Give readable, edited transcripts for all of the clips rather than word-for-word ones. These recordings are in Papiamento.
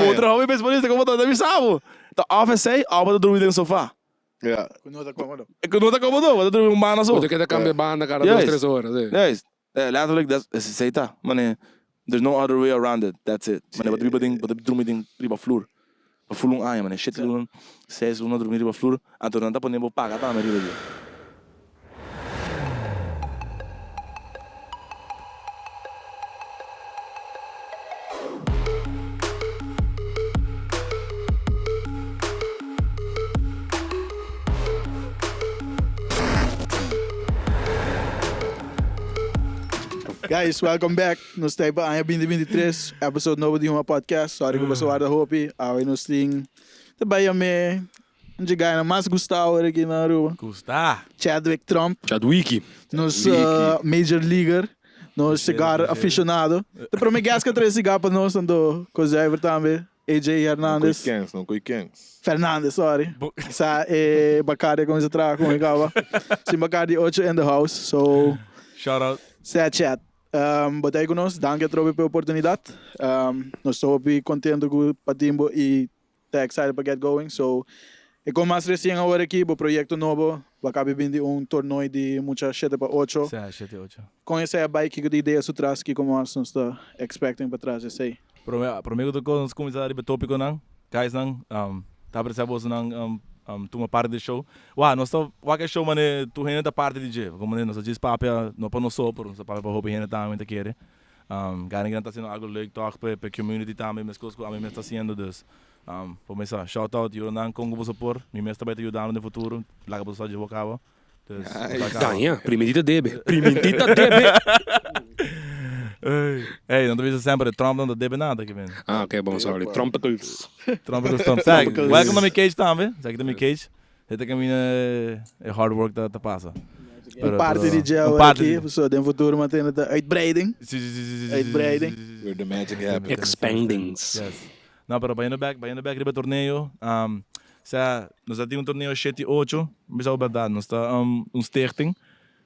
Puntra hopi beisbolista como ta, ta bisa bo. Ta of esey of bo ta drumi den sofa. Ja. Cu no ta comodo. Cu no ta comodo, bo ta drumi un banda so. Bo ta keda cambia banda cada dos, tres ora, si. Juist. Letterlijk, dat esey ta. Mane, there's no other way around it, that's it. Mane, bo ta biba den, bo ta drumi den riba flur. Pa ful un aña, mane, shete luna, seis luna drumi riba flur, anto nan ta pone bo paga tambe riba dje. Guys, welcome back. Nos ta pa aña 2023, episode nobo di Huma Podcast. Sorry ku boso warda hopi. Awe nos tin ta bai yam'é un dje guynan mas gustá awor aki na Aruba. Gustá. Chadwick Tromp. Chadwiki. Nos major leaguer, nos cigar aficionado. Ta prome guest ku a trae cigar pa nos, tanto Kozuiver tambe. AJ Hernandez. No koe kens, no koe kens. Fernandez, sorry. Sa e Bacardi a cuminsa traha con e caba. Sin Bacardi ocho in the house, so. Shout out. Sea chat. Um, bo ta ahí cu nos. Danki atrobe p'e oportunidad. Um, nos ta hopi contento cu pa tin bo y ta excited pa get going. So, e con mas recien awor aki, bo proyecto nobo, bo a cabi bin di un tornooi di mucha shete pa ocho. Sea, shete ocho. Con esey a bay? Kico di idea su tras? Kico mas nos ta expecting pa tras esey? Prome prome ku tur kos nos kuminsá riba e tópikonan, guysnan, ta apresiá bosonan tuma parti di e show. Wak, nos ta wak e show manera tur hende ta parti di dje, komo nos ta djis papia no pa nos so, pero nos ta papia pa hopi hende tambe ta kere. Gana ta hasiendo algu leuk tòg pa e community tambe meskos ku ami mes ta hasiendo, dus por mesa shout out yuda nan kon ku boso por, mi mes ta bai ta yuda den futuro, laga boso sa dje bo kaba. Dus, Daña, primintita debe, primintita debe. Ey, nan ta bisa semper, Trump no ta debe nada ki ben. Ah, ok, bon, sorry. Trumpicals. Trumpicals Trump. Sa, welcome na mi cage tambe. Sa ki ta mi cage. E ta caminda e hard work ta pasa. Un parti di dje awor aki, so den futuro mantene ta uitbreiding. Si, si, si, si, si. Uitbreiding. Where the magic happens. Expandings. Yes. No, pero bayendo back, bayendo back riba torneo, Sea, nos a tin un torneo shete i ocho, mi bisa bo bèrdat, nos ta un stichting,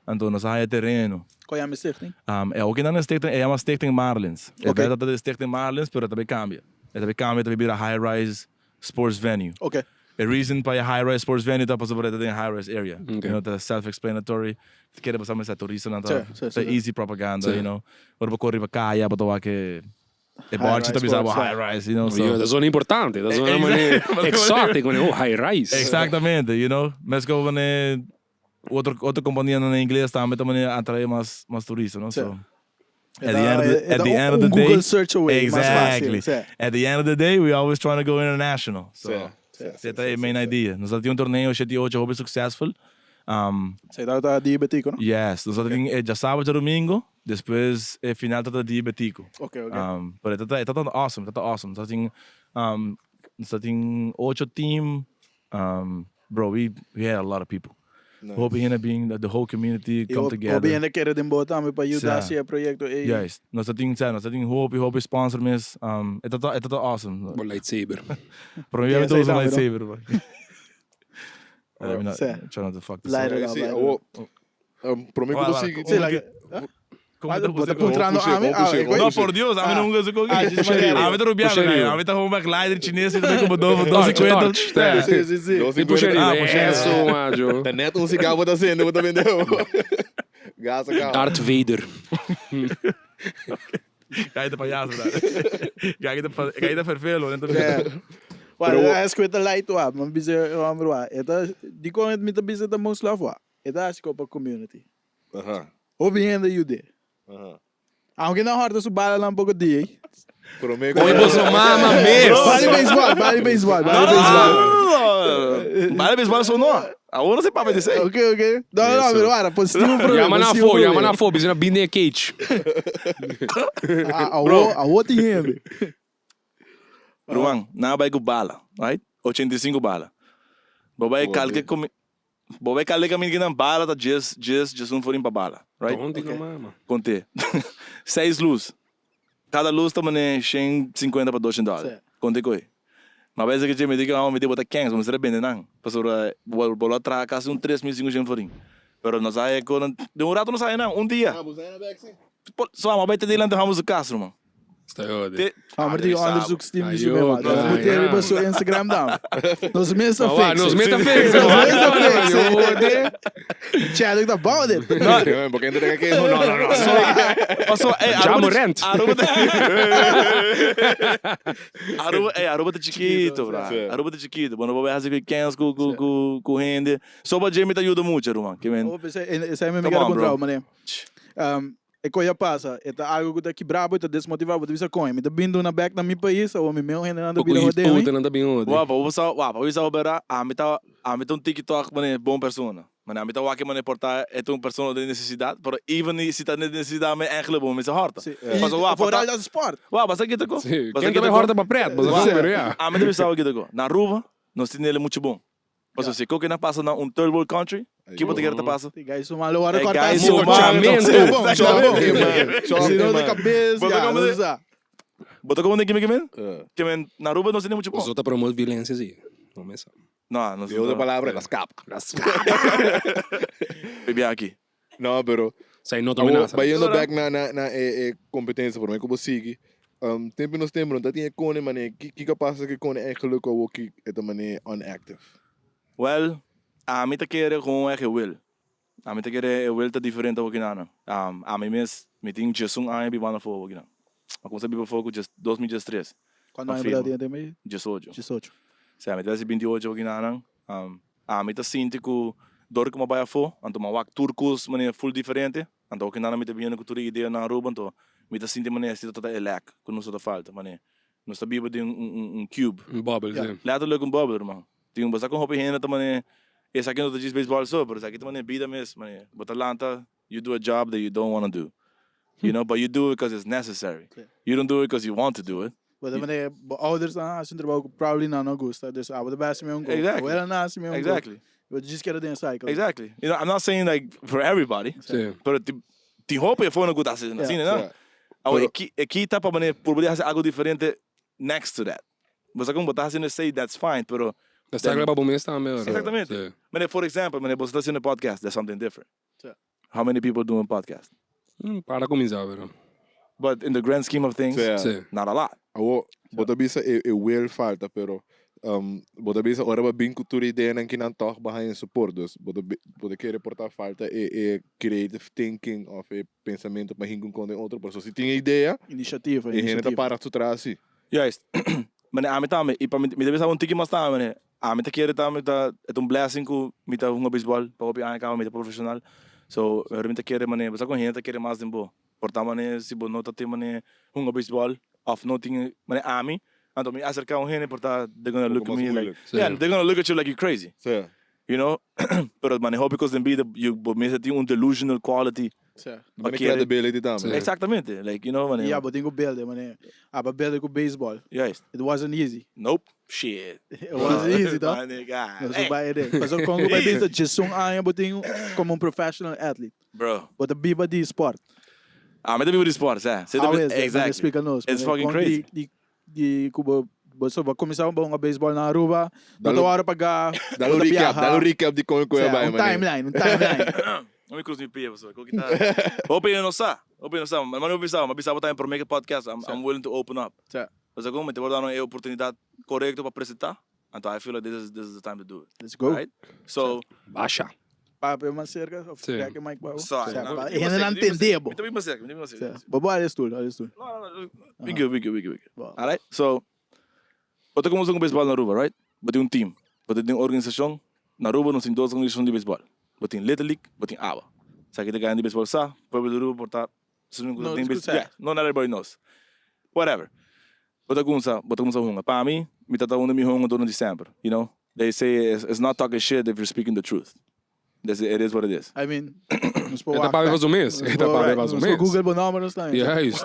anto nos a haya tereno. Kua yama e stichting? E okinan e stichting, e yama Stichting Marlins. E bèrdat ta di Stichting Marlins, pero e ta bay kambia. E ta bay kambia, e ta bay bira High Rise Sports Venue. Oke. E reason pa e High Rise Sports Venue ta pasobra e ta den High Rise area. You know, ta self explanatory. Ta kere pasobra mester turistanan ta, ta easy propaganda, you know. Ora bo kore riba kaya bo ta wak e. E bòrchi ta bisa bo high rise, you know, so. Yo, ta zona importante, ta zona mane exotic, mane oh high rise. Exactamente, you know. Mesco mane otro otro companianan na ingles tambe ta mane atrae mas mas turista, no, so. At the end of the, at the end of the day. Google search away, mas fácil. Exactly. At the end of the day, we always trying to go international. So, esei ta e main idea. Nos a tin un torneo shete i ocho hopi successful. Esei tabata di Betico, no? Yes, nos a tin e djasabra djadomingo. Despues e final ta ta di Betico. Ok, ok. Pero e ta ta e ta ta awesome, e ta ta awesome. Nos ta tin nos ta tin ocho team. Bro, we we had a lot of people. Nice. Hopi hende bin, the whole community I come hopi together. hopi hende kere den bo tambe pa yuda Sa. hasi e proyecto ei. Juist. Nos ta tin, sa, nos ta tin hopi, hopi sponsor mes. E ta ta e ta ta awesome. Bo lightsaber. Prome bia mi Yes, ta ei usa tambe, no? lightsaber, bro. Let me not, Sa. try not to fuck this up. Light it up, Sí, light it awo, up. Prome ku bo sigui. Sí, like, Bo ta puntrando ami? No, por Dios, ami nunca usa koki. Ami ta rubiando, ami ta un backlighter chines y ta como dos cincuenta. Sí, sí, sí. Dos Y pusha cincuenta. riba. Eso, macho. Ta net un cigarro bo ta sende, bo ta bende. Gas a caba. Darth Vader. Gai ta payaso, bro. Gai ta, gai ta fervelo. Wa, es ku e ta light wa, mi bisa e homber wa. E ta, dikon mi ta bisa e ta most love wa? E ta hasi ko pa community. Hopi hende yud'é. Aunke nan hòrta su balanan poko dia ei. Prome ku. Oye boso mama mes. Bala di beisbòl, bala di beisbòl, bala di beisbòl. Bala di beisbòl so no. Awor no se papia di esei. Ok, ok. No, no, no, pero wara, positivo prome. Yama nan afó, yama nan afó, bisa nan bin den e cage. Awor, awor tin hende. Ruman, nan a bai ku bala, right? 85 bala. Bo bai kalke komi. Bo bai kale kaminda ki nan bala ta djes, djes, djesun forin pa bala, right? Donde no mama? Konte. Seis lus. Kada lus ta mane shen sinkuenta pa doshen dòler. Konte koe. Ma bes ke dje mi di ke mama mi di bo ta kens, bo mester a bende nan. Pasobra bo bo lo a traha kasi un tres mil sinku shen forin. Pero nos a haya ku nan, den un rato nos a haya nan, un dia. Ah, bo sa haya nan bek si? So a bai te dilanti hòmber su kas, ruman. Sta jode. Te, Ah, maar die onderzoeksteam die zo Ayo, mee Nos moet hier riba su Instagram dan. Nos mes ta Maar wa, fix. nos mes ta fix. Nos mes ta fix. Jode. Chadwick ta bouw dit. No, porque entra que no, no, no. Paso, ey, Ja Aruba Morant. Aruba ta Aruba, ey, Aruba ta chiquito, bra. Sí. Aruba ta chiquito. Bueno, bo hace weekends cu cu cu cu hende. So pa Jimmy ta ayuda mucho, ruman. Ke men. Oh, pensei, ese me Come quero on, bro. contra, mané. E coisa passa, e ta algo que ta quebrar, e ta desmotivar, bo ta bisa coño, mi ta bindo na back na mi pais, awo mi meu hende nan ta bira Poco hode mi. puta nan ta bin hode. Wapa, bo sa, wapa, bo sa bera, ami ta, ami ta un TikTok mane bon persona. Mane ami ta wak mane por ta e ta un persona den necesidad, pero even si ta den necesidad me eigenlijk bo mester horta. Si. Paso I wapa vooral ta, dat sport. wapa sa kita ko? Si, Basa ken ta kita bay ko? horta pa pret, bo sa Wapa, con, pero ya. Ami ta bisa kita ko. Na Aruba, nos tin ele mucho bon. Paso si koke na pasa na un third world country, ki bo ta kere ta pasa? Die guys zo malo waren Eh, korta. guys, zo zo malo. Bon, zo bon. Zo Si no de man. cabeça, Bo ta ja, como dat de- is dat. Bo ta como den kimi kimen? Kimen na Aruba nos tin mucho bon. Nos ta promote violencia si. No mesa. No, nos De otra palabra, las cap. Las Baby aki. No, pero Sai no ta Awo, amenaza. Bayendo back na na na e, e competencia por como sigue. Tempo nos tempo não tá tinha cone mané. Que que passa que cone eigenlijk al que é mané unactive. Well, ami ta kere gewoon echt e wil. Ami ta kere e wil ta diferente awor kinan. Ami mes, mi tin diesun aña bibando afó awor kinan. A kumsa biba afó ku dies, 2013. Cuando A aña firma. bo ta tin? 18. 18. Sea, mi ta hasi 28 awor kinan. Ami ta sinti ku dor ku mi a bai afó, anto mi a wak tur kos manera full diferente. Anto awor kinan mi ta bini ku tur e ideanan Aruba, anto mi ta sinti manera si ta ta e lek ku nos ta falta. Manera nos ta biba den un un cube. Un bubble, si. Letterlijk un bubble, ruman. Tin un basta con hopi hende ta mane esaki no ta djis baseball so, pero esaki ta mane bida mes, mane bo ta lanta, you do a job that you don't wanna do, you know, but you do it cause it's necessary, you don't do it cause you want to do it. Bo ta mane bo ouders nan hasi un trabou cu probably nan no gusta, dus abo ta best mi un go. Exactly. Abuela nan hasi mi un go. Exactly. Bo djis keda den e cycle. Exactly. You know, I'm not saying like for everybody, Sí. pero tin tin hopi afuera cu ta hasi asina, no? Sí. Awor Pero- e ki e kita pa mane por bo hasi algo diferente next to that. Bo sa con bo ta haciendo esey, that's fine, pero Ta sacla pa bo mes tambe ora. Exactamente. Sí. Mane, for example, mane, bo ta haciendo podcast, that's something different. Sí. How many people doing podcast? Para cuminsa, pero. But in the grand scheme of things, Sí. Sí. not a lot. Awo, bo ta bisa e, e wil falta, pero bo ta bisa ora bo bin cu tur ideanan kinan toch bo haña support. Dus bo ta, bo ta kere por ta falta e, e creative thinking of e pensamento pa hinca un con den otro. Por eso si tin e idea, Iniciativa, e hende ta iniciativa. para su tras si. Juist. Mane, ami tambe, y pa mi, mi ta bisa un tiki mas tambe, mane, ami ta kere tambe ta, e ta un blessing cu mi ta hunga baseball pa hopi aña caba, mi ta profesional. So, mi ta kere, mane, bo sa con hende ta kere mas den bo. Por ta mane, si bo no ta tin mane hunga baseball, of no tin, mane ami, anto mi acerca un hende por ta, they're gonna look Poco at mas me like, moeilijk. Sí. yeah, they're gonna look at you like you're crazy. Sí. You know? Pero mane hopi cos den bida, you, bo mester tin un delusional quality. Sí. Mane Pa kere- credibility tambe. Sí. Exactamente. Like, you know, mane. Ja, bo tin cu build, mane. Aba build cu baseball. Juist. It wasn't easy. Nope. Shit. It wasn't easy, toch? My nigga. No, Hey. so bij de. Paso con cu bij bisa diesun aña bo tin como un professional athlete. Bro. Bo ta biba di sport. Ah, mi ta biba di sport, sa. How is it? Exactly. Explica nos. It's Mane, fucking con crazy. Di, di, di cu bo, bo so, bo cuminsa bo hunga baseball na Aruba. No Dalo- ta worde paga. Dal un bo ta recap, viaja. dal un recap di con cu Sea, bai, un mane. timeline, un timeline. No mi cruz mi pia, pasobra. Cu kita. Hopi hende no sa. Hopi hende no sa. Ma no bisa, ma bisa bo ta den prome podcast. I'm willing to open up. Sa. Pasobra como mi te por dano e oportunidad corecto pa presenta. Anto I feel like this is the time to do it. Let's go. Right? So, Basha. Papia mas cerca, of Sí. kijk mic pa. Sorry. Sa, No, pa- mi ta hende nan mi ta entende bo. Mi ta bin mas cerca, mi ta bin mas cerca. Sa. Bo bo al stoel, al stoel. No, no, no. We good, we good, we good, we good. Bo. All right? So, bo ta cuminsa cu baseball na Aruba, right? Bo tin un team. Bo tin un organisacion. Na Aruba nos tin dos organisacion di baseball. Bo tin Little League, bo tin awa. Sa ki ta gana di baseball sa, pueblo di Aruba por ta No, no tin escucha. baseball. Yeah, no, not everybody knows. Whatever. Bo ta cuminsa, bo ta cuminsa hunga. Pa mi, mi ta ta un di miho hungadornan di semper, you know? They say it's not talking shit if you're speaking the truth. That's it, it is what it is. I mean, nos por E ta wak papia back. pa su mes. Nos E ta por- papia pa su nos por mes. Google bo nomber nos tambe. Juist.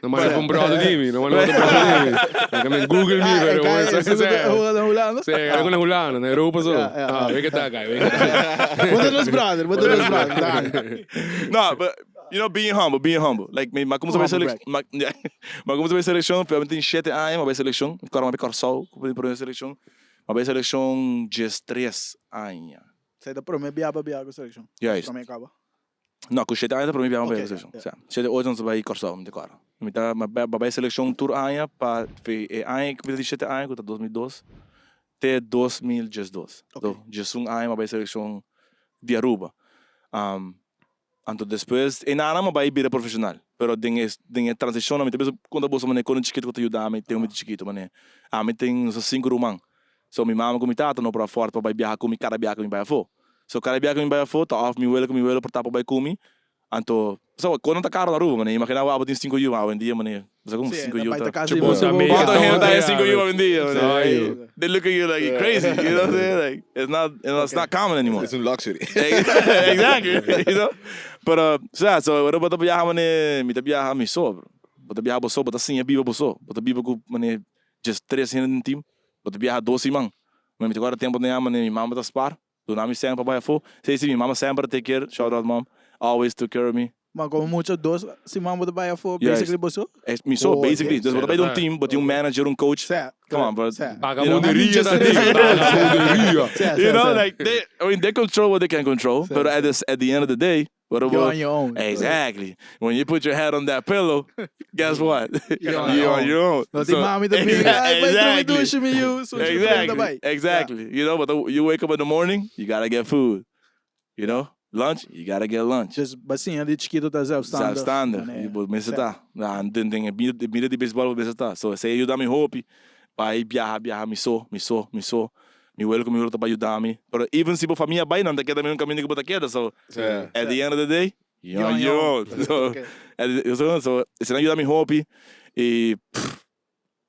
No manda pa un brother di mi. No manda pa un brother di mi. Mi ta men Google mi, Ah, pero e bueno, kai- sa e Hulanda, Hulanda. Sí, era con la Hulanda, na Europa so. Ja, ja. Ah, ven que ta acá, ven que ta. Bo ta nos brother, bo ta nos brother. Dale. No, but you know, being humble, being humble. Like, mi, ma como Humble sabe selec, ma, yeah. Ma como sabe selección, pero tin 7 años, ma bay selección, claro, ma bay Corsou, como por selección. Ma bay selección 13 años. Zij ta prome bia pa bia ku seleccion. Juist. Prome kaba. No, ku 7 años ta prome bia pa Ok, bay selección. ja, Sa, 7, 8 nos bay Corsou, mi ta kòrda. Mi ta mi a bai selekshon tur aña pa e aña ku mi ta di shete aña ku ta 2002 te 2012. So diesun aña mi a bai selekshon di Aruba. Anto despues e nana mi a bai bira profeshonal. Pero den e den e transishon mi ta bisa konta boso manera kon chikitu ku ta yuda mi ten mi chikitu manera ami tin nos ta sinku ruman. So mi mama ku mi tata no por afford pa bai biaha ku mi kada biaha ku mi bai afó. So kada biaha ku mi bai afó ta òf mi welo ku mi welo por ta pa bai ku mi. Anto, pasobra kon no ta karo na Aruba, mane. Imagina bo abo tin sinku yu awendia, mane. Bo sa kon Sí, sinku ta yu bai ta. ta kasi Bo imposible. ta Cuanto mega hende ta haña tonto, sinku yu awendia, mane? Ay. They look at you like you crazy, you know what I'm saying? Like, it's not, you know, it's not common anymore. It's un luxury. Exactly, you know? Pero, sa, so ora bo ta biaha, mane, mi ta biaha mi so, bro. Bo ta biaha bo so, bo ta siña biba bo so. Bo ta biba ku, mane, just tres hende den team. Bo ta biaha dos siman. Mi ta kòrda tempu den ya, mane, mi mama ta spar. Duna mi sèn pa bai afó. Sí, sí, mi mama semper take care, shout out mom, always took care of me. Ma komo mucha dos siman bo ta bai afó, Juist. basically bo so? Es mi so, Oh, basically. Dus bo ta bai den un Sè. team, bo tin un manager, un coach. Sè, Come on, bro. sè. Vagabonderia ta tin, vagabonderia. Sè, You sè, know, sè. like, they, I mean, they control what they can control, Sè, pero sè. at the, at the end of the day, What You're on your own. Exactly. When you put your head on that pillow, guess what? You're on You're your on your own. No tin mami ta bini, ay, bai drumi dushi mi yu, sushi Exactly. frenta bai. Exactly. You know, but you wake up in the morning, you gotta get food. You know, lunch, you gotta get lunch. Dus bo siña di chikito ta zelfstandig. Zelfstandig. Manera. Bo mester ta. Na, den den e bida bida di baseball bo mester ta. So esei a yuda mi hopi. Bai biaha biaha mi so, mi so, mi so. Mi welo ku mi welo ta bai yuda mi. Pero even si bo famia bai, nan ta keda mesmo kaminda ku bo ta keda. So, at the end of the day, you're on your own. So, at the, so, so, esei nan yuda mi hopi. I, pff,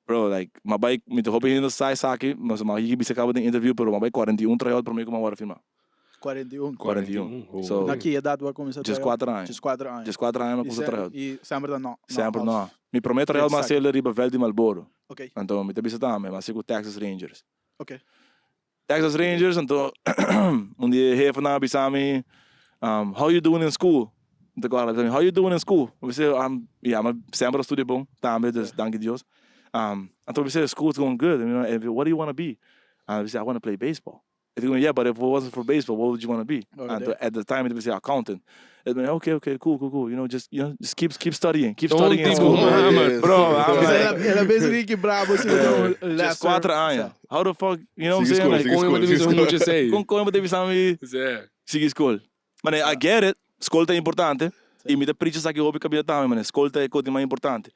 bro, like, mi a bai, mi ta hopi hende sa esaki, mi a yigi bisa kaba den interview, pero mi a bai 41 tryout prome ku mi a wòrdu firmá. 41. 41. So, Na ki edad bo a cuminsa Djes tryout? kuater aña. 14 aña. 14 aña mi a cuminsa tryout. Y semper ta no. no, Semper of- no. Mi prome tryout mi a Exacto. haci riba veld di Marlboro. Ok, Anto mi ta bisa tambe, mi a haci cu Texas Rangers. ok. Texas Rangers, anto un di e hefenan a bisa mi, um, how you doing in school? Mi ta kòrda, a bisa mi, how you doing in school? Mi bisa, um, ya, mi semper a studia bon tambe, dus danki Dios. Um, anto mi bisa, school's going good, you know, and what do you wanna be? Mi bisa, I wanna play baseball. E di, yeah, but if it wasn't for baseball, what would you wanna be? Oh, Anto at the time, mi ta bisa, accountant. E di, okay, okay, cool, cool, cool, you know, just, you know, just keep, keep studying, keep Don't studying in tipo school. Muhammad. Bro, I'm like, El a basically kibrabo si bo Just lesser. kuater aña. How the fuck, you know what I'm Sigui saying? skol, Like, sigui Kon skol, bo ta sigui bisa skol. mucha esei? kon kon bo ta bisa mi Sè. sigui skol? Mane, I get it, skol ta importante. I mi ta preach esaki hopi kabia tambe, mane, skol ta e kos di mas importante.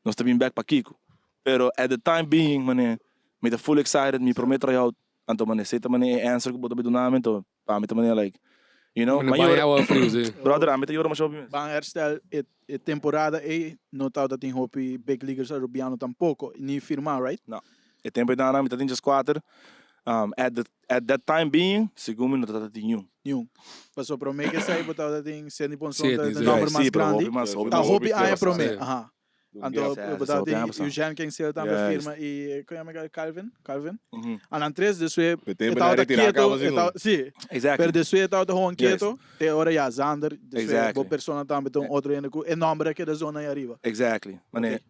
Nos ta bin bek pa kiko. Pero at the time being, mane, mi ta full excited, mi prome tryout, anto mane, esei ta mane e answer ku bo ta bay duna mi, anto pa mi ta mane like, you know, Mane ma baña yora, awa friu, si. brother, ami ta yora masha hopi mes. Ban herstel e e temporada ei no tabata tin hopi big leaguers Arubiano tampoco, ni firma, right? No. E tempo ei dana mi ta tin djeskuater, at the at that time being, segun mi no tabata tin niun. Niun. Pasobra prome ke esei bo tabata tin Sidney Ponson ta Sidney, e si. nomber Sí, mas pero grandi. hopi mas, hopi Ta mas. hopi Hopi aña mas, prome, sí. aha. Anto Ja, bo sa hopi tabata aña tin pasá. Eugene Kingsale tambe Juist. firma i kon yama e Calvin? Calvin? Mhm. Anan tres despues Pe e tempo tabata nan retira keto, caba e segun. tabata, sí. Exactly. Pero despues e tabata gewoon Juist. keto, te ora ya Zander, despues Exactly. bo persona tambe ta un otro hende ku e nomber a keda zona ahí ariba. Exactly. Mane,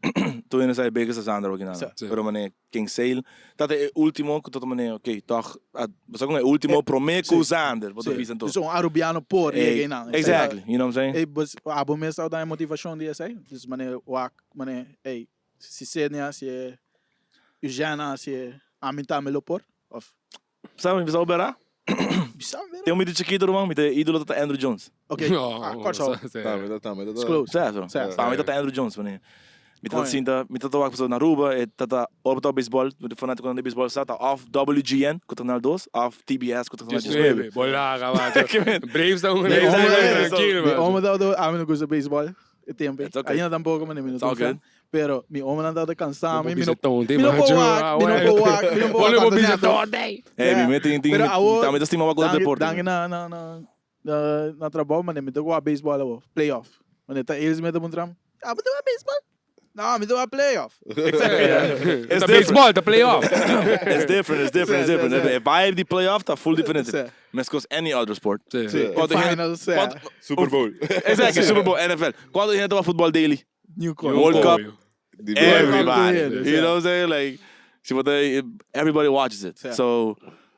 tur hende sa e beke sa Zander oki nada. Sa. Sí. Pero mane, Kingsale, tata e ultimo ku tata mane, ok, toch, a, bo sa kon e ultimo prome ku sí. Zander, bo ta Sí. bisa anto. Dus un Arubiano por Eh, yega einan. Exactly, you know what I'm saying? Ey, bos, abo mes tabata e motivashon di esei? Dus mane wak, mane, ey, si Sidney hasi e, Eugene hasi e, ami tambe lo por? Of? Sa mi bisa bo bera? Bisa mi bera. Tin un mi di chikito ruman, mi ta idolo tata Andruw Jones. Ok, ah, Kòrsou. Tambe ta, tambe ta. It's close. Sa, so. Sa. Pa mi tata Andruw Jones, mane. Mi tata Coño. sinta, mi tata wak pasobra na Aruba, e tata ora bo ta wak baseball, mi fanaticonan di baseball sa ta of WGN ku ta Canal dos, of TBS ku ta Canal 19. 19. Bolá, caballo. Ke men? Braves ta un Yeah, exactly. tranquilo, Mi macho. oma tabata, ami no gusta baseball e tempo. It's okay. Ainda tampoco, mane, mi no It's all ta un fan. good. Pero mi omanan tabata cansa mi, mi no Tonte, mi no por macho. wak, mi no por wak, mi no por wak Pone bo tanto bisa neto. tonte. Hey, mi me tin, tin, Pero awo, tambe ta stima wak otro danki, deporte. danki na, na, na, na, na trabou, mane, mi ta wak baseball awo, playoff. Mane, ta eles me ta puntra, ah, bo ta wak baseball? No, mi ta wak playoff. It's Ta different. baseball, ta playoff. It's different, it's different, it's Sí, sí, different. sí. E vibe di playoff ta full diferente. Sí. Meskos any other sport. Sí. Sí, Cuando gente- finals, sí. cuando- Super Bowl. Exactly, Super Bowl, NFL. Cuando gente ta wak futbol daily? New Corp. World Cup. Di Everybody. Cup, You know what I'm saying? Like, si bo ta, everybody watches it. Sí. So,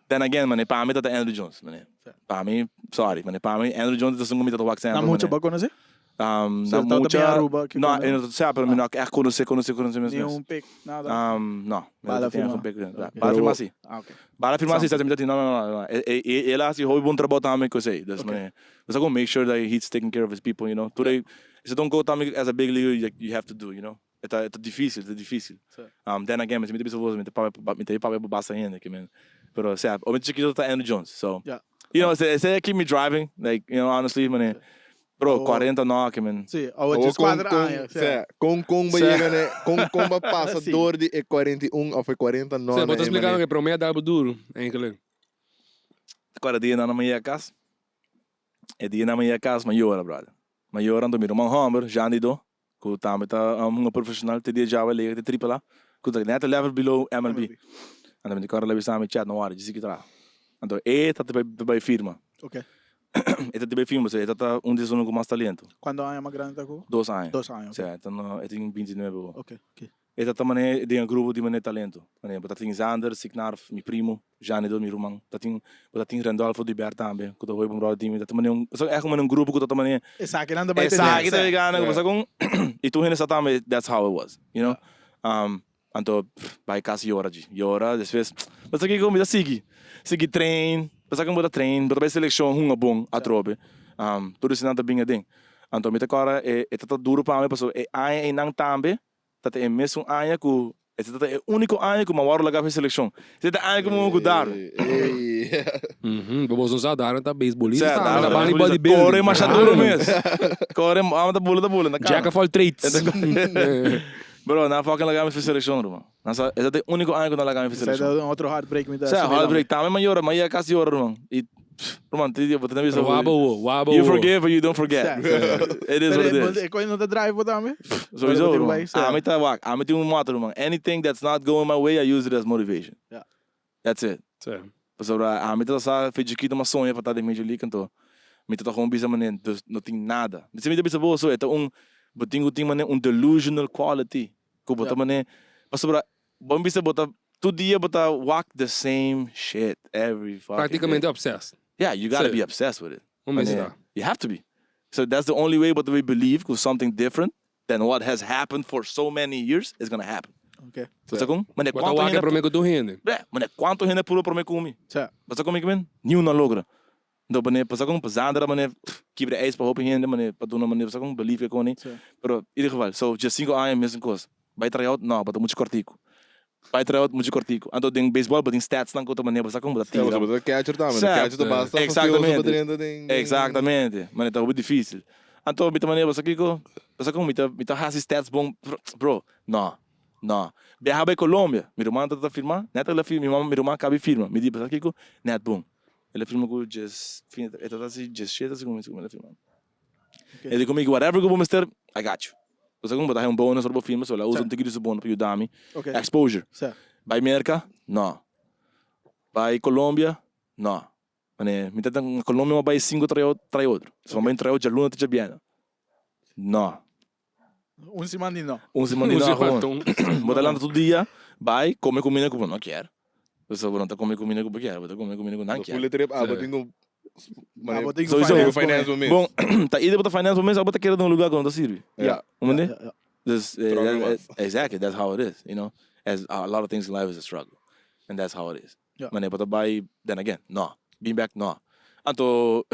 then again, mane, pa mi ta Andruw Jones, mane. Pa mi, sorry, mane, pa mi Andruw Jones ta esun ku mi ta wak Na semper, mucha mane. bo conoce? Um, So, na tata mucha... bin Aruba, que No, quando- e no, sa, pero mi no echt conoce, conoce, conoce mes Ni mes. un pic, nada. No. Bala firma. firma. Ok. Bala firma si. Ah, ok. Bala firma si, sa mi no, no, no, no. El a haci hopi bon trabou tambe cu esey. Dus, mane, dus I make sure that he's taking care of his people, you know. Today, is het ook tambe as a big leaguer you, you have to do, you know. E ta dificil, e ta dificil. Then again, mi ta bisa mi ta papia, mi ta papia basta hende, ke men. Pero, o sea, o chikito ta Andruw Jones, so. Esey keep me driving, like, honestly, mane. Bro, Oh. 40 no, ke men. Si, o 4 aña. Si, con Si. yega, ne, con ba pasa door di e 41 of e 49. Si, bo ta explicando cu prome a dal duro, eigenlijk. Awor dia na mi cas. E dia na mi cas, m'a yora, brother. M'a yora, anto mi ruman homber, Jandido, cu tambe ta un professional, te dia djawe liga di triple A, cu ta net a level below MLB. Anto mi corre la mi chat no worry, disse que tra. Anto e ta bay bay firma. E ta bay firma, so e ta un di cu mas talento. Cuanto aña mas grandi ta cu? 2 aña. 2 aña. Si, anto no, e tin 29. E ta mane den un grupo di mane talento. Mane, bo tin Zander, Signarf, mi primo, Janido, mi ruman. Ta tin, bo tin Randolfo di Bert tambe, cu ta hopi bon brother team. Ta mane un, so echt un grupo cu ta mane Esaki nan bay Exacto, ta ligado, yeah. Com e tu ainda tambe, that's how it was. Anto, pff, bay cas yora di, yora, despues, mas aki cu mi ta sigui, sigui train, mas aki bo train, bo bay seleccion hunga bon atrobe. Tur esey nan ta bin aden. Anto mi ta corda e e ta duro pa mi, paso e aña ey nan tambe, ta e mesun aña cu esey ta e unico aña cu m'a wordo laga pa seleccion. Esey ta aña cu mi cu dar. Ey. Bo no sabi, Darwin ta beisbolista, Certo, ta Darwin bani ta bodybuilding. Core masha duro mes. Core, amo ta bula ta bula na cara. Jack of all trades. Bro, nan fucking laga mi for seleccion, bro. Nan esey ta e unico aña cu nan laga mi for Esey seleccion. ta un otro heartbreak mi ta. Si, heartbreak. Tambe m'a yora, m'a casi yora, man. E, pff, man, te digo, bo ta bisa. Wabo wo, wabo You wo. forgive or you don't forget. It is what it is. E cos no ta drive tambe? Sowieso, Pero man. bay, si. Ami ta wak. Ami tin un motto, man. Anything that's not going my way, I use it as motivation. That's it. Pasobra ami ta sa fe chiquito m'a soña pa ta den Major League, anto mi ta gewoon bisa mané, dus no tin nada. Si mi ta bisa bo so, e ta un bo tin cu tin mané un delusional quality. Cu bo ta mané pasobra bo bisa bo ta tur dia bo ta wak the same shit every fucking Practicamente day. obsessed. Yeah, you gotta Si. be obsessed with it. Un mes Mané, ta. you have to be. So that's the only way but we believe with something different than what has happened for so many years is gonna happen. Bo con? Mané Bota cuanto wak hende prome cu tur hende. É, mané cuanto hende puro prome cu mi. Bo con mi men? Ningun no logra. Anto mané pasa con pasandra mané kibra ijs pa hopi hende mané pa duna mané pasa con believe con ni. Pero in ieder geval, so just 5 aña mesun cos. Bay tryout? No, bo ta mucho cortico. Bay tryout mucho cortico. Anto den baseball bo tin stats nan cu ta mané pasa con bo ta Si, tira. bo ta catcher tambe. Si. Catcher ta basta. Exactamente. Exactamente. Mas ta hopi dificil. Anto mi ta mané pasa kico, pasa con mi ta hasi stats bon bro. No. No. Biaha bay Colombia. Mi ruman ta firma, net el a firma, mi mama, mi ruman a caba firma. Mi di pasa kico, net bon. El a firma cu just, fin, e ta asina, just shit asina como el a firma. El di cu mi, "Whatever cu bo mester, I got you." Pasa con bo ta un bonus ora bo firma, so el a usa un tiki di su bonus pa yuda mi. Exposure. Bay Merca? No. Bay Colombia? No. Mané, mi ta na Colombia m'a bay cinco tryout, tryout. So m'a bay tryout djaluna te djabièrnè. No. Un siman di no. Un siman di Un no, siman gewoon. Bo ta lanta tur dia, bay, come cuminda cu bo no kier. So, bo no ta come cuminda cu bo kier, bo ta come cuminda cu nan kier. Full trip, ah, bo tin cu Ah, bo tin cu Sowieso. finance finance bo mes. Bon, ta either bo ta finance bo mes, of bo ta keda den un lugar cu no ta sirbi. Entende? Ja. Dus, Struggle was. exactly, that's how it is. As a lot of things in life is a struggle. And that's how it is. Mané, bo ta bay, then again, no. Being back, no. Anto,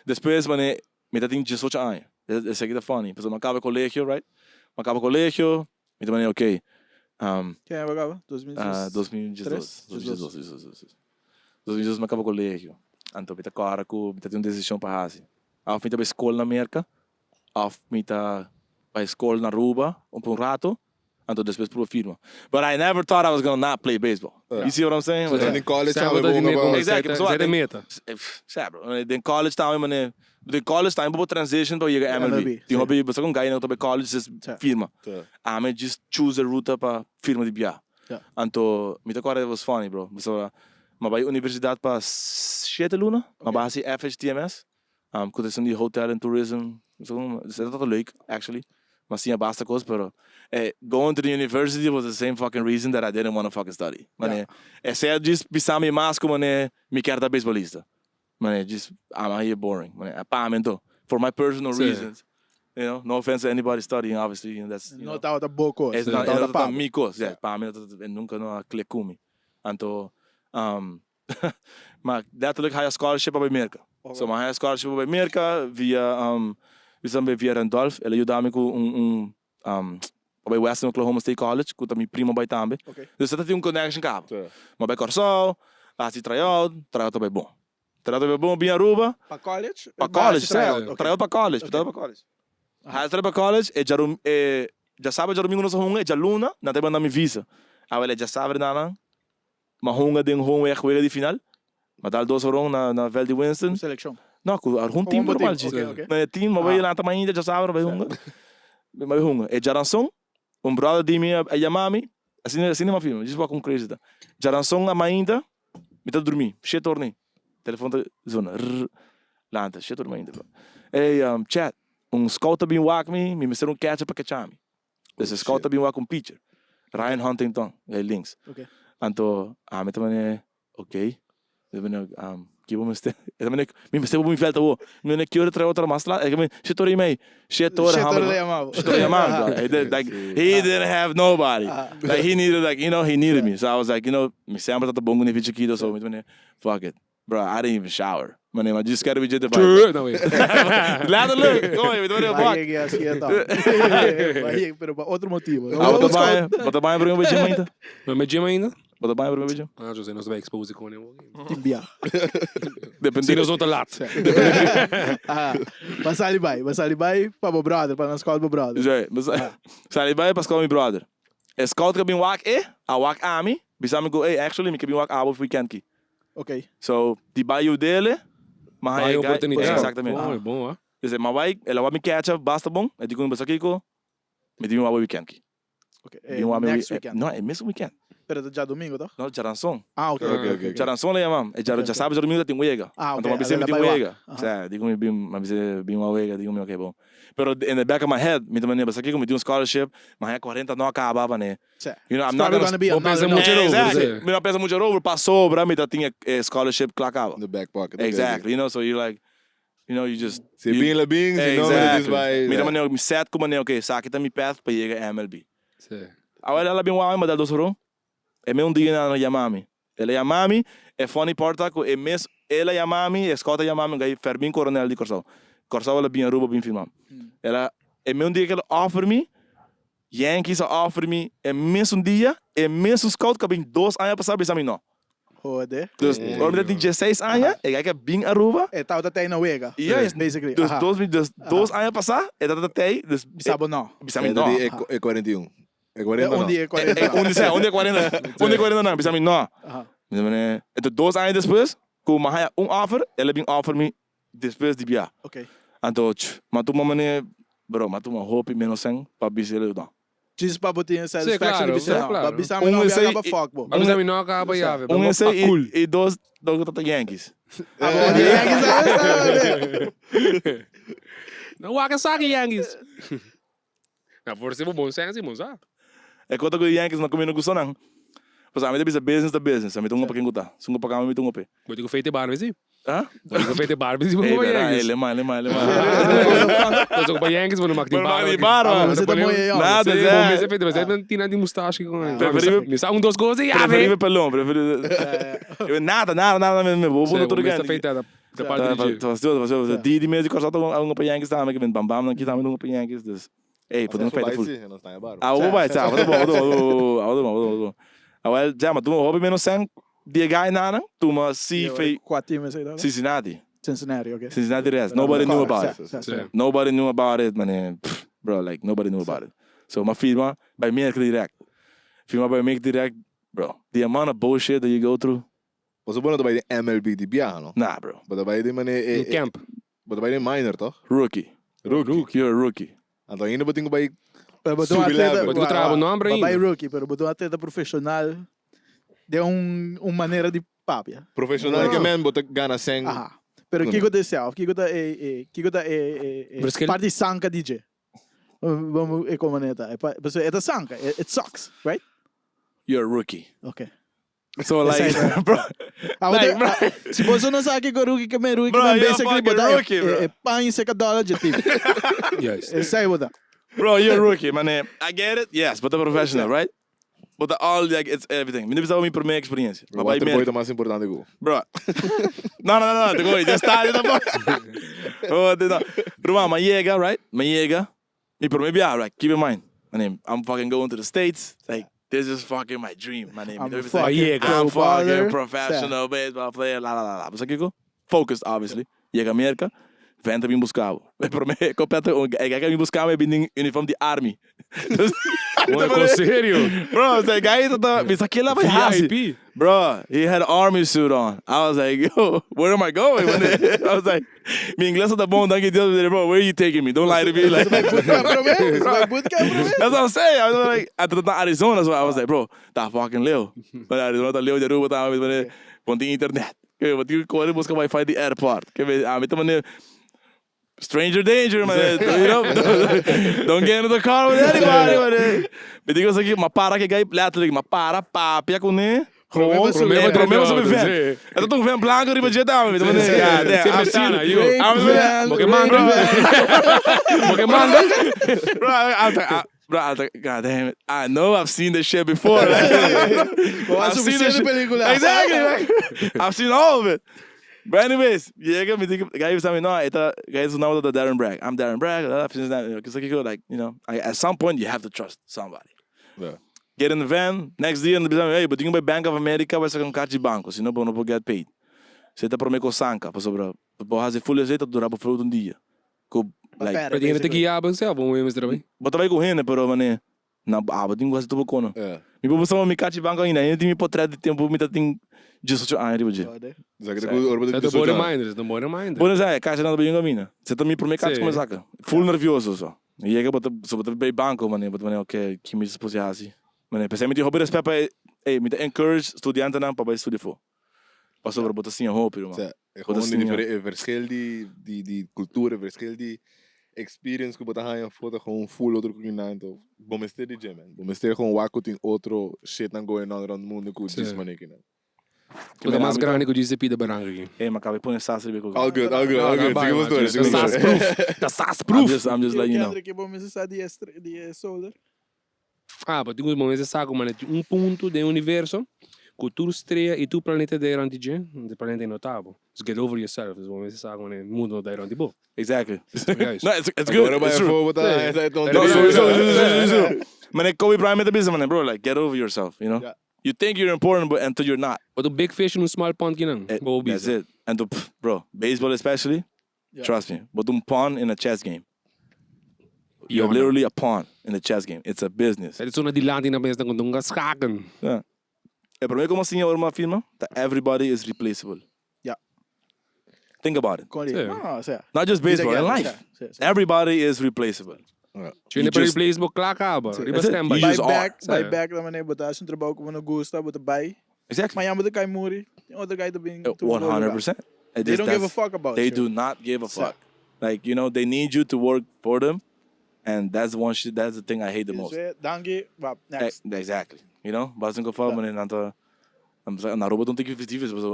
despues, mané, mi ta tin 18 aña. Esaki ta funny. Pasobra m'a caba colegio, right? M'a caba colegio, mi ta mané, ok. Ki aña bo a caba? 2016? Ah, 2012. 2012, 2012. 2012 m'a caba colegio. Anto, mi ta core cu mi ta tin un decision pa hasi. Of mi ta bay scol na Merca, of mi ta bay scol na Aruba, un rato, anto despues proba firma. But I never thought I was gonna not play baseball. You see what I'm saying? So, in college, Sabe sabe, dat bom, die about- Exactly. So, Zij de meta. Sa, bro. Den college time, mané. Den college time, bo transition pa yega MLB. MLB, Tin si. hopi, bo con guy na bay college, just firma. Ami just choose a ruta pa firma di bia. Anto, mi ta it was funny, bro. So, m'a bay universidad pa 7 luna, m'a bay hasi FHTMS. Cu ta di hotel and tourism. So, dat is leuk, actually. M'a siña basta cos, pero going to the university was the same fucking reason that I didn't want to fucking study. Mané, esey just bisa mi mas cu mané, mi kier ta beisbolista. Mané, just, I'm here boring. Mané, pa mi, for my personal Si. reasons. You know, no offense to anybody studying, obviously, you know, that's, you No know. tabata bo kos. Es No no, e no tabata tabata pa bo. mi kos, yeah, pa mi no tabata, e nunka no a click ku mi. Anto, um, ma letterlijk haya scholarship pa bai Merka. So mi a haya scholarship pa bai Merka via, um, bisa mi via Randolph, el a yuda mi ku un, un, um, pa bai Western Oklahoma State College, ku ta mi primo bai tambe. Dus ta tin un connection kaba. Mi a bai Kòrsou, a hasi tryout, tryout a bai bon. Tryout a bai bon, bin Aruba. Pa college? Pa college, sí. Tryout pa college, tryout pa college. Hasi tryout pa college, e djarum, e djasabra djarumingu nos a hunga, e djaluna nan ta bai manda mi visa. Awel e djasabra nan Mi a hunga den hoonweg wega di final. Mi a dal dos horon na na veld di Winston. Ku selekshon? No, ku algun team normal djis. Na e team, mi a bai lanta mainta djasabra bai hunga. Mi bai hunga. E djaranson, un brother di mi a yama mi, asina asina mi a firma, djis wak kon crazy ta. Djaranson a mainta, mi ta durmi, shete or nei. Telefon ta zona, rrr. Lanta, shete or mainta. Ey, Chad, un scout ta bin wak mi, mi mester un catcher pa catcha mi. Dus e scout ta bin wak un pitcher, Ryan Huntington, e links. Anto ami ta mane, ok, mi ta mane, ki bo mester? E ta mane, mi mester bo mi veld awo. Mi mane, ki ora trae otro mas laat? E ta mane, shete ora i mei. Shete ora Shete ora hammer. yama bo. Shete ora yama mi, bro. He did, like, he didn't have nobody. Like, he needed, like, you know, he needed me. So I was like, you know, mi semper ta ta bon ku nefi chikito, so mi ta mane, fuck it. Bro, I didn't even shower. My name, I just gotta be just the True. No, wait. Letterlijk. Kom, je weet wat Vai ik yega así e ta. Vai yega, pero pa otro motibo. No, Ah, no, bota no, banho, bota banho para mim gym ainda. No me gym ainda? Bota banho para mim gym. Ah, José, nos vai expose con ele. Tin bia. Depende. Si nos no ta laat. Ah, pa sali bai, pa sali bai pa bo brother, pa na scout bo brother. Zé, mas sali bai pa scout mi brother. E scout ka bin wak e, a wak ami, bisa mi ku, hey, actually mi ke bin wak abo weekend ki. Ok. So, di bai Udele, m'a Bai haña e guy. oportunidad. Exactamente. Bon, bon, ah. Dice, m'a bai, el a wak mi catcher basta bon, e di ku mi basa kiko, mi di bin wak bo weekend ki. Ok, e Bin wak mi next we- weekend. No, e mesun weekend. Pero ta djadomingo, toch? No, djaranson. Ah, ok. Ok, ok, ok. Djaranson le yamam. E djaro, Ok, ok. djasabra, djadomingo ta tin wega. Ah, ok, Anto m'a bisa el mi a tin bai wak. wega. Aha. Sa, di ku mi bin, m'a bisa bin wak wega, di ku mi ok, bon. Pero in the back of my head, mi ta manera, basa kiko, mi tin un scholarship, m'a haña 40 no a kaba, manera. Sè. You know, I'm It's not probably gonna gonna be Bo another pensa no. mucho erover, Exactly. sè. Mi no pensa mucho erover, pasobra mi ta tin e e scholarship kla kaba. In the back pocket. Ok, ok. Exactly, you know, so you like, you know, you just. Si you- bin la bin, si no, mi ta Exactly. dis bai. Mi ta manera, mi set ku manera, ok, esaki ta mi path pa yega MLB. Sè. Awor el a bin wou mi, m'a dal dos horon. E mes un dia nan a yama mi. El a yama mi, e funny part ta ku e mes, el a yama mi, e scout a yama mi, un Fermin Coronel di Kòrsou. Kòrsou el a bin Aruba bin firma. El a, e mes un dia ku el a offer mi, Yankees a offer mi e mesun dia, e mesun scout ku a bin dos aña pasá bisa mi no. Jode. Dus ora mi ta tin diesseis aña, e guy ku a bin Aruba. E tabata tei na wega. Yes, Basically. Dus dos mi, dus dos aña pasá e tabata tei, dus. Bisa bo no. Bisa mi no. E ta di e 41. E 40 no. Un dia e 40 no. Un dia, un dia 40, un dia 40 no, bisa mi no. Bisa mi, enton dos aña despues ku mi a haya un offer, el a bin offer mi Despues di bia. Ok. Anto, ch, m'a tuma mane, bro, m'a tuma hopi menos sèn pa bisa el no. Djis pa bo tin e satisfaction di claro, bisa sí, no. claro. Pa bisa mi Un no, mi a esei kaba i- fuck bo. Pa bisa mi no a kaba yawe, Un pa esei i, cool. i dos, dos ku ta ta Yankees. Ah, bo di Yankees a bes? No wak esaki Yankees. Na por si bo bon sèn si bon sa. E kota ku di Yankees no komi no gusta nan. Pasobra ami ta bisa business ta business, ami ta hunga pa ken ku ta. Si hunga pa kami mi ta hunga p'e. Bo tin ku feite barba si. Ha? Bo tin ku feite barba si bo Ey hunga pa bera, ey Yankees. le mai, le mai, le mai. Pasobra ku pa Yankees bo no mak tin Bo no mak barba. tin barba. Ah, bo mester ta moe yòn. Nada, Si, zè. bo mester feite, bo mester tin nan di mustache ku. Preferibe. Mi sa un dos kos i yawe. Preferibe pelon, preferibe. Nada, nada, nada, mi bo Si, no bo tur mester gende. feita ta parti di dje. Ta fastioso, fastioso. Di di mes di Kòrsou ta hunga pa Yankees tambe, ke men Bam Bam nan ki tambe ta hunga pa Yankees, dus. Ey, por un feita full. Ah, bo bai, sa, bo ta bon, bo ta bon, bo ta bon, bo ta bon. Awel, ja, ma tuma hopi menos sèn di e guy nanan, tuma si fe. Kua team esei ta? Cincinnati. Cincinnati, ok. Cincinnati Reds. Nobody knew about it. Nobody knew about it, mane, pff, bro, like, nobody knew about it. So, m'a firma bai Merca direct. Firma bai Merca direct, bro, the amount of bullshit that you go through. Pasobra bo no ta bai den MLB di biaha, no? Nah, bro. Bo ta bai den mane e. Un camp. Bo ta bai den minor, toch? Rookie. Rookie. You're a rookie. Anto ainda bo tin ku bai Pero bo ta un subi atleta. level. Bo tin ku traha bo nomber Bo bai ainda. rookie, pero bo ta un atleta profesional den un un manera di papia. Profesional ke men bo ta gana sèn. Aha. Pero kiko ta e self? Kiko ta e e kiko ta e e Pero e es ke. parti sanka di dje? Bo e komo manera ta. Pasobra e ta sanka. It sucks, right? You're a rookie. Okay. So like, bro. Like, bro. Si boso no sa kiko rookie ke men, rookie ke men basically bo ta e pan y seca dollar dje team. Juist. Esei bo ta. Bro, you're a rookie, man. I get it, yes, but a professional, right? But all like it's everything. Mi no bisa mi prome experiencia. Ma bai Waterboy ta mas importante ku. Bro. No, no, no, no, te gooi, ya está, ya tampoco. Oh, no. Ruman, ma yega, right? Ma yega. Mi prome biaha, right? Keep in mind, my name, I'm fucking going to the States. Like, this is fucking my dream, my name. I'm I'm a fucking I'm pro fucking baller. professional baseball player, la la la la. Bo sa kiko? Focused, obviously. Yega Merca, vent a bin busca bo. E prome copia un e guy a bin busca mi a bin den uniform di army. Mooi, con serio. Bro, the guy ta mi sa kila bai hasi. VIP. Bro, he had army suit on. I was like, yo, where am I going? I was like, mi ingles ta bon, danki Dios. Bro, where are you taking me? Don't lie to me. Like, Bootcamp prome? Is bai bootcamp prome? That's what I'm saying. I was like, I ta Arizona, so I was like, bro, ta fucking leu. But Arizona ta leu di Aruba ta, bon tin internet. Ke bo tin ku kore buska wifi di airport. Ke be ami ta manera stranger danger manera you know don't get into the car with anybody manera. Mi tin ku esaki m'a para ke guy letterlijk m'a para papia kuné gewoon Prome bo prome bo subi drenta vèn. auto, si. E ta un vèn blanko riba dje tambe mi ta manera god damn Sin I've seen ventana, it. yo. I'm Great Bo ke manda. Bo ke manda. Bro, I was like, Bro, I was like, God damn it. I know I've seen this shit before. Bo a I've seen this suficiente shit. pelicula. Exactly. Like, I've seen all of it. But anyways, yega mi tin guy bisa mi, no, e ta, guy su nomber ta Darren Bragg. I'm Darren Bragg. I've seen that. Kisa kiko, like, you know, I, at some point you have to trust somebody. Yeah. Get in the van, next dia, bisa mi, hey, bo tin ku bai Bank of America, bai saka un kachi banco, si no bo no por get paid. Se ta prome ko sanka, pasobra bo hasi full esei ta dura bo full un dia. Ku like. Pero tin hende ta guia bo sef, bo mes trabai. Bo ta bai ku hende pero mane na abo tin ku hasi tur bo kono. Yeah. Mi por busca mi kachi banko ainda, ainda tin mi potret di tempu mi ta tin diesocho aña riba dje. Esaki ta ku ora bo ta Sa ta bon diesocho aña. reminder, sa ta bon reminder. Bo no sa e kachi nan ta bai yunga mina. Se ta mi prome kachi ku mi saka. Full nervioso so. Mi yega bo ta so bo ta bai banko mane bo ta mane ok ki mi supos di hasi. Mane p'esei mi tin hopi respet pa e ey mi ta encourage studiantenan pa bai studia afo. Pasobra bo ta siña hopi ruman. Sa e Bo ta gewoon di siña. difere e verschil di di di cultura, e verschil di experience ku bo ta haña afó ta gewoon full otro ku kinan. Enton bo mester di dje man. Bo mester gewoon wak ku tin otro shitnan going on rond mundo ku djis manera kinan. Ku ta mas grandi ku djis e pida baranka aki. Ey, ma kaba e pone sas riba e koki. All good, all good, all good. Sigui bo story, sigui bo Ta story. sas proof. Ta sas proof. I'm just, I'm just letting you know. Kendrick, bo mester sa di e di e solder. Ah, bo tin ku bo mester sa ku manera tin un punto den universo ku tur strea i tur planeta ta rond di dje, e planeta no ta bo. Just get over yourself. Dus bo mester sa ku manera mundu no ta rond di bo. Exactly. Juist. No, it's, it's good. Agora bai It's true. afó bo ta Sí. e tonto. No, sowieso, sowieso, sowieso. Manera Kobe Bryant ta bisa, manera, bro, like, get over yourself, you know? Yeah. You think you're important, but until you're not. Bo ta un big fish in un small pond kinan. Bo That's bisa. it. And to, pff, bro, baseball especially, Yeah. Trust me, bo ta un pawn in a chess game. You're Jona. literally a pawn in a chess game. It's a business. Sa di dilanti na mesa con dunga schaken. Ja. E prome como siña ora mi firma, that everybody is replaceable. Ja. Think about it. Con di. Sí. No, o sea. Not just baseball, in life. Sí, sí. Everybody is replaceable. Ja. Tjene per just- replace bo klaar kaba. Riba That's it. standby. You Bai just are. back, bai Sí. back da manera, bo ta haci un trabao cu bo no gusta, bo ta bai. Exactly. Mañana bo ta cay muri, tin otro guy ta bin tuma bo lugar. 100%. It They is- don't give a that's- fuck about They you. do not give a Sí. fuck. Like, you know, they need you to work for them. And that's one shit, that's the thing I hate the most. Dus, danki, wap, next. Exactly. You know, basta un geval, meneer, nanta, na Aruba don't take it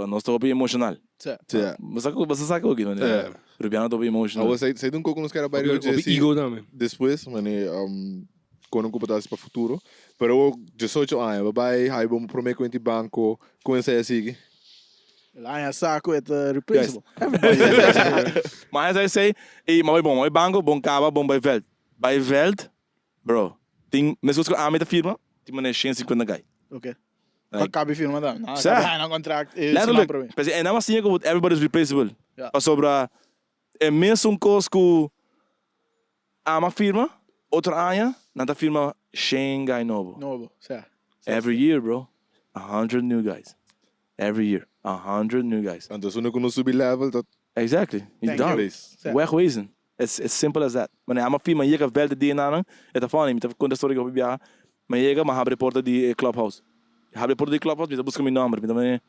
nos ta hopi emocional. Sí. Sí. Basta basta saca ook, meneer. Rubiano ta hopi emotional. Awo, sei sei un koko nos kera bai Opi riba opi dje, ego tambe. Despues, mane, kon ku bo ta pa futuro. Pero awo, 18 aña, bo bai, hai bo prome kuenta di banko, kon esei a sigui? El aña saco e ta replaceable. Maar as I say, e, maar bon, bai banko, bon kaba, bon bai veld. Bai veld, bro, tin, meskos ku ami ta firma, tin manera 150 guy. Ok. Like, Pa kabi firma dan. Ah, Sa. kabi haña contract e siman Letterlijk. prome. P'esei, e nan a siña ku everybody's replaceable. Ja. Pasobra e mesun kos ku Ama firma, otro aña nan ta firma shen guy nobo. Nobo, sa. Every year bro, a hundred new guys. Every year, a hundred new guys. Anto esun ku no subi level ta Exactly, you Thank done. you. place. Sa. Wegwezen. It's it's simple as that. Wanneer ama firma yega veld di DNA nan, e ta funny, mi ta konta story ku hopi biaha. Mi yega, mi habri porta di e clubhouse. Habri porta di clubhouse, mi ta buska mi nomber, mi ta mane,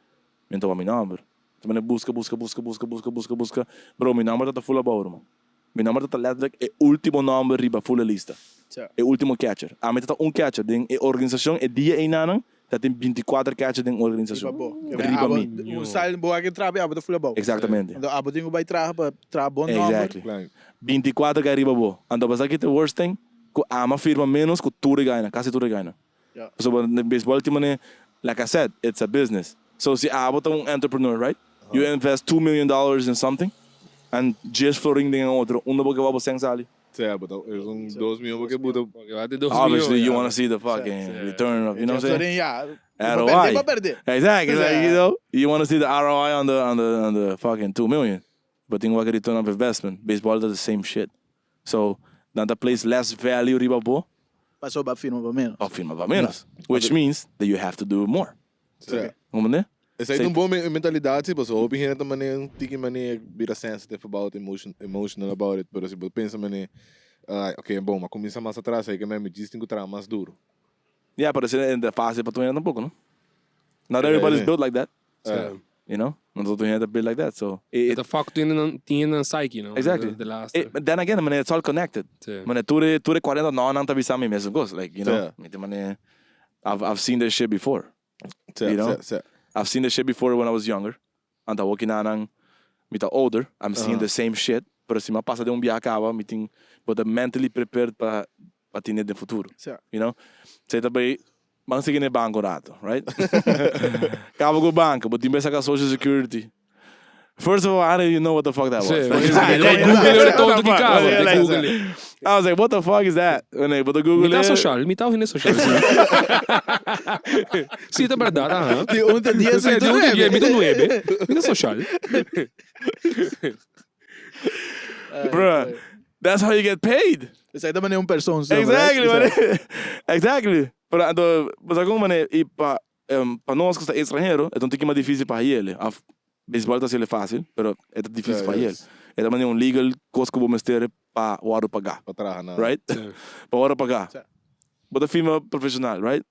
mi no ta wak mi nomber. Mi ta mane buska, buska, buska, buska, buska, buska, buska. Bro, mi nomber ta ta full abou, ruman. Mi nomber ta ta letterlijk e ultimo nomber riba full e lista. E ultimo catcher. Ami ta ta un catcher den e organisacion e dia einanan. Ta tin 24 catcher den Riba organisashon. bo. Riba Abo, mi. un style bo a ke traha, abo ta fula bou. Exactamente. Anto abo tin ku bai traha pa traha bon nomber. Exactly. 24 guy riba bo. Anto bo sa ki ta worst thing? Ku ama firma menos ku tur e guynan, kasi tur e guynan. Ja. Pasobra den baseball tin manera, like I said, it's a business. So si abo ta un entrepreneur, right? You invest $2 million in something and djes florin den e otro, unda bo ke wou bo sèn sali? Sea, bo ta es un 2 mion porque bo ta Porque va de 2 Obviously mion, you ja. wanna see the fucking return of, you know what I'm saying? Florin, ja. ROI. Pa perde, pa perde. Exactly, like, you wanna see the ROI on the fucking 2 million. But think what return of investment. Baseball does the same shit. So, dan ta place less value riba bo, Paso bo a firma pa menos. of firma pa menos. Which means that you have to do more. Sea. Comprende? Esey ta un bon mentalidad, si, paso hopi hende ta manera un tiki manera bira sensitive about emotion, emotional about it, pero si bo pensa manera, ah, ok, bon, ma cuminsa mas atras, ey ke men mi djis tin cu traha mas duro. Yeah, pero esey no ta facil pa tur hende tampoco, no? Not everybody's built like that. You know? No tur hende ta built like that, so it, The fuck tin nan psyche, no? Exactly. The last. But then again, man, it's all connected. Si. Man, tur 40 no nan ta bisa mi mesun cos. Like, Si. man, I've seen this shit before. You know? Si, si. I've seen this shit before when I was younger. Anto awor nan mi ta older, I'm seeing the same shit. Pero si mi a pasa den un biaha caba, mi tin but I'm mentally prepared pa tin den futuro. Si. You know? Esey tambe, ban sigui na banco rato, right? Caba cu banco, but tin bes saca Social Security. First of all, I didn't even know what the fuck that was. Si, Like, like, Google e tonto cu caba, Yeah, like, Google. I was like, "What the fuck is that?" And they, but the Google Mi ta it. social, mi ta hende social. Si, ta berdad, aha. Di 1 te 10, Si, di 1 te 10, mi ta 9. Mi ta social. Bruh, that's how you get paid. Esey tambe un persona. Exactly, man. Exactly. Pero anto, pues con man y pa nos cu ta extranhero, e un tiki mas dificil pa e. Of baseball ta siendo facil, pero e dificil pa e. E tambe un legal cos cu bo mester pa wordo paga, Pa traha, no. Right? Pa wordo paga. Bo ta firma profesional, right?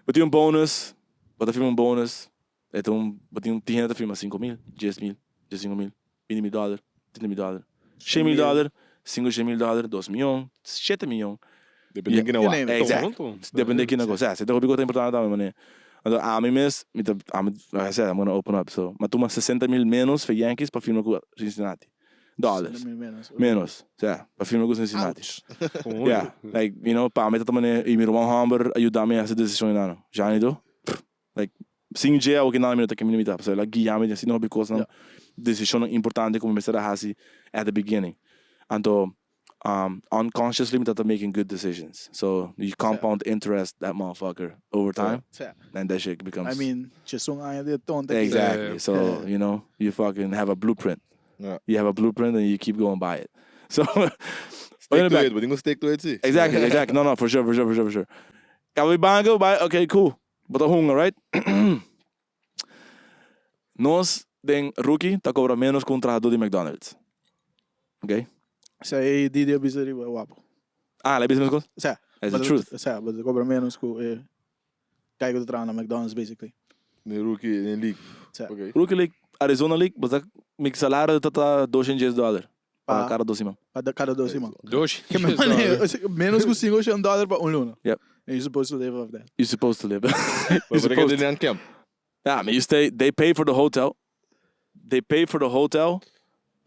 Bo tin un bonus, bo ta firma un bonus, anto bo tin tin hende ta firma 5 mil, 10 mil, 15 mil, 20 mil dollar, 30 mil dollar, 100 mil dollar, 5 mil dollar, 2 miyon, 7 miyon. Depende di ken You name it. Exactly. Tonto. Depende di ken negocia. Esey ta hopi cos importante tambe, man. Anto, ami mes, mi ta, ami, like I said, I'm gonna open up. So, m'a tuma 60 mil menos pa Yankees pa firma cu Cincinnati. Dollars. Menos. Menos. Sea, pa firma cu Cincinnati. Yeah, like, pa mi ta manera, y mi ruman homber a yuda mi haci decision no. Ya ni do. Like, sin dje o cu nada mi no ta cu mi limita. So, like, guia mi asina hopi cos decision importante cu mi mester haci at the beginning. Anto, unconsciously mi ta making good decisions. So, you compound interest that motherfucker over time. Si. And that shit becomes I mean, just un aña di tonto. Exactly. So, you fucking have a blueprint. You have a blueprint and you keep going by it. So, Stick to it, but you stick to it, si. Exactly. No, for sure, for sure, for sure, for sure. Caba banco, bai, okay, cool. Bo ta hunga, right? Nos, den rookie, ta cobra menos cu un trahador di McDonald's. Ok? Esey Didi a bisa riba Wapo. Ah, el a bisa cos? Sea, That's the truth. Sea, but cobra menos cu guy cu traha na McDonald's, basically. Den rookie, den league. Si. Rookie League, Arizona League, bo mi salario ta 210 dollar. Pa cada 2 siman. Pa cada 2 siman. Dos. Cu menos cu 5 dollar pa un luna. Yep. And you're supposed to live off that. You're supposed to live. You're But supposed to. den camp. Yeah, I mean, you stay. They pay for the hotel. They pay for the hotel,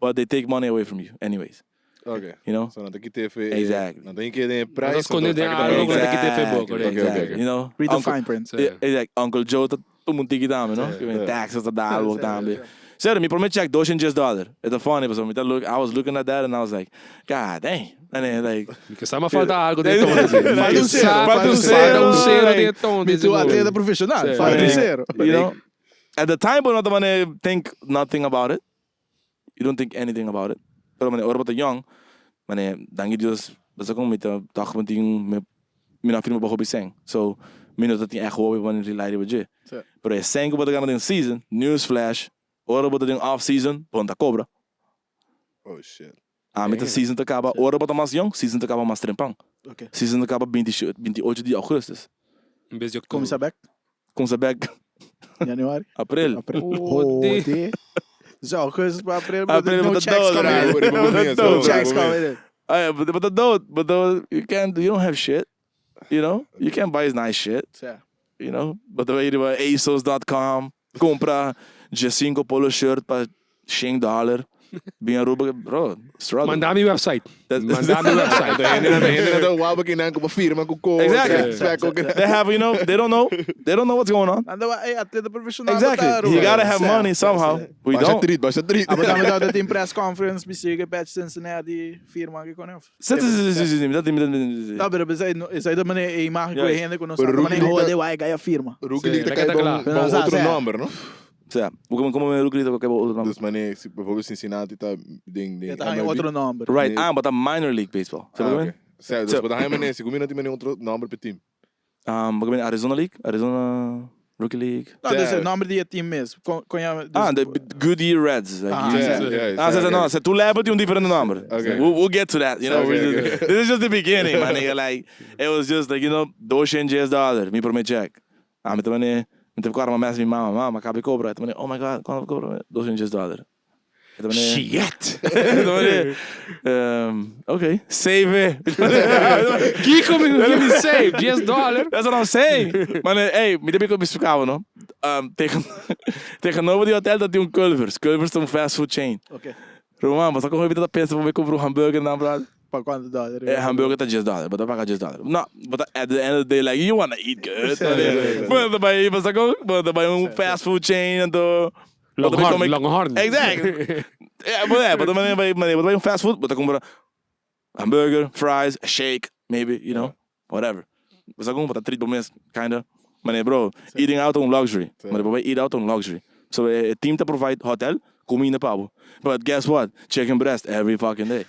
but they take money away from you, anyways. You know? So, nan ta kita fe. Exactly. Nan tin cu den price. Sconde den algo cu nan ta kita fe poco. Exactly. Read the Uncle, fine print. Yeah, exactly. Uncle Joe ta tuma un tiki tambe, no? Si. Taxes ta dal Si, tambe. si. Serio, mi prome check 210 dollar. It's funny, but so mi ta look, I was looking at that and I was like, "God dang." And then like, Cu sa falta algo di tonto. Falta un cero, Falta un Falta cero, un cero like, di tonto. Mi tu atleta profesional. Si. Falta un cero. At the time, but not gonna think nothing about it. You don't think anything about it. Pero man, ora bo ta young, man, danki Dios, basta con mi ta toch met mi mi no firma pa hopi seng. So, mi no tin echt hopi man rely riba dje. Si. Pero e seng cu bo ta gana den season, news flash, ora bo ta den off season, bo ta cobra. Oh shit. Ah, met de season ta caba, ora bo ta mas young, season ta caba mas trempan. Season ta caba 20, 28 di augustus. En bes di october. Cuminsa back? Cuminsa back Januari? April. April. Joder. Joder. So, augustus pa april, April, no but the checks dood, coming right? in. But the No dood. checks coming in. Ah, but the dood, but the, you can't, you don't have shit. You know? You can't buy nice shit. Si. You know, bo ta bay riba asos.com, cumpra 15 polo shirt pa 100 dollar. Bin Aruba, bro, struggle. Manda mi website. Manda mi website. Hende na hende na waba kinan ku firma ku ko. Exactly. They have, you know, they don't know. They don't know what's going on. Anda wa, hey, atleta profesional. Exactly. You gotta have money somehow. We Basha don't. treat, basha treat. Abo tambe tabata tin press conference, mi sigue Patch Cincinnati firma aki con elf. Si, si, si, si, si, si, mi ta mi ta mi No, ta. pero esei no, esei ta manera e imagen ku e hende ku no Pero sa, ta Rookie manera League hode wai gaya firma. Rookie Sí, League ta la kai que ta bon, kla. bon No, sa, otro sa. nomber, no? Sea, como como me Rookie League ta kai otro nomber. Dus mane, si bijvoorbeeld Cincinnati ta den den E ta haña MLB. otro nomber. Right, Nee. ah, but a minor league baseball. Ah, Sabi oké. okay. Sa, dus So- but hij mane, si no tin otro nomber pe team. Um, Arizona League, Arizona Rookie League. No, dus Ja. e nomber di e team mes. Kon kon ya dus, Ah, the Goodyear Reds. Like Ah, you- Ja, sí. ja, Ah, ja, so, no, oké. so tu level tin un diferente nomber. Okay. We'll get to that, you know. Okay, we okay. just- This is just the beginning, my nigga. Like, it was just like, 210 dollar, mi prome check. Ah, mi tambe, mi te kwara mes mi mama, mama, kabi cobra. Tambe, oh my God, cuando cobra? 210 dollar. Tambe, Shit. tambe, okay, save it. Kiko mi no give me save. 10 dollar. That's what I'm saying. Maar nee, hey, mi debi ko splikabo, no? Tegen, tegenover die hotel dat die un Culver's. Culver's is un fast food chain. Oké. Roman, bo sa kon hopi ta pensa pa kumpra un hamburger nan, brother? Pa kuantu dollar? Eh, hamburger ta 10 dollar, bo ta paga 10 dollar. No, but at the end of the day, like, you wanna eat good. Bo ta bai, bo sa kon, bo ta bai un fast food chain, anto... bo ta bai Longhorn, come- Longhorn. Exactly. Yeah, but yeah, bo ta bai, bo ta bai un fast food, bo ta kumpra hamburger, fries, a shake, maybe, you know, whatever. Bo sa kon, bo ta treat bo mes, kinda. Maar nee, bro, eating out un luxury. Maar bo bai eat out un luxury. So, e team ta provide hotel, kuminda pa bo. But guess what? Chicken breast every fucking day.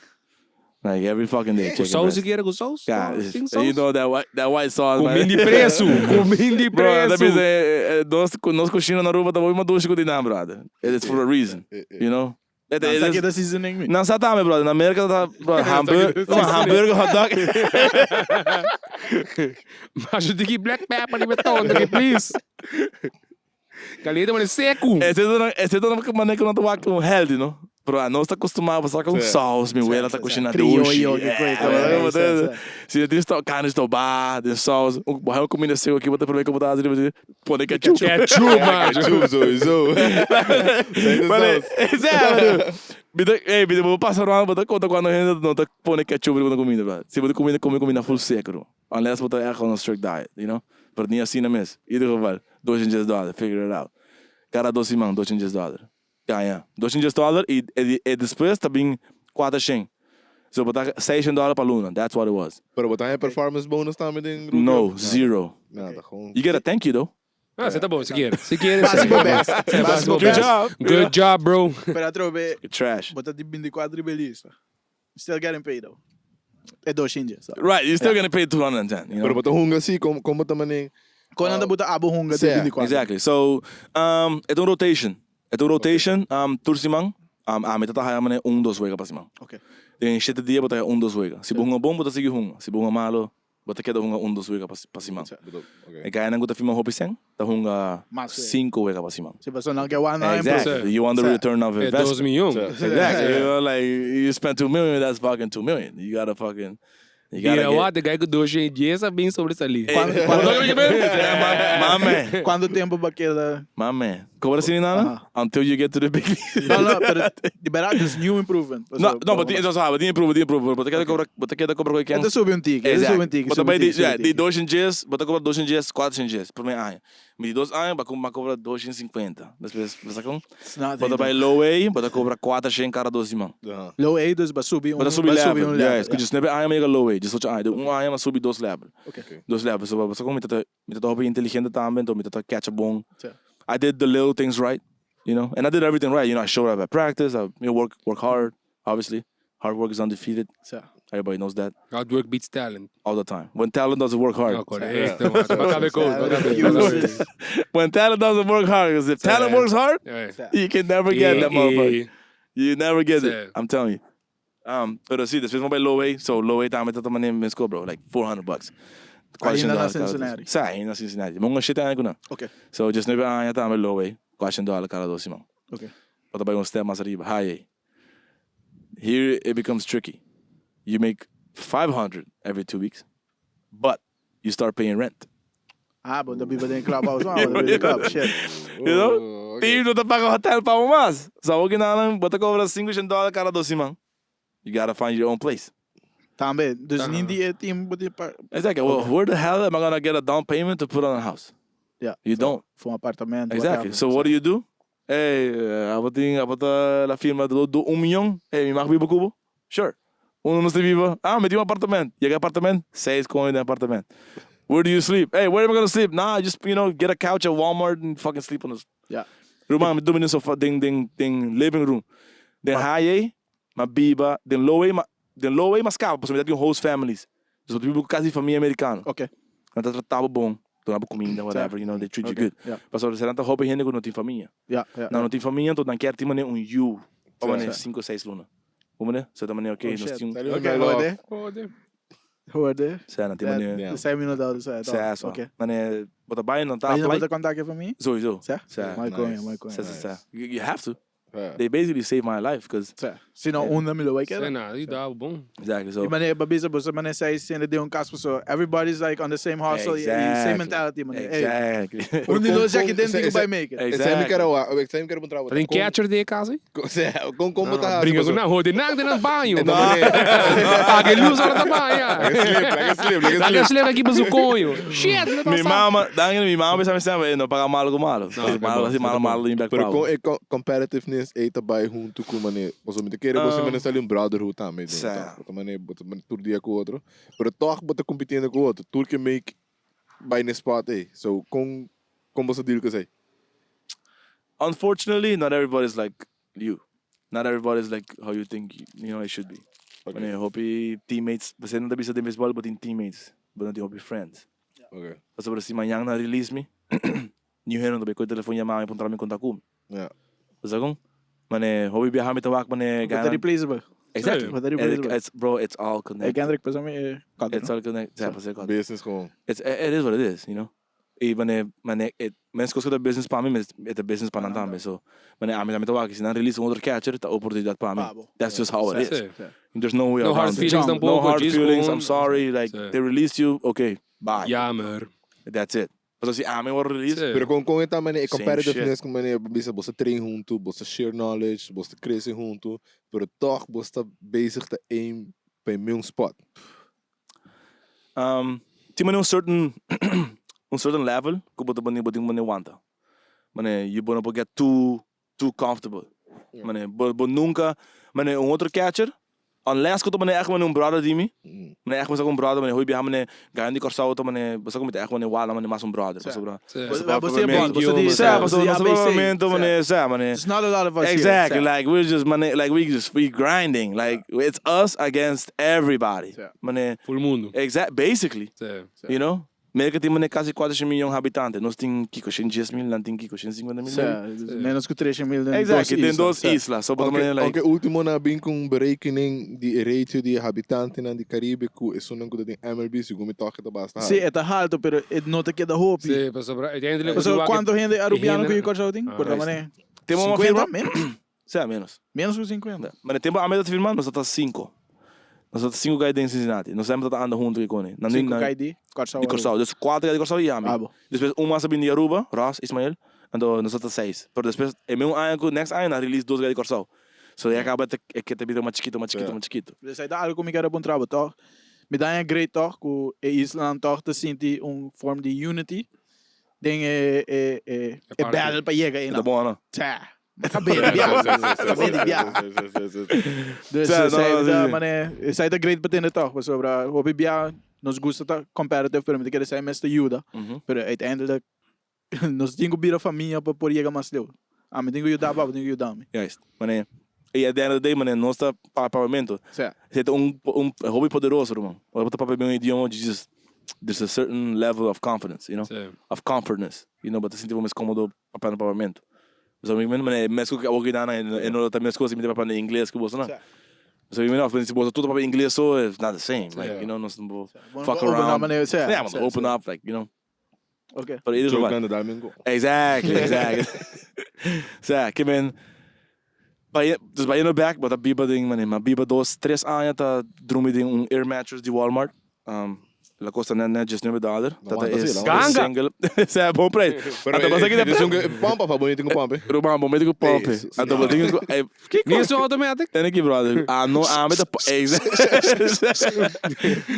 Like every fucking day. Ku Chicken saus breast. si kier, ku saus? Yeah, Sin saus? you know that white sauce, man. Kuminda di presu. Kuminda di Bro, dat presu. is, nos kushina na Aruba ta hopi mas dushi ku di nan, brother. It's for a reason, you know? Nan sa keda seasoning mi. Nan sa tambe, brother. Na Merca ta, bro, hamburger, no, hamburger, hot dog. Mas eu digo black pepper di beton, diki please. Caliente maar seco. Ese ta na manera ku nan ta wak un healthy, no? Pero anos ta acostumado pa sa con saus, mi wela ta cocina Criollo, dushi. que coi, Yeah, coi, bo sí, ta- sí. Si tin carne stobá, den saus, un bo haña comida seco aki, bo ta probé como ta haci, bo ta pone ketchup. Ketchup, man. Ketchup sowieso. Zijn de Maar saus. nee, Mi ta, hey, mi ta bo pasa rond, bo ta conta cuando hende no ta pone ketchup riba nan comida, bro. Si bo ta comida, come comida full seco, bro. Unless bo ta echt on a strict diet, you know? Pero ni asina mes. Ieder geval, 210 dollar, figure it out. Cada 2 siman, 210 dollar. Gaña. 210 dollar y despues ta bin 400. So bo ta 600 dollar pa luna. That's what it was. Pero bo ta haña performance bonus tambe den rookie? No, zero. Nada, gewoon. You get a thank you though. Ah, esei ta bon, si kier. Si kier, Basi bo best. Basi bo Good best. job. Good job, bro. Pero atrobe, Trash. bo ta di 24 riba lista. Still getting paid though. E 200. So. Right, you're still gonna pay 210, you know? Pero bo ta hunga si, kon kon bo ta mane. Kon nan ta buta abo hunga di 24. Exactly. So, e ta un rotation. E ta un rotation, tur siman. Ami ta haya mane un, dos wega pa siman. Den 7 dia bo ta haya un, dos wega. Si bo hunga bon, bo ta sigui hunga. Si bo hunga malo, bo ta keda hunga un, dos wega pa siman. E guynan ku ta firma hopi sen, ta hunga Mas wega. 5 wega pa siman. Si paso nan ke wana. Exactly. You want the return of É 2 investment. miyon. Exactly. Like you spend 2 million, that's fucking 2 million. You gotta fucking, you gotta Mira, get. what, the guy ku 210 a bin sobresalí. My man. Kuantu tempu pa keda? My man. Kobra asina nada? Until you get to the big league. No, pero di bèrdat, there's new improvement. No, but die, so, but die improve, die improve. But keda kobra, but keda kobra koi E ta subi un tiki, e ta subi un tiki. But subi bij un die, tiki, subi ja, un die tiki. 210, bo ta kobra 210, 410, promé aña. Mi di 2 aña, bo ta kobra 250. Despues, bo sa kon? It's nothing. Bo ta bai low A, bo ta kobra 400 kada 2 siman. Low A, dus ba subi un, Bo ta subi ba subi level. un Ja, level. escucha, 9 aña mi a yega low A, 18 aña. Un aña m'a subi dos level. Dos level. So, bo sa kon mi ta hopi inteligente tambe, anto mi ta catch a bon. I did the little things right, and I did everything right. I showed up at practice. I work hard, obviously. Hard work is undefeated. Everybody knows that Hard work beats talent. all the time. When talent doesn't work hard. No, korekto, man. Baka code, baka Refuses. When talent doesn't work hard, because if talent works hard, you can never get that motherfucker. You never get it. I'm telling you. Pero si, despues mi a bai low A. So low A tambe ta mane mes kos, bro. Like $400. Ainda na Cincinnati. Si, ainda na Cincinnati. Mi a hunga 7 aña ku nan. So 19 aña tambe low A. $400 kada 2 siman. Bo ta bai un step mas ariba. High A. Here it becomes tricky. You make 500 every 2 weeks, but you start paying rent. Ah, bo ta biba den clubhouse, no? Bo ta biba den club, shit. You know? Team no ta paga hotel pa bo mas. So awor ki nan bo ta cobra 500 dollar cada dos siman. You gotta find your own place. Tambe, dus ni di e team bo tin pa. Exactly. Well, where the hell am I gonna get a down payment to put on a house? Yeah. You don't. Voor un appartement. Exactly. So what do you do? Hey, abo tin, abo ta la firma do, do un miyon. Hey, mi mag biba ku bo? Sure. Unda nos ta biba? Ah, mi tin un apartament. Yega apartament, seis koño den apartament. Where do you sleep? Hey, where am I gonna sleep? Nah, just, you know, get a couch at Walmart and fucking sleep on the. Yeah. Ruman, mi durmi den sofa, den, den, den living room. Den high ei, m'a biba, den low ei, m'a, den low ei m'a skapa, pasobra mi ta tin host families. Dus bo ta biba ku kas di famia amerikano. Okay. Nan ta trata bo bon, duna bo kuminda, whatever, you know, they treat you Okay, good. yeah. Pasobra nan ta hopi hende ku no tin famia. Yeah, yeah, Nan no tin famia, enton nan kier tin manera un yu pa manera Sí. sinku o seis luna. Bo manera? So ta manera, okay, Oh, nos shit. tin. Sali un Okay, love. horde. Horde. Horde. Sa, nan tin manera. Yeah. Sei minuto auto, sa. Sa, so. Okay. Manera, bo ta bai, nan ta Mas apply. bo ta kontak pa mi? Sowieso. Sa? Sa. Mai Nice. koño, mai koño. Sa, sa, sa. You have to. Ja. They basically saved my life, cause. Sa. Si no, unda mi lo bai keda. Sa na, i da bon. Exactly, so. E mané, babisa, boso mané sei sende de un cas, so everybody's like on the same hustle, e same mentality, mané. Hey, Exactly. un di nos ya ki Con- den con- tin ku bai make it. Esei mi kero wa, esei mi kero puntra bo. Ta tin catcher den e cas ei? Con con bo ta hasi? Bringa ku nan, hode nan den nan baño. No, mané. Paga e luz ora ta baña. Laga slip, laga slip, laga Laga slip. slip aki pa su coño. Shit, mi ta Mi sa. mama, dan mi mama bisa mi semper, "Ey, no paga malo ku malo. No, Hasi malo, hasi malo, malo tin bek Pero pa con bo. e competitiveness ei ta bai hunto cu mané, pasobra mi ta kere bo si mané sali un brotherhood tambe den, Sa. toch? Bo ta mané, bo ta mané tur dia cu otro, pero toch bo ta compitiendo cu otro, tur ke make bai n'e spot ei. So con con bo sa deal cu esei? Unfortunately, not everybody's like you. Not everybody's like how you think you know it should be. Okay. Mané hopi teammates, bo no ta bisa den baseball bo tin teammates, bo no tin hopi friends. Okay. Pasobra si mañan nan release mi, niun hende no ta bay coge telefon yama mi puntra mi konta ku mi. Yeah. Bo sa kon? Mane hopi biaha mi ta wak mane Bo ta gana. replaceable. Exactly. Bo ta replaceable. It's, bro, it's all E connected. Kendrick pasa mi e cutter, It's no? all connected. Sa, pasa e cutter. Business gewoon. It's, it is what it is, you know. I mane, mane, e meskos ku ta business pa mi, mes e ta business pa nan tambe. So, mane ami tambe ta wak, si nan release un otro catcher, ta oportunidat pa mi. Pa bo. That's just how it is. Sí. There's no way No around hard it. feelings Jungle. No tampoco. hard djis feelings, gewoon- I'm sorry. Like, Sí. they released you, okay, bye. Jammer. That's it. Pasobra si ami wòrdu released, Sí. Pero con con e ta mane e Same competitiveness ku mane bo bisa bo ta train huntu, bo ta share knowledge, bo ta crece huntu, pero toch bo ta bezig ta aim pa e meun spot. Um, tin mane un certain un certain level ku bo ta bani bo tin ku mane wanta. Mane you bo no por get too too comfortable. Mane bo bo nunca mane un otro catcher unless ku ta mane echt mane un brother di mi, mane echt mester un brother mane hopi biaha mane gana di Kòrsou ta mane bo sa ku mi ta echt mane wala mane mas un brother pasobra Sí. Bo bo si bond, bo si di Sa, bo si pasobra di nos ABC. momento mane sa mane There's not a lot of us here. Exactly, Sa. like we're just mane like we just we grinding like it's us against everybody. Sa. Mane Full mundo. exact basically. Sí. You know? Merka tin mane kasi 400 miyon habitante. Nos tin kiko, 110 mil, nan tin kiko, 150 mil. Sa, menos ku 300 mil den dos Exactly, den isla. dos Sa. isla. So, bo ta Aunke, mane like aunke ultimo nan a bin ku un berekening di e ratio di e habitantenan di Caribe ku esunnan ku ta den MLB, segun mi toke ta basta Sí, haltu. e ta haltu, pero e no ta keda hopi. Sí, pasobra uiteindelijk Pasobra wak e- kuantu hende Arubiano ku hende- yu Kòrsou tin? Ah, Por ta juist. mane Tempo a 50 firma? menos? Sea, menos. Menos ku 50. Mane tempo ami ta firma, nos ta 5. Nos ta 5 kai den Cincinnati. Nos semper ta anda hunto ku kone. Nan 5 nan kai di Kòrsou. di Kòrsou. Dus 4 kai di Kòrsou i ami. Ah, bo. Despues un mas a bini di Aruba, Ross, Ismael. Anto nos ta 6. Pero despues e meun aña ku next aña nan release dos kai di Kòrsou. So ya kaba ta e ke ta bira mas chikito, mas chikito, Ja. mas chikito. Dus ei ta algo ku mi kere puntra bo tòg. Mi ta haña great tòg ku e islanan tòg ta sinti un form di unity den e e e e party. battle pa yega Ta einan. bon, no? Tja. Kabé di biaha. Kabé di biaha. Dus Sa, no, esei no, ta sí, sí. mane, esei ta great pa tende tòg, pasobra hopi biaha nos gusta ta competitive, pero mi ta kere esei mes ta yuda. Pero uiteindelijk nos tin ku bira famia pa por yega mas leu. Ami tin ku yuda bo, abo tin ku yuda mi. Juist. Mane, y at the end of the day, mane, nos ta pa papiamento. Sa. Esei ta un, un hopi poderoso, ruman. Ora bo ta papia un idioma, you just, there's a certain level of confidence, you know? Sí. Of comfortness. You know, bo ta sinti bo mes komodo papiando papiamento. So mi mane, mes ku awor kinan e no ta mes kos si mi ta papia na ingles ku boso nan. Sa. So mi mane, si boso tur ta papia ingles so, it's not the same. Like, Sí. you know, nos no por Bo no fuck por open up around. mane, sa, Yeah, sa, open sa. up, like, you know. Ok. Pero it is what. Jokando dal mingo. Exactly, exactly. Sa, ke men, bai, dus bayendo back, bo ta biba den, mane, m'a biba dos, tres aña ta drumi den un air mattress di Walmart. Um. La kosta net net 19 dollar. Tata Aguanta, e sí, la e single. Sea bon prijs. Pero Anto basta kita e un ke pompa pa bonito ku pompe. Ruman, bo mete ku pompe. Ey, Anto bo tin ku ey, kiko? Ni esun automatic? Tene ki brother. Ah no, ami ta ey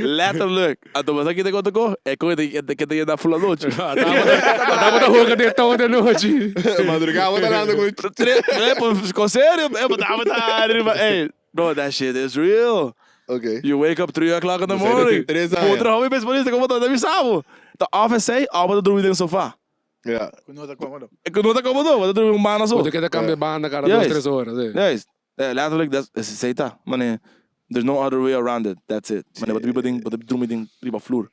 Letterlijk. Anto basta kita konta ko, e ko e ta keda yena full anochi. Ata bo ta hoga den todo de nochi. Madrugada bo ta landa ku Tre, con serio, e bo ta arriba, ey. Bro, that shit is real. Ok. You wake up 3 o'clock in the Bo sa morning. tres Bo aña. traha mi beisbolista como ta bisa bo. Ta of esey, of bo ta drumi den sofa. Ja. Ku no ta komodo. Ku no ta komodo, bo ta drumi un banda so. Bo ta keda kambia banda kada dos Juist. tres ora, si. Juist. Eh, letterlijk, dat is esey ta. Mane, there's no other way around it. That's it. Mane, bo ta biba den, bo ta drumi den riba flur.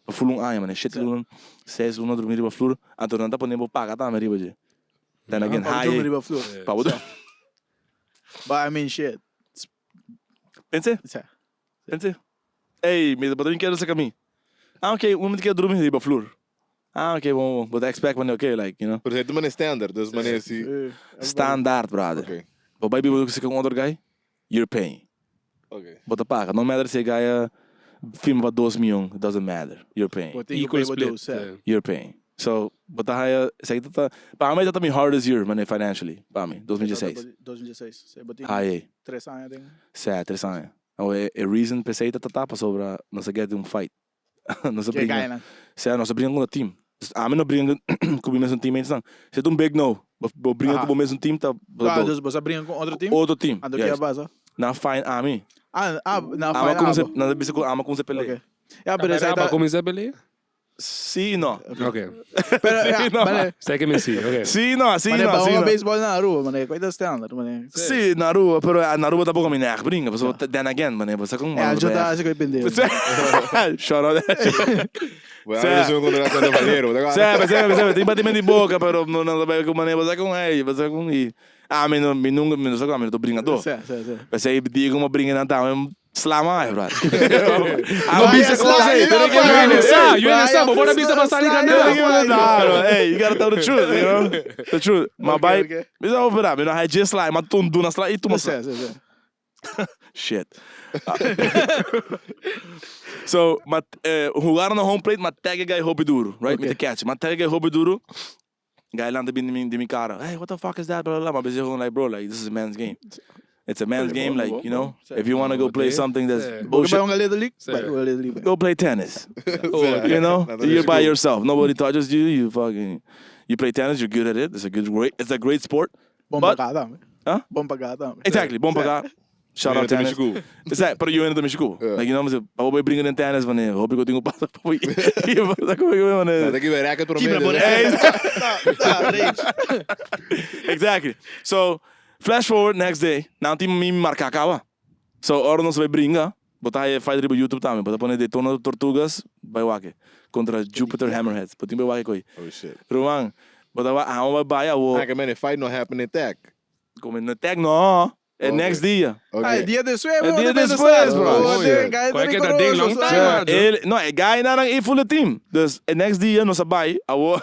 Pa ful un aña, mane, shete luna, seis luna drumi riba flur. Anto nan ta pone bo paga tambe riba dje. Then again, Pa bo haye. drumi riba flur. Pa bo drumi. But I mean shit. Pense? Sa. Pense? Ey, mi bo ta bin kere sa kami. Ah, ok, un mi kere drumi riba flur. Ah, ok, bon, bon. Bo ta expect mane, ok, like, you know. Pero esei ta mane standard, dus mane si. Standaard, brother. Ok. Bo bai biba ku un otro guy, you're paying. Ok. Bo ta paga. No matter si e guy a firma pa dos mion, it doesn't matter. You're paying. Bo tin ku Equal pay bo split. dos, sa. You're paying. So, bo ta haya, esaki ta ta, pa mi ta ta mi hardest year, mane, financially, pa mi, 2016. 2016. Sa bo tin Haye. tres aña den. Sa, tres aña. Awe, e, e reason p'esei ta ta ta pasobra nos a get un fight. Nos a Ke bringa. gainan. Sa, nos a bringa kontra team. Ami no bringa ku mi mesun teammates nan. Si ta un big no, bo, bo bringa Aha. ku bo mesun team ta, bo ta Ah, dood. dus bo sa bringa ku otro team? Otro team, Anto ke a juist. pasa? Nan fine ami. Ah, ah, nan Ami a fine kuminsá, abo. nan a bisa ku ami a kuminsá pelea. Ok. Ja, pero esei Aba ta... kuminsá pelea? Sí y no. Ok. Pero, Sí, ja, no. mane, Sei que me sí, ok. Sí y no, sí y mane, no, pa sí y hunga no. baseball na Aruba, mane, koi ta standard, mane. Sí, na Aruba, pero na Aruba tampoco mi no echt bringa, pasobra then again, mane, bo sa con Ja, yo ta haci koi pendejo. Shout out. Bo a haci un contrato contra Valero, bo ta Sí, sí, sí, tin batimento di boca, pero no no ta bay cu mane, bo sa con hey, bo sa con y ami no, mi nunca, mi no sa con ami no ta bringador. Sí, sí, sí. P'esey di como bringa nan tambe, Sla mai, brother. No bisa sla, cosa. you Pero know, que fire. sa, you Vaya, sa, bo por bisa pa sali sla, ganar. Nah, hey, you gotta tell the truth, you know? The truth. Ma Okay, bai, okay. bisa over mi no hij just sla, ma toen doen sla, i tuma sla. Sí, sí, sí. Shit. So, ma jugaron na home plate, ma tag guy hopi duro, right? Okay. Met de catch. Ma tag guy hopi duro. Guy landa bin di mi cara. Hey, what the fuck is that? Blah, blah, blah. Ma bezig gewoon like, bro, like, this is a man's game. It's a man's game, like, you know? If you want to go play something that's Sí. Bo bullshit, bay hunga Little League? Sí. Bay hunga Little League. go play tennis. Oh, You know, you're by yourself. Nobody touches you. You fucking, you play tennis. You're good at it. It's a good, great, it's a great sport. Bon But- paga tambe. Huh? Bon paga tambe. Exactly. Bon paga. Shout out tennis. Exactly. Pero you end up in Yeah. Like, you know, pa bo bringa den tennis, wanneer hoop ik dat ding pasa. Pa bo wanneer. Dat ik weer racket Kibra promedio. bo Exactly. So, flash forward next day. Nou, team mi marca acaba. So, ora nos vai bringa. Botar aí fight riba YouTube também. Botar pone Daytona Tortugas by Wake contra Jupiter Hammerheads. Botin by Wake koi. Oh shit. Roman, botar a uma vai a Ah, que man, fight no happen in tech. Como no tag no. É Ok. next dia. Ok. Ah, dia despues, É dia despues, bro. Oh, yeah. Qual que tá ding long time, man. Ele, no, e guy na e full team. Dus e next dia nos sabay, awo.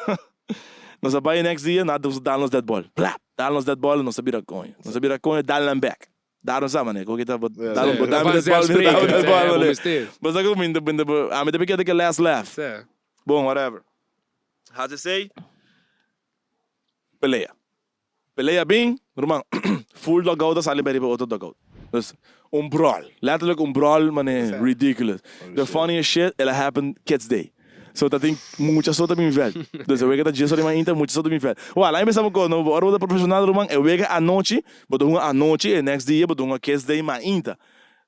Nos sabay next dia na dus dal nos dead ball. Plap, dal nos dead ball, nos sabira conha. Nos sabira conha, dal them back. Daarom samen, nee. Ook dat daarom Ja, dal dead ball, vanzelfsprekend, dal dead ja, ball. bom nee. besteed. Maar zeg ook minder minder ah, met de bekende last laugh. Sí. Bom, whatever. HCC. Pelea. Pelea bem, Roman. Full dugout, sali bij de auto dugout. Dus een brawl. Letterlijk een brawl, man, ridiculous. The funniest shit, it happened Kids Day. So dat ding, mucha sota mi vel. Dus eu dat Jesus ma inter, mucha sota mi vel. Wa, lá empezamos com, no, ora profissional, Roman, eu wega anoche, but uma anoche, e next dia, but uma Kids Day ma inter.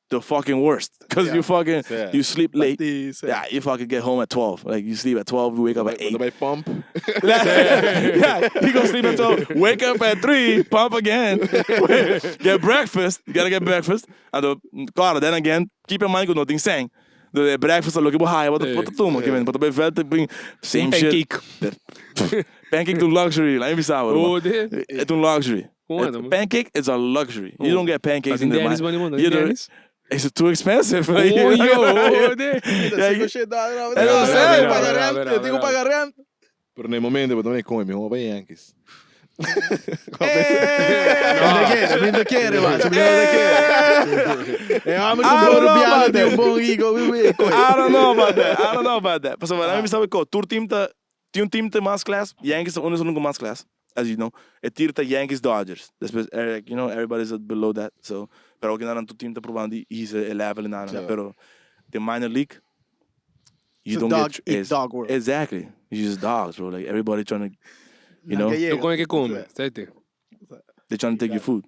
The fucking worst. Because you fucking, Yeah. you sleep late. Batiste. Yeah, you fucking get home at 12. Like, you sleep at 12, you wake up at 8. Bij pump. yeah, you gonna sleep at 12, wake up at 3, pump again, get breakfast. You gotta get breakfast. And the, claro, then again, keep in mind, ku nothing sang. The breakfast, look, high, what the what the tumor, but the veld, bring same shit. Pancake. Pancake to luxury, like me sabe. Oh, de. It's a luxury. Hoe dan, man? Pancake is a luxury. You don't get pancakes in the Dennis, man, man, You don't- Dennis. It's too expensive. Oh, yo, oh, de. Yeah, you- Eu sei, tenho que verá, pagar verá, rent, verá, eu tenho que verá. pagar rent. Pero no momento, but também come, vamos para Yankees. No, Mi ta kere, mi ta kere, macho, mi ta kere. E homber ku I bon don't know rubiano about tin un that. bon ego, wi wi, koi. I don't know about that. I don't know about that. Pasobra nan mi sabi ko, tur team ta, tin un team ta mas class, Yankees ta uno esun ku mas class, as you know. E tir ta Yankees Dodgers. Despues, eh, you know, everybody's below that. So, pero oki nan tur team ta probando di hisa e level nan, pero den minor league, you It's a don't dog get eat is- dog world. Exactly. You just dogs, bro. Like everybody trying to, you know, Yo come que come, sete. they're trying to take your food.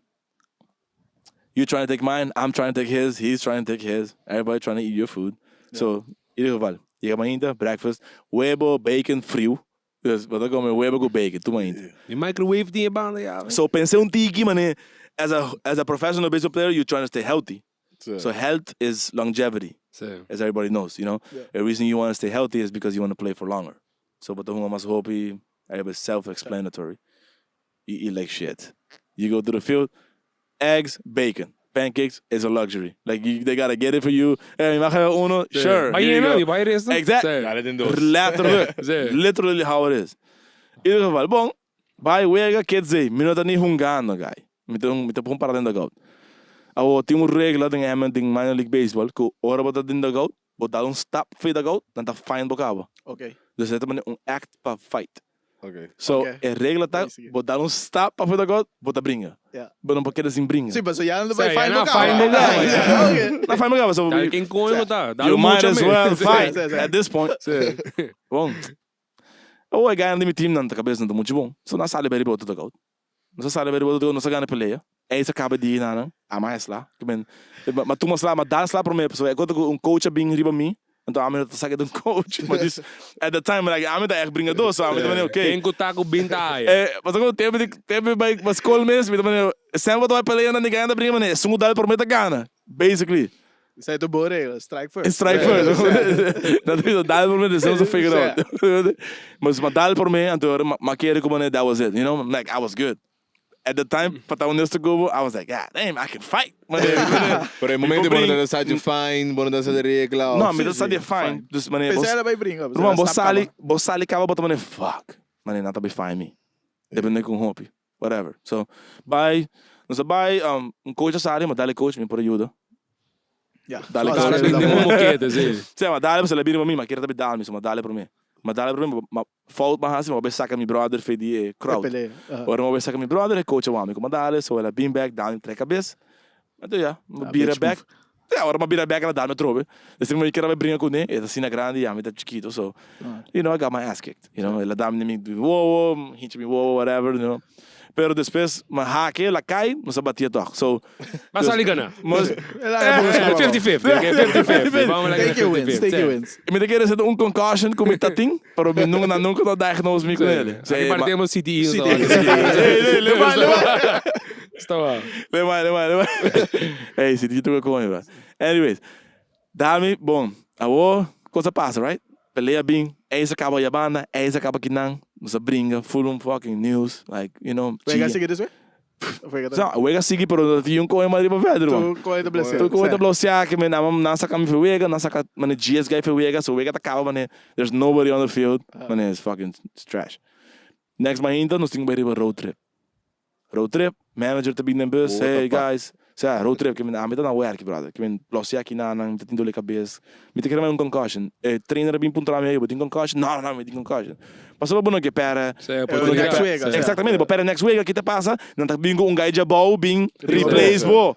You're trying to take mine, I'm trying to take his, he's trying to take his. Everybody trying to eat your food. So, in ieder geval, yega mainta, breakfast, webo, bacon, friu. Dus bo ta come webo cu bacon, tur mainta. E microwave tin e banda ya. So pensa un tiki, mane, as a professional baseball player, you're trying to stay healthy. So health is longevity. Si. As everybody knows. The reason you want to stay healthy is because you want to play for longer. So, bo ta hunga mas hopi, everybody's self-explanatory. You eat like shit. You go to the field, eggs, bacon, pancakes is a luxury. Like you, they gotta get it for you. Hey, mag uno? Sure. Bay Here you yena, go. di bay resto. Exact. Si. Dale den dos. Letterlijk. Si. Literally how it is. In ieder geval, bon, bay wega, kids day. Mi no ta ni hungando, guy. Mi ta pon para den dugout. Awo, tin un regla den M den minor league baseball, ku ora bo ta den dugout, bo dal un stap for di dugout, dan ta fine bo caba. Dus e ta un act pa fight. So, e regla ta, Basically. bo dal un stap pa for di dugout, bo ta bringa. Bo no por keda sin bringa. Si, mas ya no bay Si, fine ya bo no fine bo caba. Na fine bo caba, so Dale ken come ta. Dale you might mucho as me. well fight Si. at this point. Si. Bon. O e guy di mi team nan ta cabes nan ta mucho bon. So nan sali bay riba otro dugout. Nos a sali bay riba otro dugout, nos a gana pelea. Ey sa caba di nan, ama e sla. Ke men, ma tuma sla, ma dal sla prome, pasobra e konta ku un coach a bin riba mi, anto ami no ta saka di un coach. Ma dis, at the time, like, ami ta echt bringador, so ami ta manera, okay. Ken ku ta ku bin ta haya. Pasobra ku tempo di, tempo bay pa skol mes, mi ta manera, semper bo ta bay pelea nan di gana ta bringa, manera, esun ku dal prome ta gana, basically. Esei ta bon regla, strike first. Strike first. Nan ta bisa dal prome, despues nos figure out. Mas ma dal prome, anto ora ma kere ku manera that was it. Like I was good. At the time, pa ta honesto ku bo, I was like, "God damn, I can fight." Manera, Pero e momento mi bo no ta sa di fine, bo no ta sa di regla. No, mi ta sa di fine. Dus manera, Pensei ela bay bringa. Ruman, bo sali caba bo ta manera, fuck. Manera, nan ta bay fine mi. Depende con hopi. Whatever. So, bye. Nos a bay, un coach a sali, ma dale coach, mi por ayuda. Dale Só coach. Dale Dale, den dale. un mokete, si. Si, ma dale, se la bini pa mi, ma kier tabi dal mi, so ma dale pa mi. Ma dale pa mi, ma fout ma hasi, ma bay saca mi brother for di crowd. Pelea. Ora ma bay saca mi brother, e coach a wami, como dale, so el a bin back, dal mi trek cabes. Anto ja, ma Ah, bira bitch back. Ja, ora ma bira back, el a dal mi trobe. Dus mi kier bay bringa cune, e ta asina grandi, ja, mi ta chikito, so, I got my ass kicked. El a dal mi wowo, hincha mi wowo, whatever. Pero despues, ma hake, la cai, nos a batia toch. So, Mas sali gana. Mas, 50-50, ok? 50-50. Vamos lá. Take your wins, take your wins. Mi ta kere un concussion cu mi tatin, pero mi nunca, nunca no diagnose mi cu ele. Aki partimos CTE. CTE. Hey, hey, leva, leva. Está bom. Leva, leva, leva. Hey, CTE toca com ele, bro. Anyways, dami, bon, awo, cos a pasa, right? Pelea bin, ey a caba yabanda, ey a caba kinan, nos a bringa, full on fucking news, like. Wega Chia. sigui despues? Wega So, wega sigui, pero tin un coe mas riba verder, man. Tu coe ta blessé. Tu coe ta blessé, ke men nan saca mi wega, nan saca mane GS guy for wega, so wega ta caba mane, there's nobody on the field, mane, it's fucking it's trash. Next mainta, nos tin riba road trip. Road trip, manager ta bin den bus, What "Hey the fuck?" guys, sa road trip, ke men ami ta na werk, brother, ke men blessé aki na nan, mi tin dolor di cabes, mi ta kere un concussion. Trainer bin puntra mi, "Hey, bo tin concussion?" "No, no, mi tin concussion." Pasobra bo no ke perde. Si, Eh, por next week, Si. Exactamente, bo perde next week, aki ta pasa, nan ta bin cu un guy djabou, bin replace bo.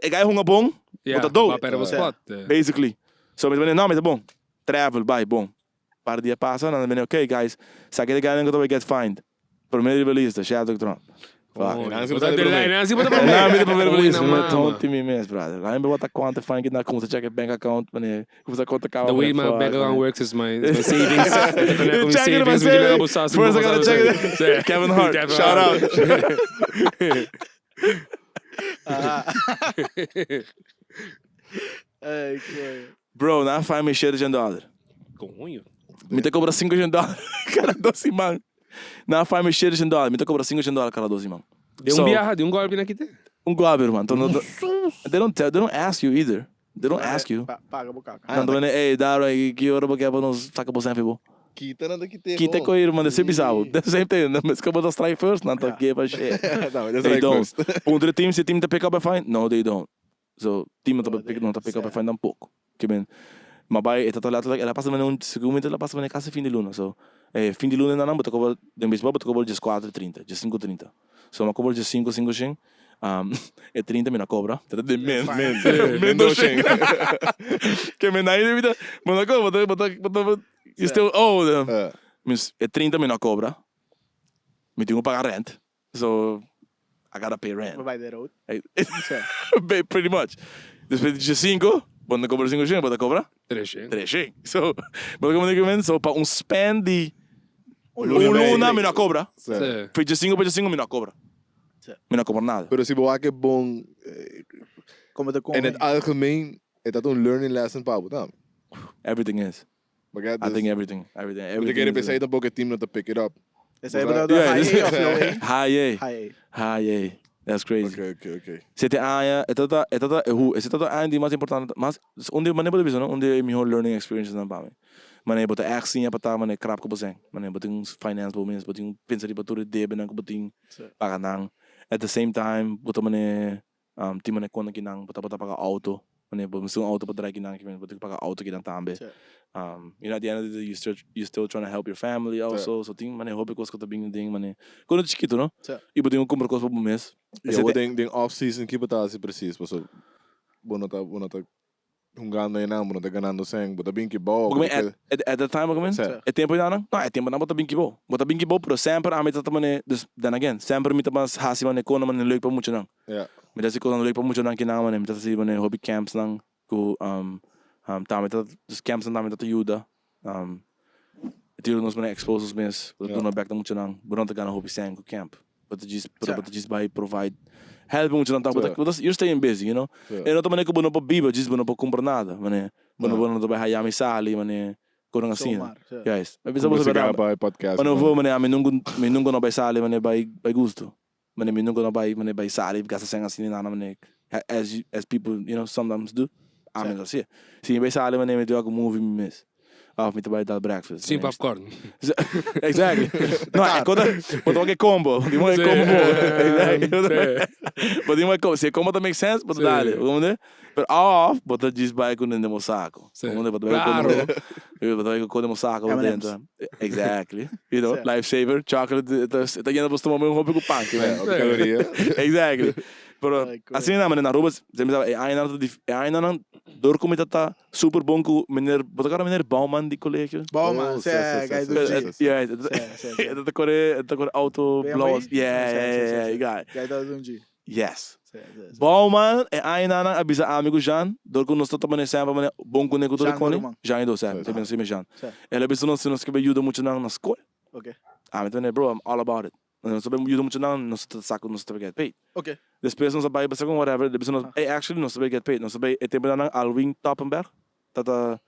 E guy hunga bon, bo ta dood. Ba perde bo spot. Basically. So mi ta no, mi ta bon. Travel, bye, bon. Par dia pasa, nan ta okay guys, saca e guy nan get fined. Prome release, Shadow Trump. Fuck. Nancy Bota bota de prome. Nancy bota prome. Não, mi ta prome release, Oi, mi na mama. tonto mi mes, brother. Lá me bota conta, fine que na conta, check bank account, mane. Como conta acaba. The way my fuck, bank account man. works is my savings. Connect with Check it, my savings, we savings. can savings. First I gotta check it. Kevin Hart, Kevin shout Hart. out. Ay, coe. Bro, nan fine mi $700. Coño. Mi ta cobra $5 cada 2 siman. Nan fine mi $700. Mi ta cobra $5 cada 2 siman. Di un So, biaha, di un golpe na kite. Un golpe, man. Anto, no, they don't tell, they don't ask you either. They don't ask you. Paga bo caca. Anto, hey, dara, ki ora bo ke pa nos saca bo semper bo? Kita nan ta kit'é Kita gewoon. koe man, de bisa bo. The same thing, mes ku bo ta strike first, nan ta give a shit. No, that's They right don't. first. Puntra e team si e team ta pick up e fine? No, they don't. So, team no ta pick, no ta pick up e fine tampoco. Ke men, ma bai, e ta ta letterlijk, el a pasa mane un, segun mi el a pasa mane kasi fin di luna. So, e fin di luna nan bo ta kobra, den beisbol bo ta kobra dieskuater trinta, diesinku trinta. So, mi a kobra diesinku, sinku shen, e 30 mi no a kobra, ta den men, Men, men men dos dos shen. shen. Ke men nai mi ta, bo no kobra, bo ta, bo ta, bo ta, you still owe them. Mis, e 30 mi no a kobra, mi tin ku paga rent, so I gotta pay rent. Bo bai de road. Pretty much. Despues di diesinco, bo no kobra sinku shen, bo ta kobra Tres shen. tres shen. So, bo ta komprende ke men? So, pa un span di Un un luna. luna mi no a kobra. Sí. Fe diesinco pa diesinco mi no a kobra. Mi no a kobra nada. Pero si bo wak e bon, Como ta in het algemeen, e ta un learning lesson pa bo tambe. Everything is. Begrijp? I Dus, think everything, everything, bo ta everything kere is pensá tampoco e team no ta pick it up. Esei bo ta Yeah, high A of low A? High A. High A. High A. That's crazy. Okay, okay, okay. Sete aña, e ta ta, e ta ta, e hu, esei ta ta aña di mas importante, mas, un di, manera bo ta bisa no, un di e mihor learning experiences nan pa mi. Manera bo ta ègt siña pa ta manera krap ku bo sèn. Manera bo tin finance bo mes, bo tin pensa riba tur e debenan ku bo tin, paga nan. At the same time, bo ta manera Tin manera konta kinan bo tabata paga auto, manera bo mester un auto pa drai kinan, bo tin ku paga auto kinan tambe. You know at the end of the day you still you still trying to help your family also, so tin manera hopi kos ku ta bin den manera kono chikitu no, i bo tin ku kumpra kos pa bo mes. I awor den den off season ki bo ta hasi precies? Pasobra bo no ta bo no ta Hungando einan, bo no ta ganando sèn, bo ta bin kibou. Bo at, at, at that time, bo Sí. E tempo einan? No, e tempo nan bo ta bin kibou. Bo ta bin kibou, pero semper ami ta ta mane, dus then again, semper mi ta mas hasi mane konan mane leuk pa muchanan. Ja. Mi ta hasi konan leuk pa muchanan kinan mane, mi ta hasi mane hopi camps nan ku um, um, tambe ta, dus camps nan tambe ta ta yuda. Um, e tiro nos mane expose nos mes, bo ta Ja. duna bek na muchanan. Bo no ta gana hopi sèn ku camp. Bo ta djis, Sa. bo ta djis bai provide help muchanan ta, bo ta, Sa. bo ta, you're staying busy, you know. Sa. E no ta manera ku bo no por biba, djis bo no por kumpra nada, manera bo no No. bo no ta bai haya mi sali, manera konan asina. Zomaar, sa. Juist. Mi bisa Kumpra boso sigaar berdad, pa e podcast. ma no voor manera mi nunca mi nunca no bai sali manera bai bai gusto. Manera mi nunca no bai manera bai sali gasta sèn asina nada manera as you as people you know sometimes do. Ami Sa. no ta hasié. Si mi bai sali manera mi ta wak un movie mi mes. Of mi ta bai dal breakfast. Sin popcorn. Exactly. No, e kota, bo ta wak e combo. Di moe e combo bo. Bo di moe e combo. Si e combo ta make sense, bo ta dale. Bo comprende? Pero of, bo ta djis bai ku den bo sako. Sí. Bo comprende? Bo ta bai ku Claro. bo ta bai ku den bo sako M&M's. dentro. Exactly. You know, Sí. lifesaver, chocolate, e ta, e ta yena bo stomago un hopi ku pan. Ja, hopi caloria. Exactly. Pero Ay, cool. asina nan, na Aruba, ze mi e añanan ta dif, e añanan dor ku mi ta ta super bon ku meneer, bo ta kòrda meneer Bouwman di kolegio? Bouwman, Oh, sí, sí, sí, guy sí, do sí, G. sí. Yeah, Sí, sí, sí. e ta kore, e ta kore auto BMW? blauw. Yeah, Sí, yeah, sí, sí, yeah, sí. you got it. Guy ta do G. Yes. Sí, sí, sí. Bouwman, e añanan a bisa ami ku Jean, dor ku nos ta ta mane semper mane bon kuné ku tur e Jean koni. Gourman. Jean i do, sí, Sí, sí, sí, Jean. Sí. El a bisa nos si nos ke bai yuda muchanan na skol. Ok. Ami ta mane, bro, I'm all about it. Nos ta bai yuda muchanan, nos ta sa ku nos ta bai get paid. Ok. Despues nos a bai basa con whatever, despues nos, ey actually nos ta bai get paid, nos ta bai, e tempo nan Alwin Toppenberg, ta ta,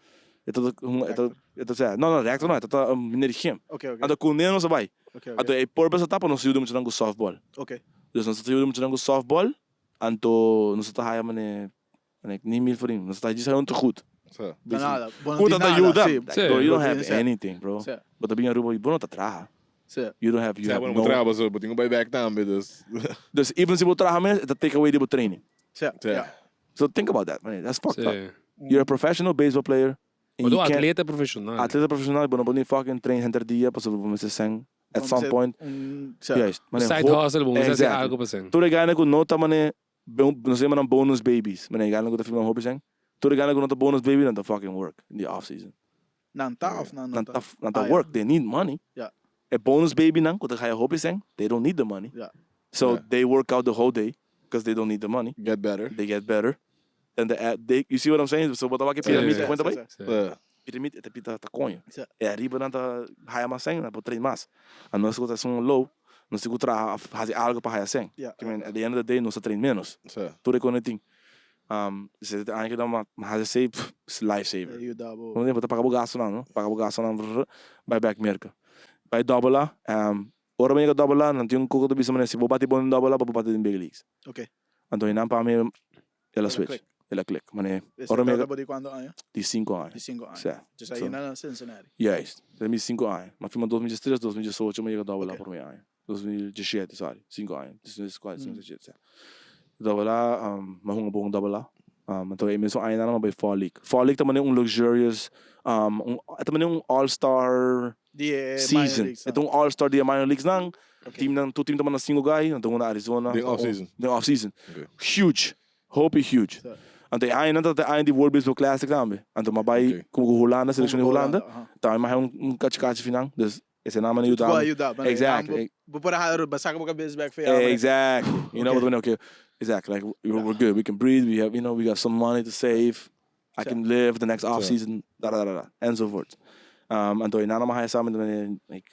e ta e ta e ta sea, no no rector no, e ta ta meneer di gym. Ok ok. Anto cu ne nos a bai. Ok ok. Anto e purpose a ta pa nos yuda muchanan cu softball. Ok. Dus nos ta yuda muchanan cu softball, anto nos ta haya mane, mane ni mil florin, nos ta djis haya un tegoed. Sa. Na nada. Bo no Cu tin ta ta nada, yuda. sí. Sí. Bro, you don't Bo tin have sí. anything, bro. Sí. Bo ta bin Aruba y bo no ta traha. Sí. You don't have, you Sa, have bo no no. por traha pasobra bo tin ku bai bek tambe, dus. Dus even si bo traha mes, e ta take away di bo training. Sí. Sí. Ja. So think about that, man. That's fucked up. Sí. You're a professional baseball player. And Bo you ta un can't, atleta profesional. atleta profesional, bo no por ni fucking train henter dia pasobra bo mester sèn at Bo some mester point. un, sí. Juist. Mane, Side hop- hustle, bo mester hasi Exactly. algo pa sèn. Tur e gana ku no ta mane, nos yama nan bonus babies. Mane, e gana ku ta firma hopi sèn. Tur e gana ku no ta bonus baby, nan ta fucking work in the off season. Nan ta of nan no Nan ta? ta, nan ta Ah, ja. work, they need money. Ja. E bonus baby nan ku ta haya hopi sèn, they don't need the money. Ja. So Ja. they work out the whole day, because they don't need the money. Get better. They get better. And the, they, you see what I'm saying? So bo ta wak e piramid, Sí. cuenta Sí, bai? sí, Sí. Sa. Piramid, e ta pita ta coño. Sí. E ariba nan ta haya mas sèn, nan por train mas. A nos ku ta esun low, nos tin ku traha of hasi algo pa haya sèn. Ja. Ke men, at the end of the day, nos ta train menos. Sa. Tur e kone tin. Um, si e aña keda ma hasi esei, pff, is life saver. E yuda bo. Bo ta paga bo gastonan, no? Paga bo gastonan, brr, bai bek Merka. Bai double A, um, ora bo yega double A, nan tin un koko ta bisa manera si bo bati bon den double A, bo por bati den big leagues. Ok. Anto einan pa mi, el a El a switch. click. El a click. Mane, Esei ora mi tabata bo di cuanto aña? Di cinco aña. Di cinco aña. Sa. Dus ahí na Cincinnati. Juist. Den mi cinco aña. Mi a firma 2013, 2018 mi a yega Double A Ok. prome aña. 2017, sorry. Cinco aña. 2014, 2017, sa. Double A, mi a hunga bon Double A. Anto e mesun aña nan mi a bai Fall League. Fall League ta manera un luxurious, un, e ta manera un all star Di e minor season. leagues E ta nan. un all star di e minor leagues nan. Ok. Teamnan, tur team ta manda cinco guy, nan ta hunga na Arizona. Den off season. Den off season. Ok. Huge. Hopi huge. Sa. Anto e añanan ta e aña di World Baseball Classic tambe. Anto mi a bai Ok. como cu Hulanda, seleccion di Hulanda, Hulanda. aha. Tambe mi a haya un kachi kachi finan. Dus esei nan a yuda Bo a mi. yuda, mane. Exactly. Bo por a hala bo saka bo kabes bek for jou. Exactly. You know, Okay. okay. okay. Exactly. Like we're good. We can breathe. We have, you know, we got some money to save. I can live the next off season. Da da da da. And so forth. Anto e nan a haya sa mi like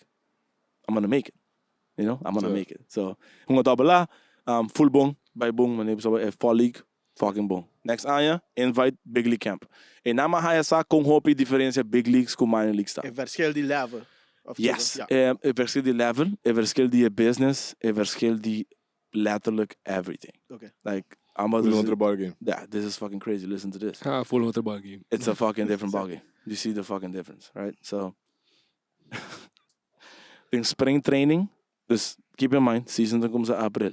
I'm gonna make it. You know, I'm gonna Zo. make it. So, hunga double A, full bon, bai bon, mane so e fall league, fucking bon. Next aña, invite big league camp. E nan a haya sa con hopi diferencia big leagues cu minor leagues ta. E verschil di level. Of kiko? Yes, Ja. e verschil di level, e verschil di e business, e verschil di letterlijk everything. Oké. Like, I'm about Full to otro ballgame. Yeah, this is fucking crazy. Listen to this. Ah, full otro ballgame. It's a fucking different ballgame. You see the fucking difference, right? So, in spring training, dus keep in mind, season ta cuminsa april.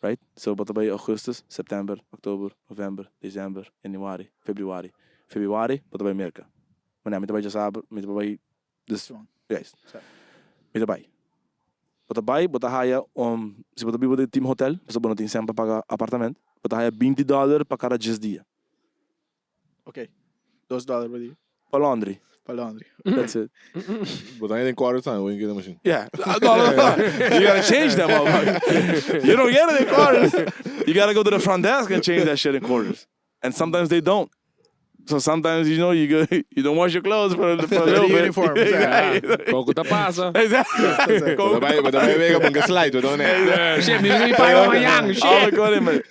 Right? So, bo ta bay augustus, september, october, november, december, januari, februari. Februari, bo ta bay Merca. Maar nee, mi ta bay djasabra, mi ta bay, dus, juist. Mi ta bay. Bo ta bay, bo ta haya um, si bo ta biba den team hotel, pasobra bo no tin cen pa paga apartament, bo ta haya binti dollar pa cada djes dia. Ok. Dos dollar pa dia. Pa laundry. Pa laundry. That's it. Bo ta haya den quarters tambe, bo tin keda machine. Yeah. No, no, no. You gotta change them, motherfucker. You don't get it in quarters. You gotta go to the front desk and change that shit in quarters. And sometimes they don't. So sometimes, you know, you go, you don't wash your clothes for a little bit. Uniform, Exactly. Koko ta pasa. Exactly. Bo ta bai, bo ta bai wega bonke slide, bo ta ne. Shit, mi mi paga mañan, Oh shit. my God, man.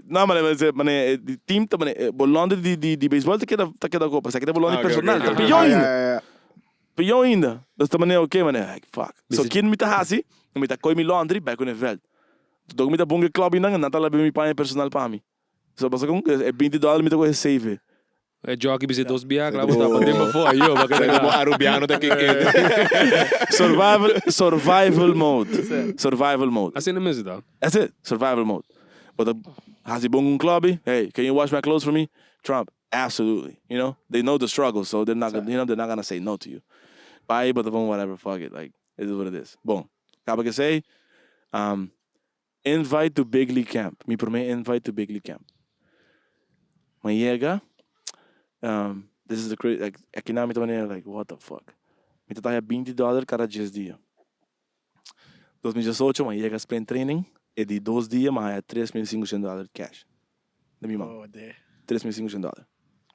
No, man, man, man, di team ta, man, bo laundry di baseball ta keda kopa. Sa keda bo laundry Ah, okay, personal. okay, Ta okay. pior Ah, ainda. ja, ja, ja. Pior ainda. Dus ta manera okay, man, like, fuck. So kin mi ta hasi, mi ta koi mi laundry, bai ku ne veld. Dok mi ta bonge club nan, nan ta labi mi paña personal pa mi. So paso con e 20 dollar mi ta coge save. E jockey bisa dos bia, claro, bo ta pa den before, yo, ba Sa como Arubiano ta kik Survival mode. Survival mode. Asina mes ta. That's it. Survival mode. Bo ta hasi bon un clubby. Hey, can you wash my clothes for me? Trump. Absolutely. You know, they know the struggle, so they're not gonna, you know, they're not gonna say no to you. Bye, but the phone, whatever, fuck it. Like, it is what it is. Bon. Kaba que say, invite to Big League Camp. Mi prome invite to Big League Camp. Mi yega, this is the crazy, like, aki na mi ta manera like, what the fuck. Mi ta taha 20 dollar cada 10 dia. 2018 mi yega spring training, e di dos dia mi haya 3500 dollar cash. Den mi man. Oh, de. 3500 dollar.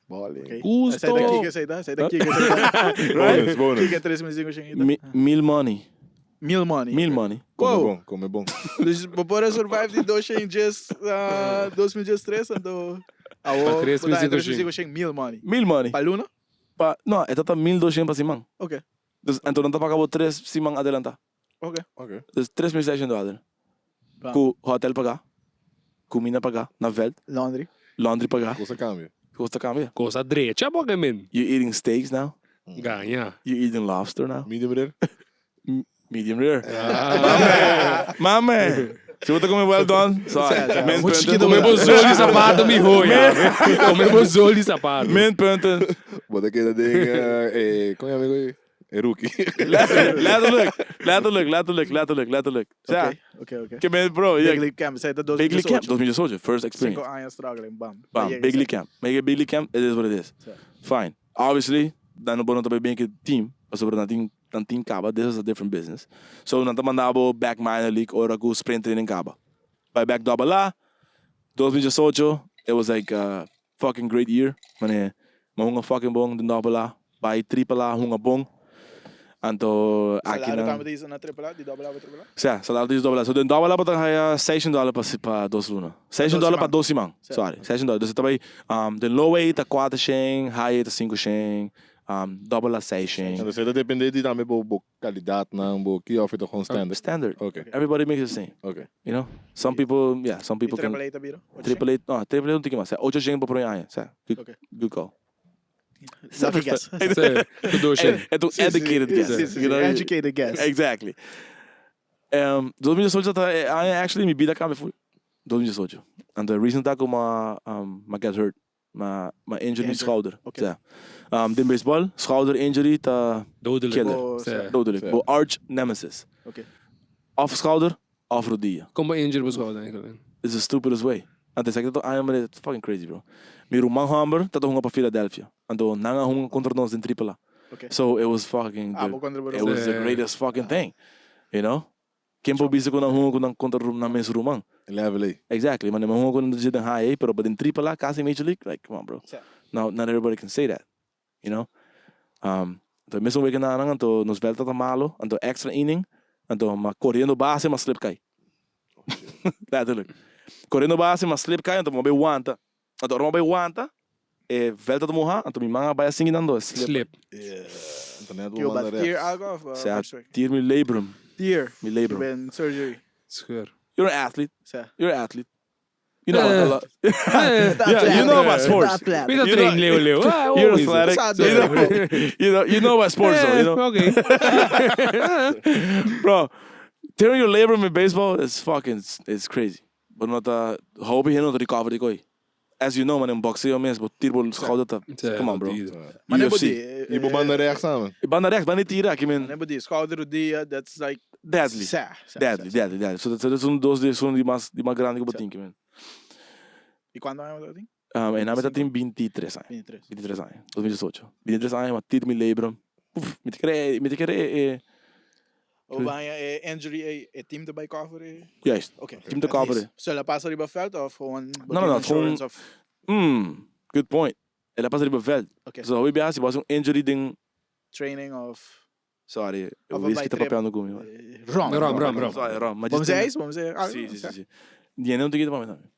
Bali. Okay. Gusto. Esei ta kiko esei ta? Esei ta kiko esei ta? Bonus, bonus. Kiko 3500? Mil money. Mil money. Mil money. Come Wow. bon, come bon. Dus bo por a survive di 210, 2013, anto awo Pa tres bo ta mil tres cinco mil cinco mil money. Mil money. Pa luna? Pa, no, e ta ta 1200 pa siman. Ok. Dus anto nan ta paga bo tres siman adelanta. Ok. Ok. Dus 3600 dollar. Bam. Ku hotel paga, kumina paga na veld, Laundry. laundry paga. Cosa cambia. Kos ta kambia. Kos a drecha bo ke men. You eating steaks now? Gaña. You eating lobster now? Medium rare? Medium rare. Mame! Si bo ta come well done, sorry. Min Mucho punten. chiquito, Come bo zool di sapato miho ya. Come bo zool di sapato. Min punten. Bo ta keda den eh, con amigo e e rookie. Letterlijk, letterlijk, letterlijk, letterlijk, letterlijk. Ja. Ok, ok, ok. Ke men bro, Big yeah. League Camp, esei ta Big League Camp, 2018. 2018, first experience. Cinco aña struggling, bam. Bam, Big League Camp. Make Big League Camp, it is what it is. Sí. Fine. Obviously, dan no bo no ta bay ben ku team, pasobra nan tin nan tin kaba, this is a different business. So nan ta manda bo back minor league ora ku sprint training kaba. Bay back double A, 2018, it was like a fucking great year. Mane, mi a hunga fucking bon den double A, bay triple A hunga bon. Anto aki Salario nan. tambe ta isa na triple A, di double A pa triple A? Sa, salario ta isa double A. So den double A bo ta haya seishent dollar pa dos luna. Seishent dollar pa dos siman, sorry. Seishent dollar. Dus ta bay, den low A ta kuater shen, high A ta sinku shen. Double a session. Entonces e ta depende di tambe bo bo calidadnan, bo ki of e ta gewoon standard? Standard. Ok. Everybody makes the same. Ok. You know? Some people, yeah, some Y people can. triple A ta bira? Ocho Triple A, no, triple A un tiki mas. Ocho shen pa prome aña. Sa, good, Ok. good call. Lucky guess. Sí, ku dos shen. E ta un educated guess. Sí, sí, You know? Educated guess. Exactly. 2018 ta e aña actually mi bida cambia full. 2018. Anto e reason ta cu m'a, m'a get hurt. M'a, m'a injure mi Injure. schouder. Ok. Ja. Den baseball, schouder injury ta Dodelijk. killer. Bo, Sí. Dodelijk. Sí. Bo arch nemesis. Ok. Of schouder, of rodilla. Kon bo injure bo schouder eigenlijk? It's the stupidest way. Anto esaki ta aña manera, it's fucking crazy bro. Mi ruman homber ta ta hunga pa Philadelphia. Anto nan a hunga contra nos den Triple A. Ok. So it was fucking Ah, the, bo contra bo it was the Sí. greatest fucking thing. You know? Ken por bisa ku nan hunga ku nan kontra nan mes ruman? Level ei. Exactly, man, nan hunga ku nan dje den high A, pero pa den triple A, kasi Major League, like, come on, bro. Sa. Now, not everybody can say that, you know? Anto mesun weken nan, anto nos veld tabata malo, anto extra inning, anto ma koriendo base, ma slip kai. Letterlijk. Koriendo base, ma slip kai, anto mi a bay wanta. Anto ora mi a bay wanta, e veld tabata muha, anto mi man a bay a singi nan dos, slip. Slip. Yeah. Anto net bo Kiyo manda ba tear rechts. algo of Sea, first week? tear mi labrum. Tear. Mi labrum. Ben surgery. Scheur. You're an athlete. Sea. You're an athlete. You know about a lot. Eh. Yeah, you know about sports. Wie dat You train, know- Leo, Leo? Ah, You're always. athletic. Sa- You know, you know about sports, though, you know? Eh, Oké. Bro, tearing your labrum in baseball is fucking, it's crazy. Bo no ta hopi hende no ta recover di koi. As you know, man, in boxeo mes, bo tira bo schouder ta, come on, bro. Maar nee, UFC. bo di, Y bo banda rechts samen. E banda rechts, banda tira, ki men Nee, bo di, schouder rodia, that's like deadly. Sa, sa, Deadly, sa, sa. deadly, deadly. So dat is un dos di esun di mas di mas grandi ku bo tin, ki men. Y cuando aña bo ta tin? E nan mi ta tin bintitres aña. 23. Bintitres aña, 2018. Bintitres aña, m'a tira mi labrum. Uf, mi ta kere, mi ta kere e, e. O baña e injury e, e team ta bay cover e? Juist. Oké. Team ta At cover least. e. So el a pasa riba veld of gewoon bo No, no, tin no, het gewoon insurance of? Good point. El a pasa riba veld. Oké. So hopi biaha si bo hasi un injury den. Training of. Sorry, e Of a whisky ta bay trip. papiando ku mi hoor. Rom. Rom, rom, rom. Sorry, rom. Maar Vamos just a ijs? Vamos a ah, Si, si, oké. si, si. Di ene un tiki ta pa mi tambe.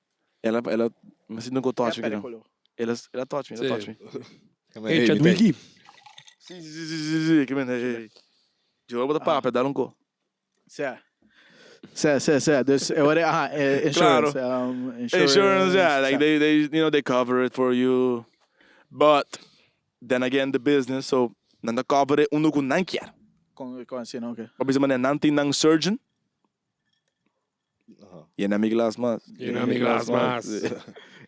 El a, el a, mi a sinti un ko touch mi Ja, kinan. pericolo. El a, el a touch mi, el a Sí. touch mi. Hey, Chadwiki. Si, si, si, si, si, si, ke men, hey, hey. Yo bo ta papia, dal un ko. Sea. Sea, sea, sea. Dus e ora, aha, eh, insurance. Claro. Insurance, Insurance, yeah, like sea. they, they cover it for you. But then again, the business, so nan ta cover e unu ku nan kier. Con, con asina, oké. Op bisa manera nan tin nan surgeon. Yena mi glas mas. Yena mi glas mas.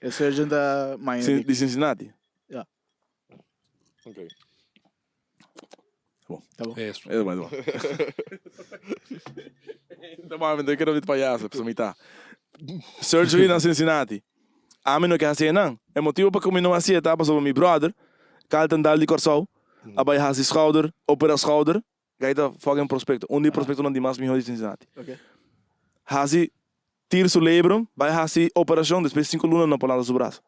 E surgeon ta Miami. Di Cincinnati. Ja. Oké. Bon. Ta bon. Eso. E bon, e bon. Ta bon, mi ta kere bit payaso, pasobra mi ta. Surgery na Cincinnati. Ami no ke hasi einan. E motibo pa ku mi no hasi e ta pasobra mi brother, Carlton Daal di Kòrsou, a bai hasi schouder, opera schouder. Kai ta fucking prospecto. Un di prospectonan di mas miho di Cincinnati. Oké. Hasi tir su labrum, bai hasi operacion, despues cinco luna no por lanta su bras.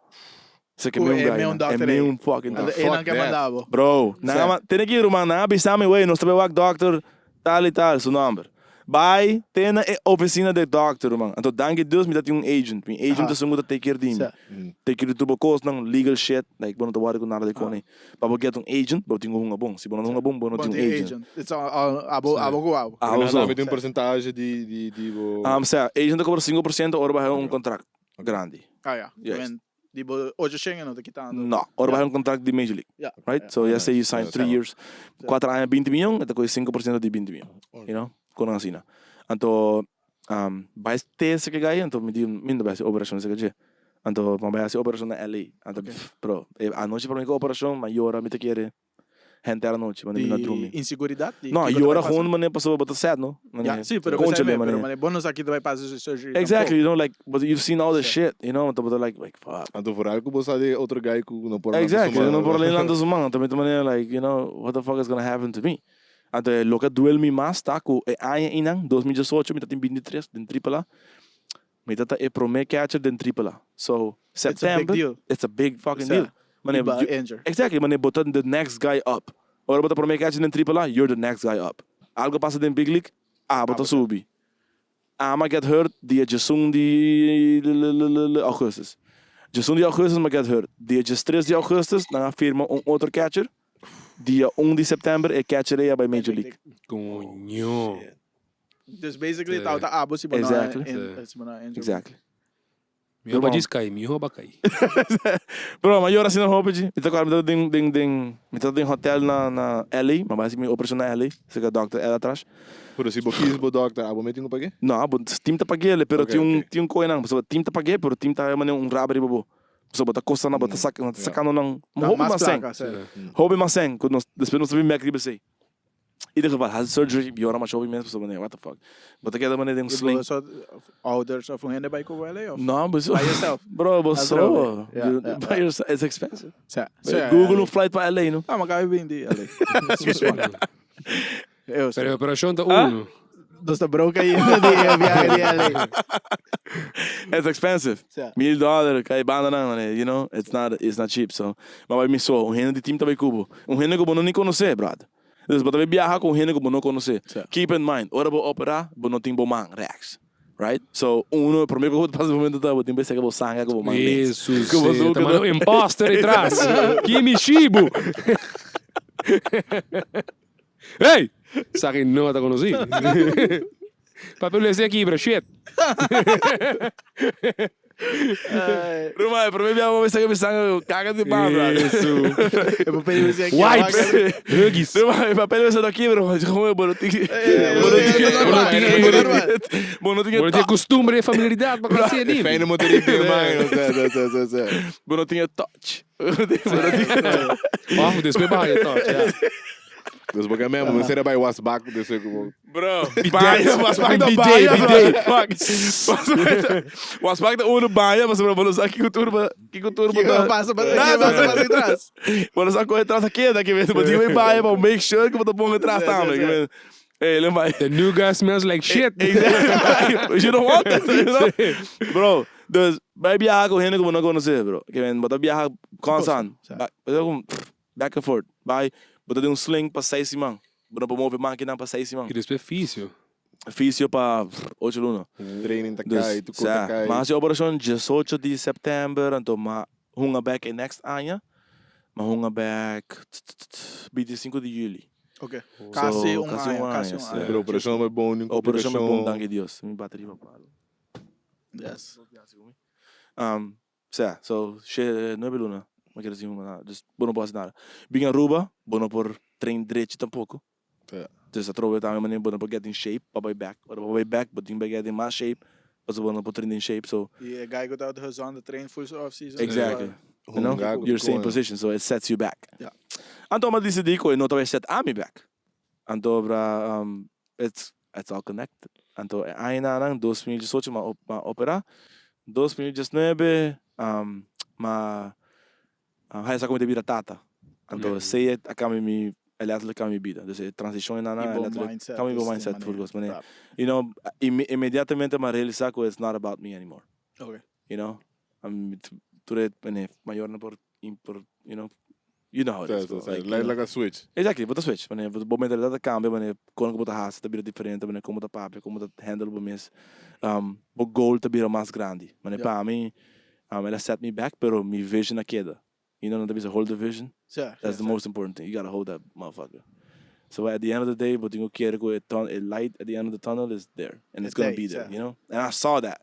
Se ke Oe, mi un e guy mi un nan. E doctor mi ei. un fucking Ando doctor. e nan Fuck ke that. manda bo. Bro, nan a ma, tene ki ruman, nan a bisa mi, wey, nos ta bai wak doctor tal y tal, su nomber. Bai te na e oficina de doctor, ruman. Anto danki Dios mi ta tin un agent. Mi agent Aha. ta esun ku ta take care di mi. Sa. Take care di tur bo kosnan, legal shit, like bo no ta worry ku nada di kone. Pa bo get un agent, bo tin ku hunga bon. Si bo no ta hunga bon, bo no Bo tin un tin agent. agent. It's all, all, abo, abo ku abo. Abo Nan so. tambe tin un porcentahe di, di, di bo. Sea, agent ta kobra 5% ora bo haña un contract grandi. Ah ya. Juist. Men, di bo ocho shen e no ta kitando. No, ora bo haña un contract di Major League. Ya. Right? Ya. So, let's say you sign 3 years, 4 aña 20 miyon, e ta kohe 5% di 20 miyon. You know? Kon asina. Anto, bai test ke gai, anto mi di, mi no bai hasi operashon esaki dje. Anto, mi bai hasi operashon na LA. Anto, bro, e anochi prome ku operashon, mi a yora, mi ta kere henter anochi, mane mi no a drumi. Di inseguridat? Di No, kiko ta yora bai pasa? gewoon mane pasobra bo ta sad, no? Mane, Ja, si, pero conchale, pero mane. mane, bo no sa ki ta bai pasa su surgery tampoco. Exactly, you know, like, but you've seen all the Sí. shit, you know, anto bo ta like, like, fuck. Anto vooral ku bo sa di otro guy ku no por lanta su Exactly, man. no por lanta su man. Anto mi ta manera like, you know, what the fuck is gonna happen to me? Anto e loke a duel mi mas ta ku e aña einan, 2018, mi ta tin 23 den Triple A. Mi ta ta e prome catcher den Triple A. So, It's a big September, deal. it's a big fucking Sa, deal. Mane, Iba you- injure. Exactly, mane, bo ta the next guy up. Ora bo ta prome catcher den Triple A, you're the next guy up. Algo pasa den big league, abo ta subi. Ama get hurt dia djesun di augustus. Djesun di augustus mi a get hurt. Dia djestres di augustus nan a firma un otro catcher. Dia un di sèptèmber e catcher ei a bai Major League. Coño. Dus basically tabata abo si bo no Exactly. si bo no a injured. Exactly. Miho ba djis kai, miho ba kai. Bro, ma yora asina hopi dji. Mi ta kòrda mi tabata den den den mi tabata den hotel na na LA, mi a bai hasi mi operashon na LA, serka dòkter El Atrash. Pero si bo kis bo dòkter, abo mi tin ku pag'é? No, abo tim ta pag'é el, pero Ok, tin un ok. tin un koe nan, pasobra tim ta pag'é, pero tim ta haña manera un raba riba bo. Pasobra bo ta kosta nan, bo ta sak nan ta sakando nan Ta hopi mas mas sèn. plaka, sè. Hopi mas sèn ku nos despues nos ta bin bèk riba esei. Ieder geval, hasi surgery, yora masha hopi mes pasobra manera what the fuck. Bo ta keda manera den un I sling. bo so ouders of un hende bai ku bo LA of? No, bo so. By yourself? Bro, bo so. Atrobe. Ja, ja, By ja. yourself, it's expensive. Sa, sa, Google LA. un flight pa LA, no? Ah, ma kabe bin di LA. Eu Pero e operashon ta uno. Nos ta broke ainda di e viahe di LA. It's expensive. Sa. Mil dollar, kai banda nan, manera, you know, it's not, it's not cheap, so. Ma bai mi so, un hende di team ta bai ku bo. Un hende ku bo no ni konosé, brother. Dus bo ta bai biaha ku un hende ku bo no konosé. Sa. Keep in mind, ora bo operá, bo no tin bo man rechts, right? So, uno, promé ku bo ta pasa e momento ta, bo tin bai seka bo sanga ku bo man links. Jesus, Ku bo ta suka manda un imposter detrás. Kimi Shibu. Hey! Sa ki no ta konosí. Papel lo esei a kibra, shit. Ruman, e promé biaha bo mester a bisa ku kaga di pan, brother. Eso. E papel lo esei a kibra. Wipes. Huggies. Ruman, e papel lo esei a kibra, bo bo no tin Bo no tin Bo no tin bo no tin Bo no tin e kustumbre, e familiaridad pa hasi e E libi. fijne motor di man, sa, sa, sa, sa, sa. Bo no tin e touch. Of despues baha e touch, ya. Dus bo ke memo, bo sera bai wasbak despues ku bo. Bro, Bidet. baña, wasbak ta Bidet, baña, bro. bidet. Fuck. Wasbak ta unu baña, pasobra bo no sa kiko tur bo, kiko tur bo Kiko ta. pasa pa, Nada. kiko pasa pa atras. Bo no sa kon e tras a keda, ke men bo tin ku bai baña pa make sure ku bo ta pon e tras Sí, sí, tambe, sí. ke men. Ey, le bai. The new guy smells like shit. Exactly. You don't want that, you know? Bro, dus bai biaha ku hende ku bo no konosé, bro. Ke men bo ta biaha constant. Sí. Ba, bo ta ku back and forth. Bai, bo ta den un sling pa seis siman. Bo no por move makinan pa seis siman. I despues fisio. Fisio pa ocho luna. Training ta Dus, kai, tur kos ta sa, kai. m'a hasi operashon diesocho di sèptèmber, anto m'a hunga bèk e next aña. M'a hunga bèk bintisinko di yüli. Ok. Kasi So, un kasi aña, un kasi aña, un sí. aña. Pero operashon bai bon, ningún Operashon bai bon, komplikashon. danki Dios. Mi bateria pa palo. Yes. Sa, so, she nuebe luna, mi kere sin hunga nada. Dus, bo no por hasi nada. Bin Aruba, bo no por train drechi tampoco. Ja. Dus atrobe tambe manera bo no por get in shape pa bai bek. Ora bo bai bek, bo tin bai get in mas shape, pasobra bo no por train den shape, so. I e guy ku tabata gezond a train full off season. Exactly. You know, Hunga ku you're same koño. position, so it sets you back. Ja. Anto mi a disidí ku e no ta bai set ami back. Anto bra, it's, it's all connected. Anto e añanan, 2018 mi a operá, 2019 mi a haya sa ku mi ta bira tata. Anto esei a kambia mi, e letterlijk kambia mi bida. Dus e transishon einan I a bo letterlijk mindset kambia mi dus mindset den full manera. kos. Manera, you know, inmediatamente mi a realisá ku it's not about me anymore. Okay. You know, tur e mayornan por, por, you know, you know how it is, bro. Like, like, like a switch. Exactly, bo ta switch. Wanneer bo mentalidad ta cambia, wanneer con cu bo ta haci ta bira diferente, wanneer con bo ta papia, con bo ta handle bo mes, bo goal ta bira mas grandi. Wanneer pa mi, el a set me back, pero mi vision a keda. You know nan ta bisa hold the vision? That's the most important thing, you gotta hold that motherfucker. So at the end of the day, bo tin cu kere cu e e light at the end of the tunnel is there, and it's gonna be there, you know? And I saw that,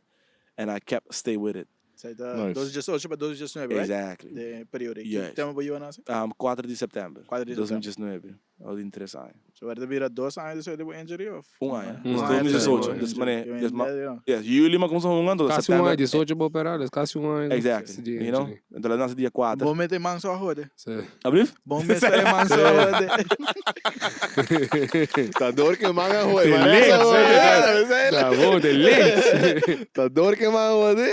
and I kept stay with it. Esei ta Nice. dos diesocho pa dos diesnuebe, right? Exactly. Den e periodo ei. Yes. Ki tempu bo yiu a nase? Kuater di sèptèmber. Kuater di Dos mil sèptèmber. diesnuebe. Al di tres aña. So wer ta bira dos aña despues di bo injury of? Un aña. Un Dus aña dos mil diesocho. despues. Dus mane, Injury. dus ma, Ja. yes, juli mi a kumsa hunga, anto Kasi un aña, sèptèmber. diesocho bo operá, dus kasi un aña. Exactly. di You know? injury. Anto el a nase dia kuater. Bo mete man so a hode. Sí. Ablief? Bo mester e man so a hode. Ta dor ke man a hode. De links. Ta bon, de links. Ta dor ke man a hode.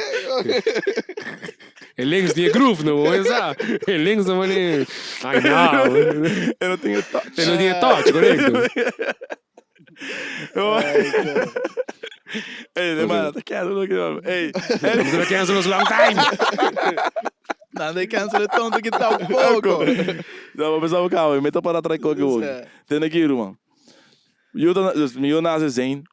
E links di e groove no, bo sa. E links no mane. Ai nou. E no tin e touch. E no tin e touch, korekto. Ey, de man, ta cancel lo ke. Ey. Nos a cancel nos long time. Nan de cancel e tonto ki tampoco. No, bo pensaba cabo, mi ta para trae koke hopi. Tende aki, ruman. Yo ta, dus mi yo nace Zane,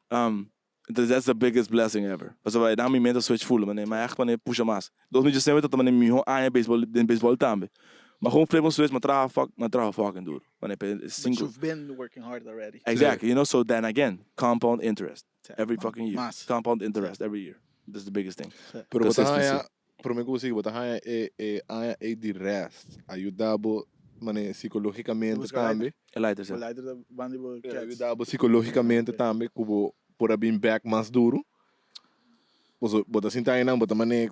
entonces that's the biggest blessing ever. Pasobra e nan mi mente a switch full, mane, mi a echt mane pusha mas. 2019 ta mane miho aña baseball, den baseball tambe. Ma gewoon flip un switch, m'a traha fuck, m'a traha fucking duro. Wanneer pe But cinco. you've been working hard already. Exactly, you know, so then again, compound interest. Every fucking year. Mas. Compound interest every year. That's the biggest thing. Pero bo ta Consistency. haña, prome ku bo sigui, bo ta haña e e aña ei di rest a yuda bo mane psikologikamente Busca lighter. tambe. E lighter, sí. Bo lighter ta banda di bo A cats. yuda bo psikologikamente tambe ku bo por a bin bek mas duru. Paso bo ta sinta einan bo ta mane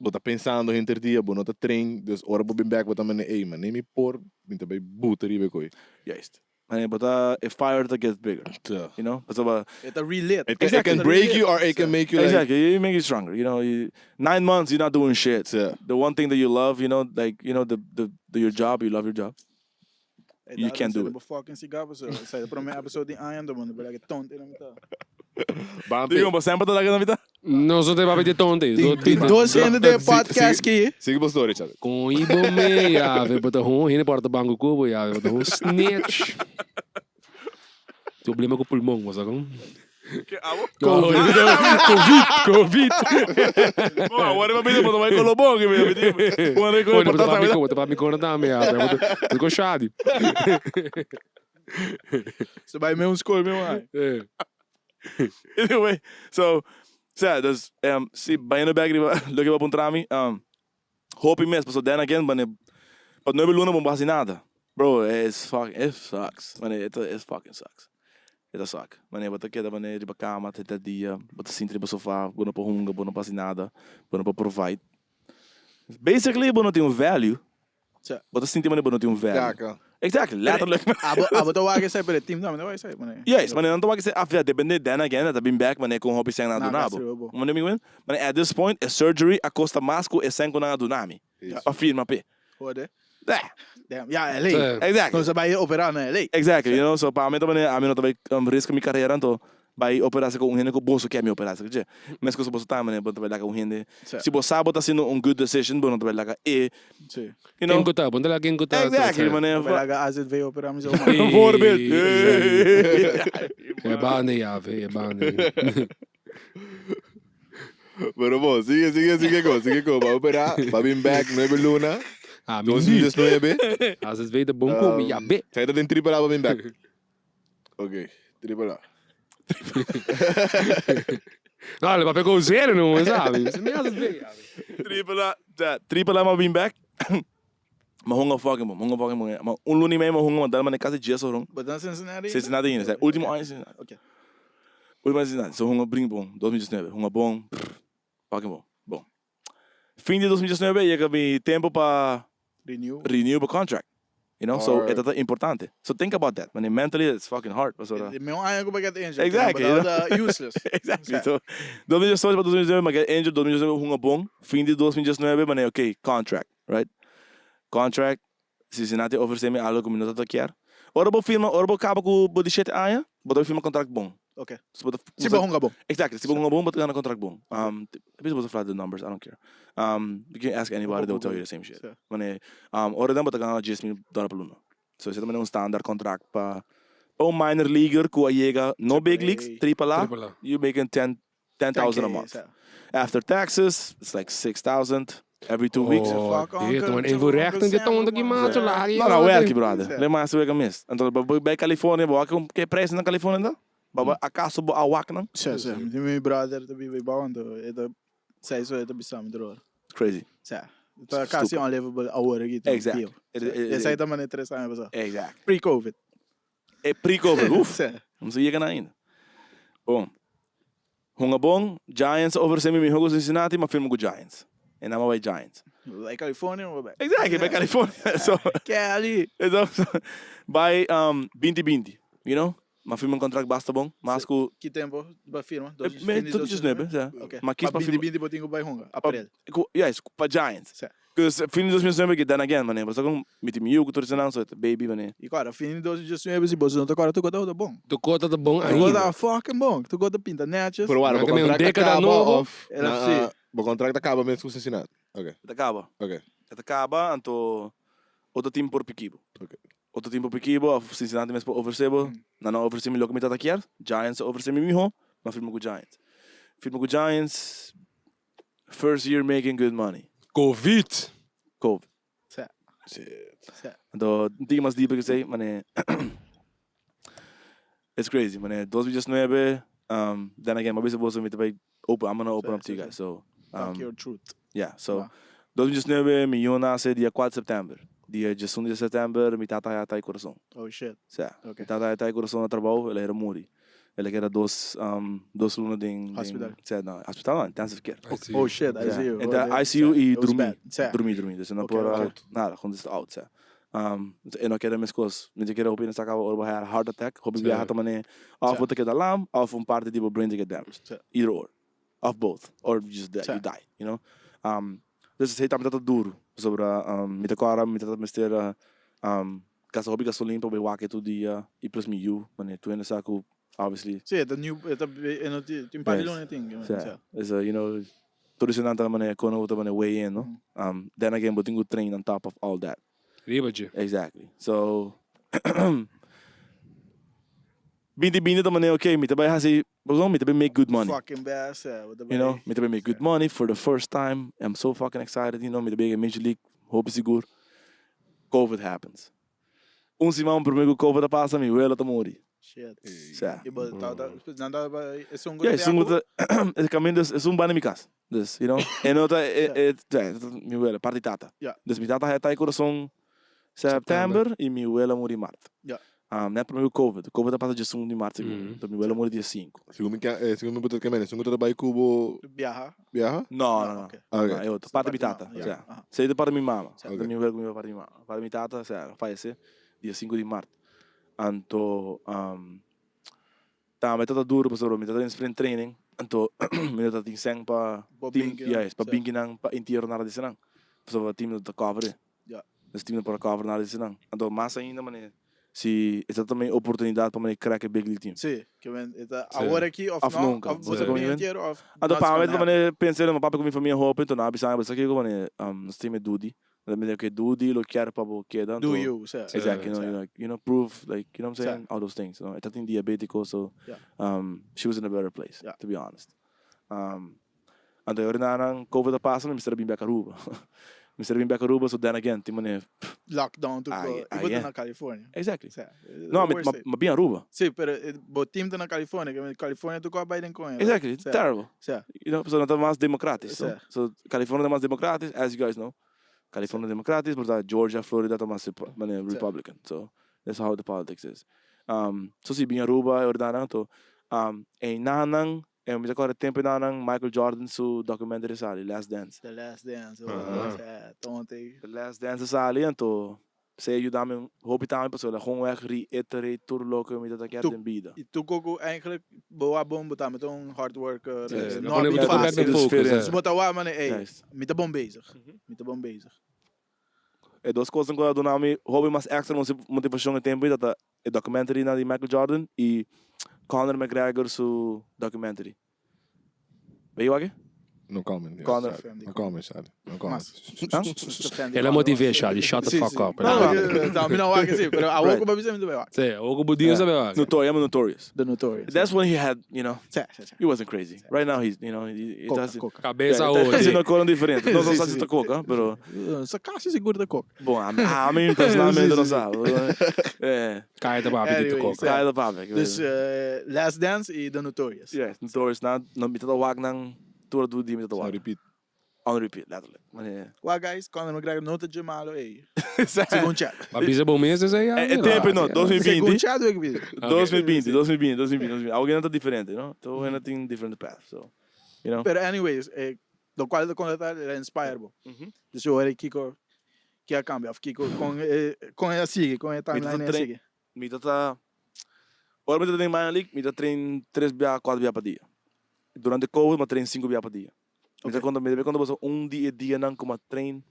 bo ta pensando henter dia, bo no ta train, dus ora bo bin bek bo ta mane ey mane mi por mi ta bay buta riba e koe. Juist. Mane bo ta e fire ta get bigger. Ja. You know? Pasobra E ta relit. It can, it can break you or it can make you like Exactly, it make you stronger. You know, you, 9 months you're not doing shit. Ja. The one thing that you love, you know, like you know, the your job, you love your job. You can't do it. Bo fucking cigar, so. Sa e prome episode di aña, ando mundo, bela que tonto na mitad. Bampe. Digo, bo semper ta laga na mitad? No, so te papi de tonte. Tin dos hende den podcast ki. Sigui bo story, Chadwick. Con ibo me ya, ve bota hon, hende porta banco cubo ya, ve bota hon snitch. Problema cu pulmon, bo sa con? Ke abo? No, Covid, Covid. Bo, awor e papito bo ta bai Colobon, ke mi Bo na Bueno, bota papi con, bota papi con tambe ya, ve bota con Shadi. Se bai mes un school mes un Eh. Anyway, so, sea, dus, si, bayendo bek riba loke bo a puntra mi, hopi mes, pasobra then again, mane, pa nuebe luna bo no por hasi nada. Bro, it's fuck, it sucks. Mane, it it fucking sucks. E ta suck. Mane, bo ta keda mane riba kama te te dia, bo ta sinti riba sofa, bo no por hunga, bo no por hasi nada, bo no por provide. Basically, bo no tin un value. Sa. Bo ta sinti mane bo no tin un value. Kaka. Exactly, letterlijk. Abo, abo ta wak esei, pero e team tambe ta wak esei, mane. Juist, mane nan ta wak esei, af ja, depende, then again, e ta bin bek mane kon hopi sèn nan a Nan duna a bo. gasta bo. Mane mi win? Mane at this point, e surgery a kosta mas ku e sèn ku nan a duna mi. Is. Pa firma p'e. Horde. Eh, Damn, ja, LA. Sa. exactly. Nos a bai opera na LA. Exactly, you know, so pa mi ta mane, ami no ta bai riska mi karera anto bai opera ku un hende ku boso ke mi opera esaki dje. Meskos boso ta mane, bo ta bai laga un hende, Sa. si bo sa bo ta hasiendo un good decision, bo no ta bai laga e, Si. you know. Ken ku ta? Bo no ta laga ken ku ta. Exactly, mane. Bai laga AZV opera mi zo. Voorbeeld. E banda ya, ve, e banda. Pero bon, sigue, sigue, sigue con, sigue con. Va a operar, va bin back, nueve luna, Ah, mi 2019. AZV ta bon komi, ya be. Zij dat in triple A va bin back. Ok, triple A. No, le papia con serio, no, sabi. Mi AZV, ya be. Triple A, ja, triple A m'a bin back. M'a hunga fucking bon, hunga fucking bon. Ma un luna i mei m'a hunga, m'a dal mane kasi dies oron. But dan Cincinnati? Cincinnati ainda, último aña Cincinnati. Ok. Último aña Cincinnati. So hunga bring bon, 2019. Hunga bon, fucking bon, bon. Fin di 2019 yega mi tempo pa Renew. renew bo contract. You know, so Hard. e ta importante. So think about that. Mane mentally it's fucking hard. Pasobra. E meu aña ku bai get injured. Exactly, But that was, useless. Exactly. So, 2018 pa 2019, m'a get injured, 2019 hunga bon. Fin di 2019, mane, okay, contract, right? Contract, Cincinnati ofrece mi algo ku mi no tabata kier. Ora bo firma, ora bo kaba ku bo 17 aña, bo ta firma contract bon. Ok. So bo ta Si bo hunga bon. Exactly. Si bo hunga bon, bo ta gana contract bon. Bisa bo ta fla the numbers, I don't care. You can ask anybody, they'll tell you the same shit. Si. Mane, ora dan bo ta gana 10 mil dòler pa luna. So esei ta un standard contract pa pa un minor leaguer ku a yega no big leagues, Triple triple A, Triple A. you making 10 10,000 a 10K, month. sa. After taxes, it's like 6,000 every 2 weeks. Oh, Fuck, dit, uncle, man. Invoerrecht en dit Uncle toont ki Sam, macho man. laag. No, no, werk, brother. Si. Le mas werk mis. Anto, bij California, bo ke prijs na California dan? Ba acaso bo awak nan? Si, si. Mi brother ta biba bou, anto e ta sei so e ta bisa mi dror. It's crazy. Si. Ta kasi Stupid. unlivable awor aki. Exactly. Esei ta mane 3 aña pasá. Exactly. Pre-COVID. E pre-COVID, uf. Si. No se yega ainda. Bon. Hunga bon, Giants ofresé mi mihó ku Cincinnati, m'a firma ku Giants. I nan m'a bai Giants. Like California or back? Exactly, bai California. So, Cali. so, bai 2020, you know? M'a firma un contract basta bon, mas ku Ki tempu b'a firma? Me 2019, si. Ok. M'a kies Pa pa firma 2020 bo tin ku bai hunga. Aprel. Yes, pa Giants. Si. Because fin di 2019 que then again, mane, basta kon mi tin yu ku tur esnan, so baby, mane. I awor, fin di 2019, si bo no ta kòrda, tur kos ta bon. Tur kos ta bon Tur kos ainda. ta fucking bon. Tur kos ta pinta netjes. Pero wara, Maar bo que contract década acaba nobo. of... LFC. Na, bo contract a kaba mes ku Cincinnati. Ok, Ta kaba. ok. Ta kaba, anto otro team por piki bo. Ok. Otro team por piki bo, of Cincinnati mes por ofresé bo. Nan a ofresé mi loke mi tabata kier. Giants a ofresé mi mihó, m'a firma ku Giants. Firma ku Giants, first year making good money. Covid. COVID. Si. Si. Anto, un tiki mas dieper ku esei, mane it's crazy, mane 2019, then again, mi a bisa boso mi ta bai open, I'm gonna open up to you guys, so. Talk your truth. Yeah, so 2019 mi yu nase dia kuater september, dia diesun di september mi tata haya atake kurason. Oh shit. Sa, mi tata haya atake kurason na trabou, el a hera muri. El a keda dos dos luna den Hospital. Sa, no, hospital no, intensive care. Oh shit, ICU. E ta ICU i drumi, drumi, drumi, dus e no por nada, gewoon dus out, sa. E no keda meskos, mi ta kere hopi hende sa kaba ora bo haya heart attack, hopi biaha ta manera of bo ta keda lam of un parti di bo brain ta keda damaged, either or. Of both, or you just you die, you know. Dus esei tambe ta duru, pasobra mi ta kòrda mi ta mester gasta hopi gasolin pa bai wak e tur dia i plus mi yu, manera tur hende sa ku obviously. Sí, e ta new, e ta e no tin, tin par di luna e tin. Sí, you know, tur eseinan ta manera kon bo ta manera weigh in, no. Then again bo tin ku train on top of all that. Riba dje. Exactly. So, binti binti ta manera okay, mi ta bai hasi, perdon, mi ta bai make good money. Fucking best, eh, bo ta bai. You know, mi ta bai make good money for the first time. I'm so fucking excited, you know, mi ta bai Major League, hopi sigur. Covid happens. Un siman prome ku Covid a pasa, mi welo ta muri. Shit. Sa. I bo ta, ta, nan ta, esun ku Yeah, ta esun ku biaha ta, e kaminda, esun banda mi kas. Dus, you know, e no ta, e, e, mi wela, parti tata. Ja. Dus mi tata haya tai kurason september i mi wela muri mart. Ja. Net prome ku covid. Covid a pasa diesun di mart segun. Enton mi wela muri dia sinku. Segun mi ke, segun mi bo ta kemende, esun ku ta bai ku bo Biaha? biaha? No, no, no. Ok. Ok. No, e otro. Parti mi tata, Ja. osea. Aha. Esei ta parti mi mama. Sa. Mi wela ku mi parti mi mama. Parti mi tata, osea, a fayese dia sinku di mart. Anto, Tambe ta ta duro pasobra mi ta den sprint training anto mi no ta tin sèn pa Bo team binki nan, yes pa sí. binki nan pa intiero nada di esnan pasobra team no ta cover e Ya. nos team no por a cover nada di esnan anto mas ainda manera si e ta tambe oportunidad pa manera crack e big league team. Sí, ke men e ta Sí. awor aki of Of no, nunca. of bo Sí. ta bin intiero of Anto nothing's pa mi gonna ta happen. manera pensa mi papia ku mi famia hopi anto nan a bisa mi bo sa kiko manera nos team e dudi Anto mi di ok dudi lo kier pa bo keda Do anto you, sa. Exactly, you know, Sa. you like, you know, prove, like, you know what I'm Sa. saying? All those things, you know. E ta tin diabetico, so Yeah. she was in a better place, Yeah. to be honest. Anto e ora nan COVID a pasa, mi mester a bin bek Aruba. Mi mester a bin bek Aruba, so then again, tin manera, Lockdown tur Ai, ko. I ai, bo ta yeah. na California. Exactly. Sa. No, mi, Worst ma, state. ma bin Aruba. Sí, pero bo team ta na California, ke California tur ko a bai den koña. Exactly, it's Sa. terrible. Sa. You know, pasobra nan ta mas democratisch, no? Sa. So, California ta mas democratisch, as you guys know. California democratisch, pero ta Georgia, Florida ta mas manera Republican. So, that's how the politics is. So si bin Aruba e ora nan to einanan, e mi ta acorda tempo einanan Michael Jordan su documentary sali, Last Dance. The Last Dance, oh, sa, tonte. The Last Dance a sali, anto Esei a yuda mi hopi tambe pasobra el a gewoon weg reiterate tur loke mi ta ta kier den bida. Y tur cu eigenlijk bo a bon bo tambe ta un hard worker. Sí, No lo pone a bin bo ta fácil. back den focus, Dus bo ta wak mane ey, Juist. mi ta bon bezig. Mi ta bon bezig. E dos cosnan cu a duna mi hopi mas extra motivacion e tempo ei ta e documentary nan di Michael Jordan y Conor McGregor su documentary. Weet je wak? No comment. Ja, Conor. sorry. No comment, sorry. No comment. El a motivé Shadi, shut the fuck up. No, no, mi no wak si, pero awor ku bo bisa mi ta bai wak. Sí, awor ku bo di mi ta bai wak. Notorious, I'm a notorious. The Notorious. That's when he had, you know, Sí, sí, sí. he wasn't crazy. Right now he's, you know, he Coca, does coca. Cabeza Yeah, awor. ta haciendo cosnan diferente. No sa si ta coca, pero Sa casi sigur ta coca. Bon, ami personalmente no sa. Eh. Kaya ta papia di ta Anyways, coca. Kaya ta papia. Dus Last Dance y The Notorious. Yes, Notorious. Nan, nan mi ta ta wak nan tur a tur dia mi ta ta wak. On repeat. On repeat, letterlijk. Mane. Wa guys, Conor McGregor no ta dje malo ey. Segun chat. Ma bisa bo mes esey ya? E tempo no, 2020. Segun chat wek bisa. 2020, 2020, 2020, 2020. Awor nan ta diferente, no? Tur hende tin different path, so, you know. Pero anyways, locual ta conta ta el a inspire bo. Dus ora kiko Ke a cambia of kiko con e con e a sigui con e timeline e a sigui? Mi ta ta ora mi ta den minor league mi ta train tres bia cuatro bia pa dia durante covid mi a train cinco bia pa dia mi ta conta mi debe conta boso un di e dianan cu mi a train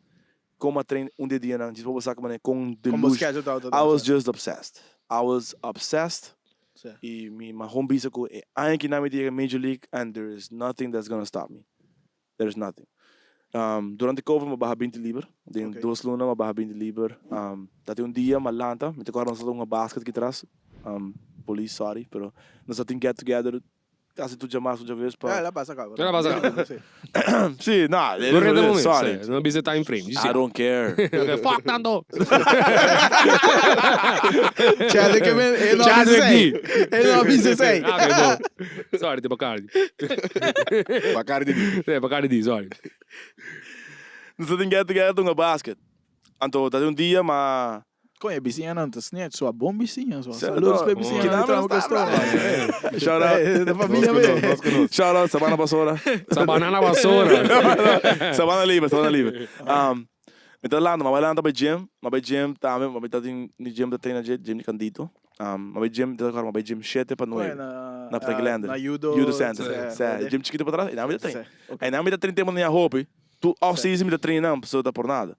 con mi a train un di e dianan djis pa bo sa manera con delusion I was just obsessed I was obsessed y mi a gewoon bisa cu e aña aki nan mi ta yega major league and there is nothing that's gonna stop me. There is nothing. Durante covid mi a baha binti liber. Den dos luna mi a baha binti liber. Ta tin un dia mi a lanta, mi ta kòrda nos a hunga basket aki tras. Police, sorry, pero nos a tin get together. Casi tur djamas, tur djaves pa. Ja, el a pasa caba. El a pasa caba. Sí. Sí, no, it No is renta what it is, momento, sorry. sí. No bisa time frame. I don't care. Fuck Nando. Chadwick que me, e no Chadwick avisa D. E no avisa esey. Ah, ok, bon. Sorry, te Bacardi. Bacardi D. Sí, Bacardi D, sorry. Nos ta tin get together hunga basket. Anto ta tin un dia ma. Con e bisiñanan ta snitch, so a bon bisiña so. Sendo Saludos to. pa e bisiñanan di Tramo Cristóbal. Shout out. De familia Nos be. conos, nos conos. Shout out Sabana Basora. Sabanana Basora. Sabana Libre, Sabana Libre. Um, mi ta landa, ma bai landa bai gym, ma bai gym tambe, ma bai ta tin mi gym ta traina dje, gym di Candito. Um, ma bai gym, ta acorda, ma bai gym shete pa nuebe. Na, Na Ptaquilander. Na Judo. Judo Center. Sa, Sa, gym chikito pa atras, y nan mi ta train. Sa, ok. Y nan mi ta train tempo na hopi. Tu off season mi ta train nan, pasobra ta por nada.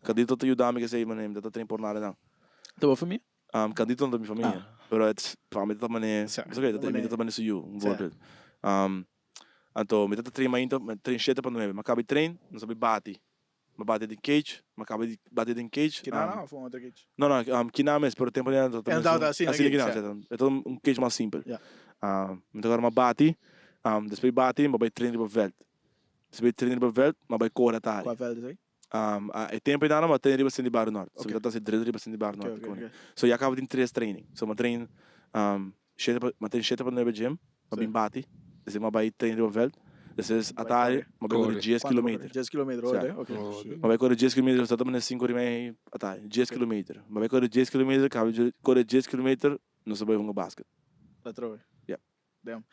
Candito ta yuda mi kesey manera, mi ta train por nada nan. Ta bo famia? Candito no ta mi famia, pero het pa mi ta manera, Sa, it's okay, mi ta manera su yu, un voorbeeld. Anto mi ta train mainta, mi train shete pa nuebe, mi a caba di train, nos a bay bati, mi a bati den cage, mi a caba di bati den cage. Kina nan of un otro cage? No, no, kina mes, pero tempo nan ta E tabata asina asina cage, kina, sa. e ta un cage mas simpel. Ya. Mi ta acorda mi a bati, despues di bati mi a bay train riba veld. Si bay train riba veld, ma bay kore atari. Kua veld esei? E tempo ei ma train riba Cindy Barrio Norte. So Ok. mi ta hasi drill riba Cindy Barrio Ok, Norte ok, kone. ok. So ya kaba tin tres training. So mi a train shete pa, mi a train shete pa nuebe gym, mi a bin bati, despues mi a bay train riba veld, despues Bay atari kore. mi a bay kore Kore. dies Kuantu bo kore? kilometer. Dies kilometer, Sa. orde? Ok. Mi a bay kore dies kilometer, so ta mane sinku ora i mei atari, dies Ok. kilometer. Mi a bay kore dies kilometer, kaba di kore dies kilometer, nos a bay hunga basket. Ta trobe. Ya. Damn.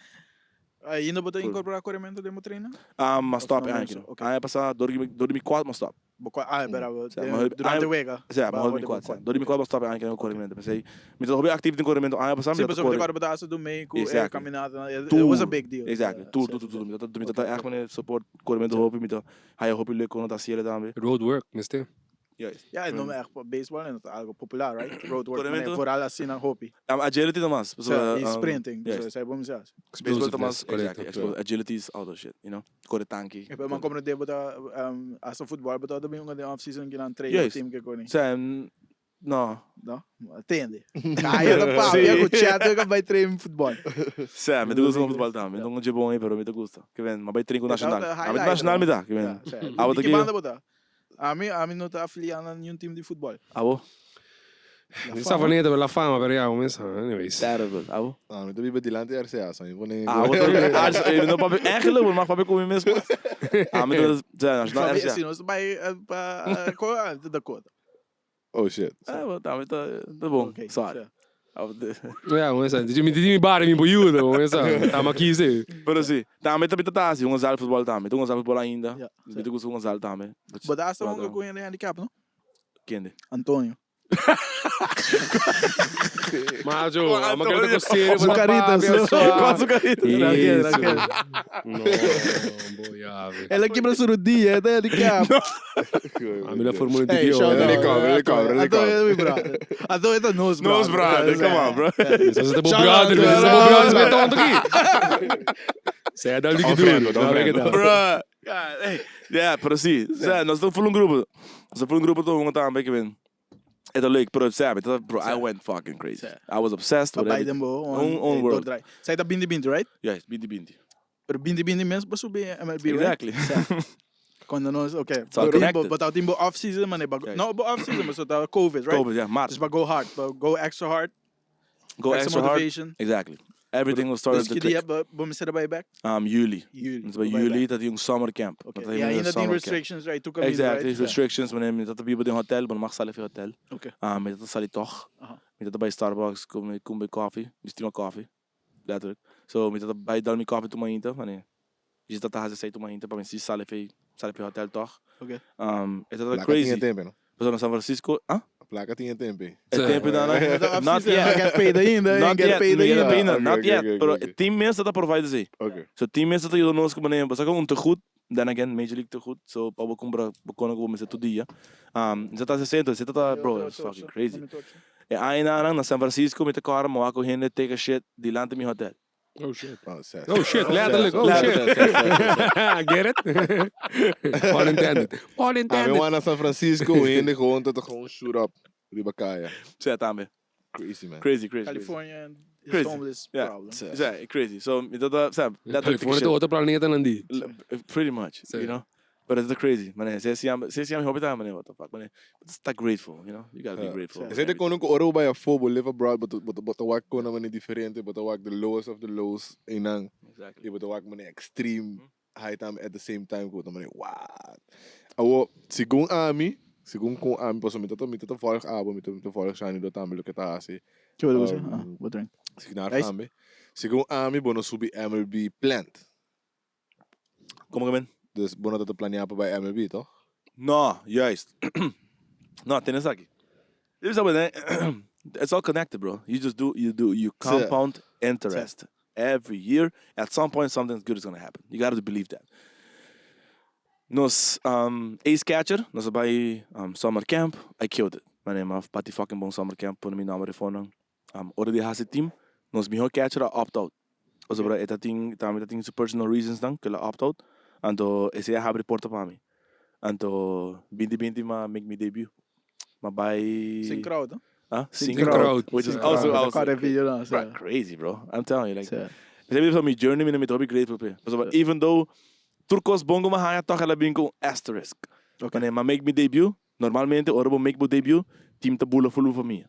Ainda bo ta Full. incorpora coremento den bo trainen? Ah, m'a Of stop no e menos? aña aki. Ok. Aña pasá dor di mi dor di mi kuat m'a stop. Bo kua ah, bera bo Sa, den m'a hopi durante aña wega. sa, m'a Ba hopi bo mi den bo kuat, sa. kuat. Dor di mi Ok. kuat m'a stop e aña aki den korementu. P'esei mi ta hopi aktivo den korementu aña pasá Sí, mi ta pasobra kore. te kòrda bo ta hasta dumei ku e Exactly. kaminata it it was a Tur. big deal. Exactly. Sa, Tur, sa, tur, tur, sa. tur. Mi ta mi Ok, ta ègt ok. manera support korementu Sa. hopi, mi ta haya hopi leuk kon ta hasiel tambe. Road work, mester. Juist. Ja, e no echt baseball no ta algo popular, right? Road work, Corremento? mane, vooral asina hopi. Agility ta mas. Sa, Pasobra, y sprinting, juist. so esei bo mester haci. Baseball ta mas, Explosiveness, correcto. exactly. Agility is all those shit, you know? Core tanki. E man como de bo ta hasta futbol bo ta bin den off season kinan train Juist. team ke koni. Sa, no. No? Atende. Caya ta papia Sí. cu chat cu bay train futbol. Sa, mi ta gusta futbol tambe. Mi no un bon pero mi ta gusta. Ke ben, ma bay train cu E ta Nacional. ta A mi highlight, Nacional mi ta, ke ben. Ja, sa. Abo Di ta ki ki- banda bo ta? Ami, ami no ta afiliá na niun team di futbol. Abo? La Ni fama. Savaneta, pero la fama, pero ya, comienza. Anyways. Terrible. Abo? Ah, mi ta biba dilanti RCA, so mi pone... Abo ta... Ah, no papia... Eigenlijk, we mag papia ku mi mes. Ah, mi ta... Ja, nacional Fabi, RCA. si nos bai eh, pa eh, ko ah, Dakota. Oh shit. Ah, bo, ta, ta, ta bon. Ok, Sorry. sa. Abo te- Ja, comienza. Mi ti mi bar mi boyuda, comienza. Tama aqui, sí. Pero si, tambe ta ta ta si, un zal futbol tambe. Tu un zal futbol ainda. Ja, Mi ta gusta un zal tambe. But hasta Wat un dan? ku hende handicap, no? Kende? Antonio. Macho, ama que te serio, Su carita, Con su carita. Tranquilo, tranquilo. No, boy, ave. El a kibra su rodilla, e ta handicap. A mi la Fórmula Hey, 1 shout out. Helicopter, helicopter, Antonio helicopter. es mi brother. Antonio ta nos brother. Nos brother, come on, bro. Você tá bom Shout out brother, to você tá bom brother, você tonto aqui. Você é da Liga Don't friend, Duro. don't friend. Bro. God, hey. Yeah, pero si. Sa, nos ta full un grupo. Nos ta full un grupo todo un tambe que ben. E ta leuk, pero sa, mi ta- bro, I went fucking crazy. Sa. I was obsessed with Bij everything. den bo On- on world. Zij ta bindi bindi, right? Juist, bindi bindi. Pero bindi bindi mes pa subi MLB, right? Exactly. Cuando nos, okay. It's all But timbo, connected. but our timbo off season, man, ba, Juist. no, but off season, but so ta COVID, right? COVID, yeah, maart. Dus ba go hard, ba go extra hard, Go extra extra hard. motivation. Exactly. Everything was started Dus to que dia click. ba ba me bij back? Juli. Juli. Dus bij Ba juli back. dat die een summer camp. Okay. Dat Ja, een ainda tem summer camp. restrictions, right? Tu caminho, Exactly, right? restrictions. Wanneer je dat bij een hotel, maar mag zelf in hotel. Okay. Met dat sali toch. Aha. Met dat bij Starbucks, kom kom bij koffie. Mi stima koffie. Letterlijk. So, met dat bij dal mi koffie toen maar wanneer. Je zit dat daar ze toen maar pa mi si sali fe sali fe hotel toch. Okay. Is dat Placa crazy. tinha tempo, no? We zijn in San Francisco, ah? Placa tinha tempo. Het tempo daarna. Not Not yet. Get paid ainda, Not get yet. paid Not yet. ainda. Okay, Not okay, yet. okay, Pero okay. team mensen dat providen ze. Ok. So team mensen dat je dan ook wanneer, we zeggen een te goed. Then again, Major League te goed. So pa we compra, we konden gewoon met z'n dia. Zit dat ze zit dat bro, it's fucking crazy. E aina na San Francisco met de car, maar ik heen take a shit, die land in mijn hotel. Oh shit. Oh, zes. Oh shit, letterlijk. Oh shit. Get it? Pun intended. Pun Ah, mi intended. wan na San Francisco, hende gewoon tot gewoon shoot up. Riba kaya. Zet aan me. Crazy, man. Crazy, crazy. California and Crazy. homeless Yeah. problem. Sí. Yeah, crazy. So, mi tata, sa, letterlijk California ta otro planeta nan di. Pretty much, Sí. you know. But it's crazy, man. Se se se se hopi ta, man, what the fuck, man. But sta grateful, you know. You gotta be Ja. grateful. Esei te kono ku ora bo bai afó, bo live abroad, bo ta- bo ta- bo ta wak kona mane diferente, bo ta wak the lowest of the lows einan. Exactly. I bo ta wak mane extreme high time at the same time ku bo ta mane what. Awo, segun ami, segun kon ami, pasobra mi ta mi ta ta volg abo, mi ta mi ta volg Shani do tambe loke ta hasi. Ke bo ta bisa? Um, Ah, bo drink. Signar Guys. tambe. Segun ami, bo no subi MLB plant. Como ke men? Dus bo no ta ta planea pa bai MLB, toch? No, juist. No, ten esaki. Dit is al It's all connected, bro. You just do, you do, you compound interest. Every year, at some point, something good is gonna happen. You gotta believe that. Nos um, ace catcher, nos a bai um, summer camp, I killed it. My name of bati fucking bon summer camp, pone mi nomber ervoor. Um, ora di hasi team, nos mihó catcher a opt out. Pasobra e ta tin, tambe ta tin su personal reasons nan ku el a opt out. Anto esei a habri porta pa mi. Anto binti binti m'a make mi debut. M'a bai. Sin crowd, no? Ah? Sin Sin crowd. crowd. Which is Sin also crowd. also. Kòrda e video nan, Bro, sa. crazy bro. I'm telling you like. Sa. Esei mi mi journey mi ta hopi grateful p'e. Pasobra even though tur kos bon ku m'a haña tòg el a bin ku un asterisk. Ok. Wanneer m'a make mi debut, normalmente ora bo make bo debut, team ta bula full bo famia.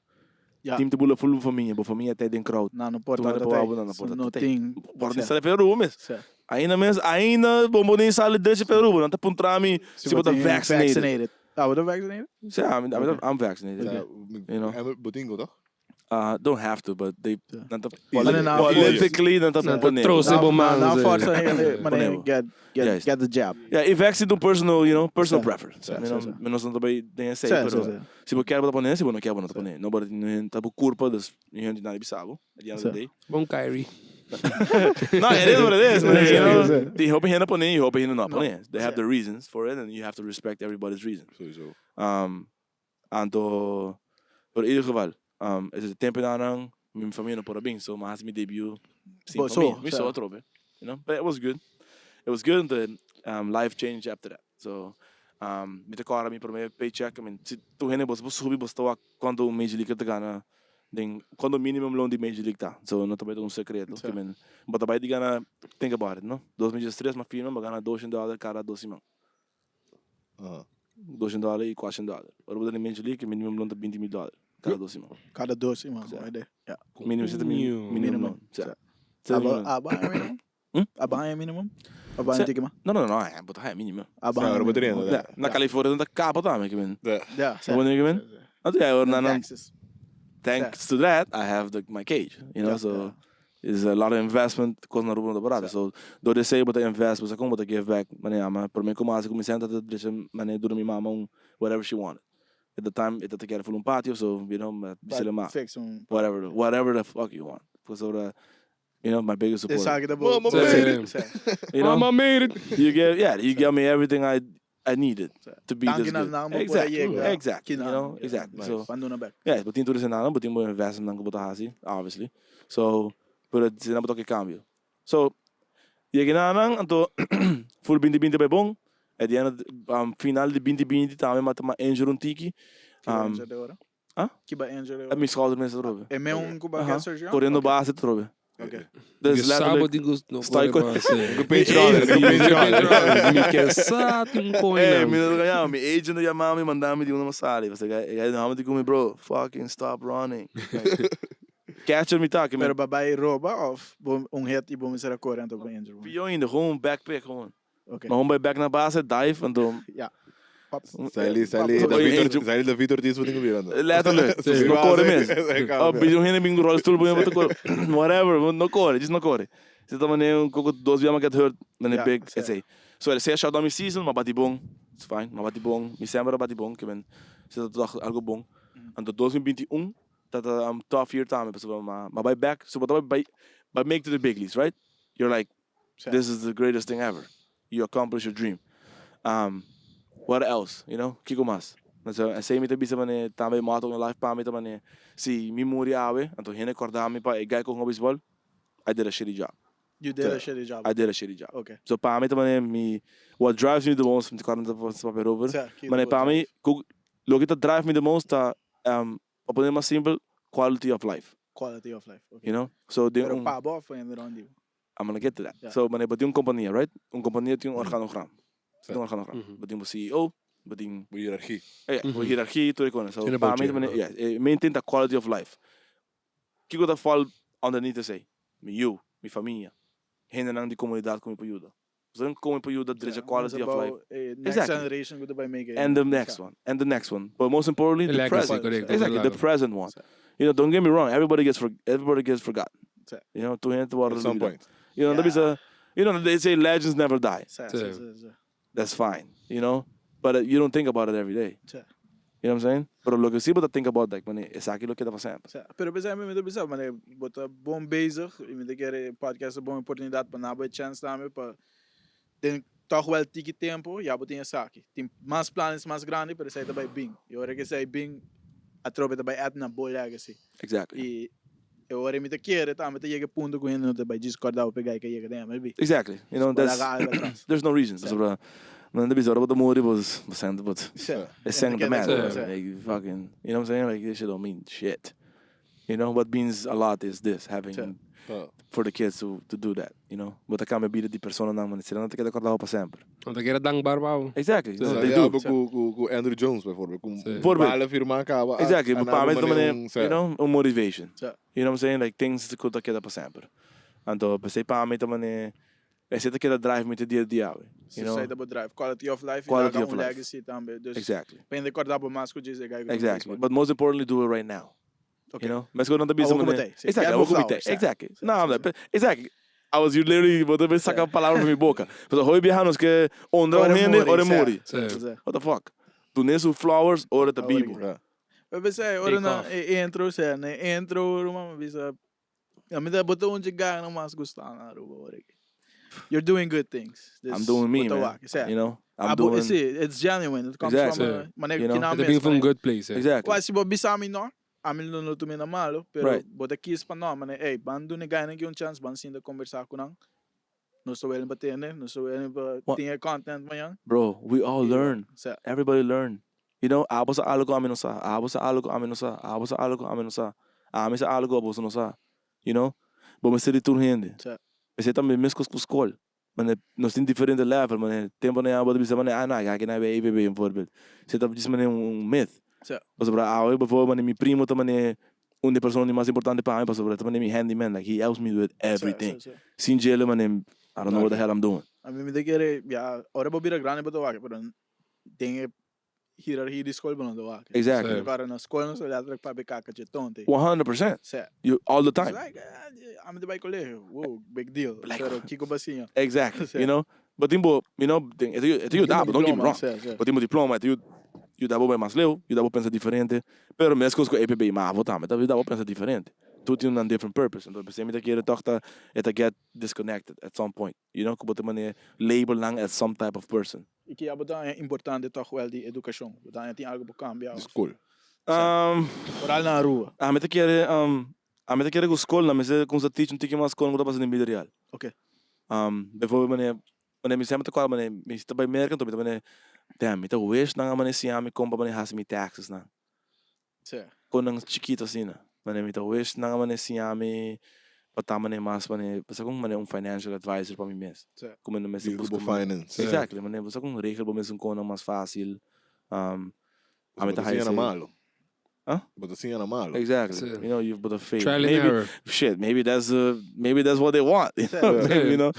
Ja. Team ta bula full bo famia, bo famia ta den crowd. Nan no por Tur hende tabata por tei. abo, nan no por So tabata no tei. tin. Por ni Sa. sali Peru mes. Sa. Ainda mes, ainda bo bo ni sali drechi Peru, nan ta puntra mi si bo ta tin vaccinated. Vaccinated. Ah, bo ta vaccinated? Sí, I'm, I'm, I'm vaccinated. Ja, You know. mi- bo tin go, toch? Don't have to, but they Ja. nan ta Mané nan politically nan ta Nan ta pone. trose bo man, Nan ze. forsa hende, mané Pone bo. get get Juist. get the jab. Ja, e vaccine ta un personal, you know, personal Sa. preference. Sa, You sa, know, sa. mi nos no ta bay den esei, Sa, pero sa, sa. si bo kier bo ta pone, si bo no kier bo no ta pone. Nobody no hende ta bo curpa, dus no hende nada bisa bo at the end of the Sa. day. Bon Kyrie. No, it is what it is, man. You know, Sa. tin hopi hende pone y hopi hende no pone. They have Sa. their reasons for it and you have to respect everybody's reasons. Sowieso. Anto, pero in ieder geval, um, es e tempo nan mi famia no por a bin, so mi a hasi mi debut sin Bo so, famia. Mi sa. so atrobe, you know? But it was good. It was good, and um, life changed after that. So, um, mi ta kòrda mi promé paycheck, I mean, si tur hende boso por subi boso ta wak kuantu un Major Leaguer ta gana den kuantu minimum loan di Major League ta. So, no ta bai ta un sekreto. Sa. Ke men, bo ta bai di gana, think about it, no? Dos mil diestres mi a firma, mi a gana doshent dòler kada dos siman. Aha. Doshent dòler i kuashent dòler. Ora bo ta den Major League, e minimum loan ta binti mil dòler kada dos siman. Kada dos siman, Sa. hoor de. Ja. Minimum, zit minimum, minimum Minimum. loan. Sa. Sa. Sa Aba, minimum. aba haña minimum? Hm? Aba haña minimum? Aba Sa. haña tiki mas? No, no, no, eh, bo ta haña minimum. Aba Sa, haña ora bo ta minimum. riendo, Ja, na California nan ta kapa tambe, ke men. Ja. Ja, sa. Bo ke men? Anto ja, ora nan, nan, Taxes. thanks to that, I have the, my cage, you know, Ja, so ja. it's a lot of investment, kos na Aruba no ta barata. So, door di esei bo ta invest, bo sa kon bo ta give back, manera, ma prome ku mas kuminsá ta drecha manera duna mi mama un whatever she wanted. At the time, e ta kere ful un patio, so, you know, mi bis'é ma, Fix un. whatever, whatever the fuck you want. Pasobra, you know, my biggest supporter. Esaki ta bo. Mama Sa, made it. sa. You know, Mama made it. you gave, yeah, you gave me everything I I needed to be Danki this na good. nan bo por a Exactly, yega. exactly, you Kinan. know, exactly. So, Pan duna bek. yeah, bo tin tur esnan, bo tin bo investment ku bo ta hasi, obviously. So, pero esnan bo toke cambio. So, yega na nan, anto full binti binti bai bon. At the end of the, final di binti binti tambe m'a m'a injure un tiki. Kiba Um, injury ora? ah? Kiba injury A ora? mi schouder mes atrobe. E meun ku ba Aha. get surgery? Correndo Ok. base atrobe. Ok. Dus Mi sa bo letterlijk, tin ku no sta kore base. Ku pinch runner, ku pinch runner. Mi ke sa tin un Hey, koinan. mi no ta mi agent a yama mi, manda mi di unda mi sali. Pasobra e guy no di ku mi, bro, fucking stop running. Like, catcher mi ta, ke mi Pero ba bai roba of bo un hit i bo mester a kore anto bo injury? Pió ainda, gewoon backpick, gewoon. Ok. Maar gewoon bai back na base, dive, anto Ja. Pap. Sali, sali, Pap. David, Angel. sali David Ortiz bo tin ku bira anto. Letterlijk. Subi No base, kore mes. e Oh, cambia. bidi un hende bin ku rolstoel, bo bo ta kore. Whatever, no kore, just no kore. Si ta manera un koko dos bia mi get hurt, dan e Ja, big, sa. esei. So, esei a shut down mi season, ma bati bon. It's fine, ma bati bon. Mi semper a bati bon, ke men si ta toch algo bon. Anto 2021 ta ta un tough year tambe, pasobra ma ma bai back, so bo ta bai bai make to the big leagues, right? You're like, Sa. this is the greatest thing ever. You accomplish your dream. Um, what else, you know? Kiko mas? So, esei mi ta bisa mane tambe motto in life pa mi ta mane, si mi muri awe, anto hende korda mi pa e guy ku hunga baseball, I did a shitty job. You did a shitty job. I did a shitty job. Ok. So pa mi ta mane mi, what drives me the most, mi ta korda mi ta papia erover. Sa, kiko Mane bo pa mi, drive? ku, loke ta drive me the most ta, um, pa pone mas simpel, quality of life. Quality of life, okay. You know? So den Pero un pa bo of hende rond di bo? I'm gonna get to that. Ja. So mane bo tin un compania, right? Un compania tin un organogram. Tin un organogram. Mhm. Bo tin bo CEO, bo tin Bo hierarchie. Ja, bo hierarchie, tur e kos. So Tin pa bo mi ta mane, tje, ja, e maintain ta quality of life. Kiko ta fall underneath esei? Mi yu, mi famia, hendenan di komunidat ku mi por yuda. Pasobra kon mi por yuda drecha quality of life? E next Exactly. generation ku ta bai make e. And the next one, and the next one. But most importantly, E the legacy, present. korekto. Exactly, the present one. You know, don't get me wrong, everybody gets for, everybody gets forgotten. Sí. You know, tur hende ta wòrdu At some lubidá. point. You know, Yeah. ta bisa, you know, they say legends never die. Sí, Sí. sí, sí, sí. That's fine, you know? But you don't think about it every day. Sí. You know what I'm saying? Pero loke si bo ta think about like, mane, esaki lo keda pa semper. Sí. Pero p'esei mi ta bisa, mane, bo ta bon bezig i mi ta kere e podcast ta bon oportunidat pa na bo e chèns tambe pa den tòg wèl tiki tempu ya bo tin esaki. Tin mas planes mas grandi pero esei ta bai bin. I ora ku esei bin atrobe ta bai add na bo legacy. Exactly. I e ora mi ta kere tambe ta yega e punto ku hende no ta bai djis kòrda bo pegá i ka yega den MLB. Exactly. You know, Bo that's, laga algu atras. there's no reason. Sí. Pasobra, nan ta bisa ora bo ta muri bo bo sent bo Sí. e sent ta matter. Sí. Like fucking, you know what I'm saying? Like this shit don't mean shit. You know, what means a lot is this, having Sí. for the kids to to do that, you know. Bo ta cambia bida di personanan, man. Si nan ta keda corda bo pa semper. Nan ta keda dankbaar pa bo. Exactly. Sí. No, Sa they di do. algo ku ku ku Andrew Jones bijvoorbeeld. Ku Sí. Voorbeeld. bala firma kaba. a- Exactly. a Pa na mi ta manera manera, un- you know, un motivation. Sí. You know what I'm saying? Like things ku ta keda pa semper. Anto p'esei pa mi ta manera, esei ta keda drive mi te dia di awe. You know? Esei ta bo drive. Quality of life i Quality laga of un life. legacy tambe. Dus Exactly. pa hende corda bo mas ku djis e guy ku ta Exactly. baseball. But most importantly, do it right now. Okay. You know? Mesco nan ta bisa Awor ku bo manera. tei, sí. Exactly, Get awor bo ku mi tei. flowers, sí. Exactly. Sí, No, sí, I'm sí. like, exactly. I was you literally bo ta bin saca palabra for mi boca. Pasobra hopi biaha nos ke honra un Ora hende, muri, ora e sí. muri. Sí. Sí, sí. What the fuck? Dun'é su flowers ora e ta Awor bibo. ki. Ja. Pero p'esei, ora Take nan off. e intro, sea, na e intro, ruman, mi bisa, mi ta bo ta un dje gana mas gusta na Aruba ora aki. You're doing good things. I'm Dus doing me, bo ta man. wak, sea. You know? I'm Abo, doing sí, it's genuine. It comes Exactly. from a, manera You know? ki nan E ta mes, bin from manera. good place, eh. Exactly. Kwa si bo bisa mi no, ami lo no tuma na malo, pero Right. bo ta kies pa no, manera, ey, ban duna e guynan aki un chance, ban sinta conversa cu nan. Nos ta willing pa tende, nos ta willing pa Wa- tin e content mañan. Bro, we all Y, learn. Sa. Everybody learn. You know, abo sa algo ku ami no sa, abo sa algo ku ami no sa, abo sa algo ku ami no sa, ami sa algo ku abo no sa. You know? Bo mester di tur hende. Sa. Esei tambe meskos ku skol. Mane, nos tin diferente level, mane, tempo nan abo ta bisa mane, ah no, aki nan e EBB bijvoorbeeld. Esei ta djis mane un un myth. Sa. Pasobra awe bijvoorbeeld mane mi primo ta mane un di e persona di mas importante pa mi pasobra e ta mane mi handyman, like he helps me with everything. Sa, sa, sa. Sin djele mane, I don't know what the hell I'm doing. Ami mi ta kere, ya, ora bo bira grandi bo ta wak, pero den e hierarchia di skol bo no ta wak. Exactly. Sí. Ora na skol nos ta letterlijk papia kaka dje tonte. 100%. Sa. You, all the It's time. like, eh, ami ta bai colegio. Wow, big deal. Like- Pero kiko bo a siña? Exactly. Sí. You know? But tin bo, you know, tin, e ta e ta yuda bo, don't get me wrong. Sí, sí. Bo tin bo diploma, e ta yuda bo bai mas leu, yuda bo pensa diferente. Pero meskos ku EPB mavo tambe ta yuda bo pensa diferente. Tur tin nan different purpose. Entonces p'esei mi ta kere tòg ta e ta get disconnected at some point. You know, ku bo ta manera label nan as some type of person. I ki abo ta haña importante tòg wèl di edukashon? Bo ta haña tin algu por kambia Di òf? skol. Foral na Aruba. Ami ta kere, ami ta kere ku skolnan mester kumsa teach un tiki mas kon ku ta pasa den bida real. Oké. Bijvoorbeeld manera, manera mi semper ta kòrda manera mi ta bai Merka anto mi ta manera, damn, mi ta wish nan a manera siña mi kon pa manera hasi mi taxes nan. Sí. Kon nan chikito asina. Manera mi ta wish nan a manera siña mi pa ta manera mas manera, bo sa kon manera un financial advisor pa mi mes. Sí. Ku mi no mester Deal ku buska bo manera. finance. Sí. Exactly, manera bo sa kon regel bo mes un kon nan mas fácil. Ami Bo ta ta siña haya na esei. malo. Huh? Bo ta siña na malo. Exactly. Sí. You know, you bo ta fail. Trial and Maybe, error. shit, maybe that's uh, maybe that's what they want. You know? Sí. Maybe, you know.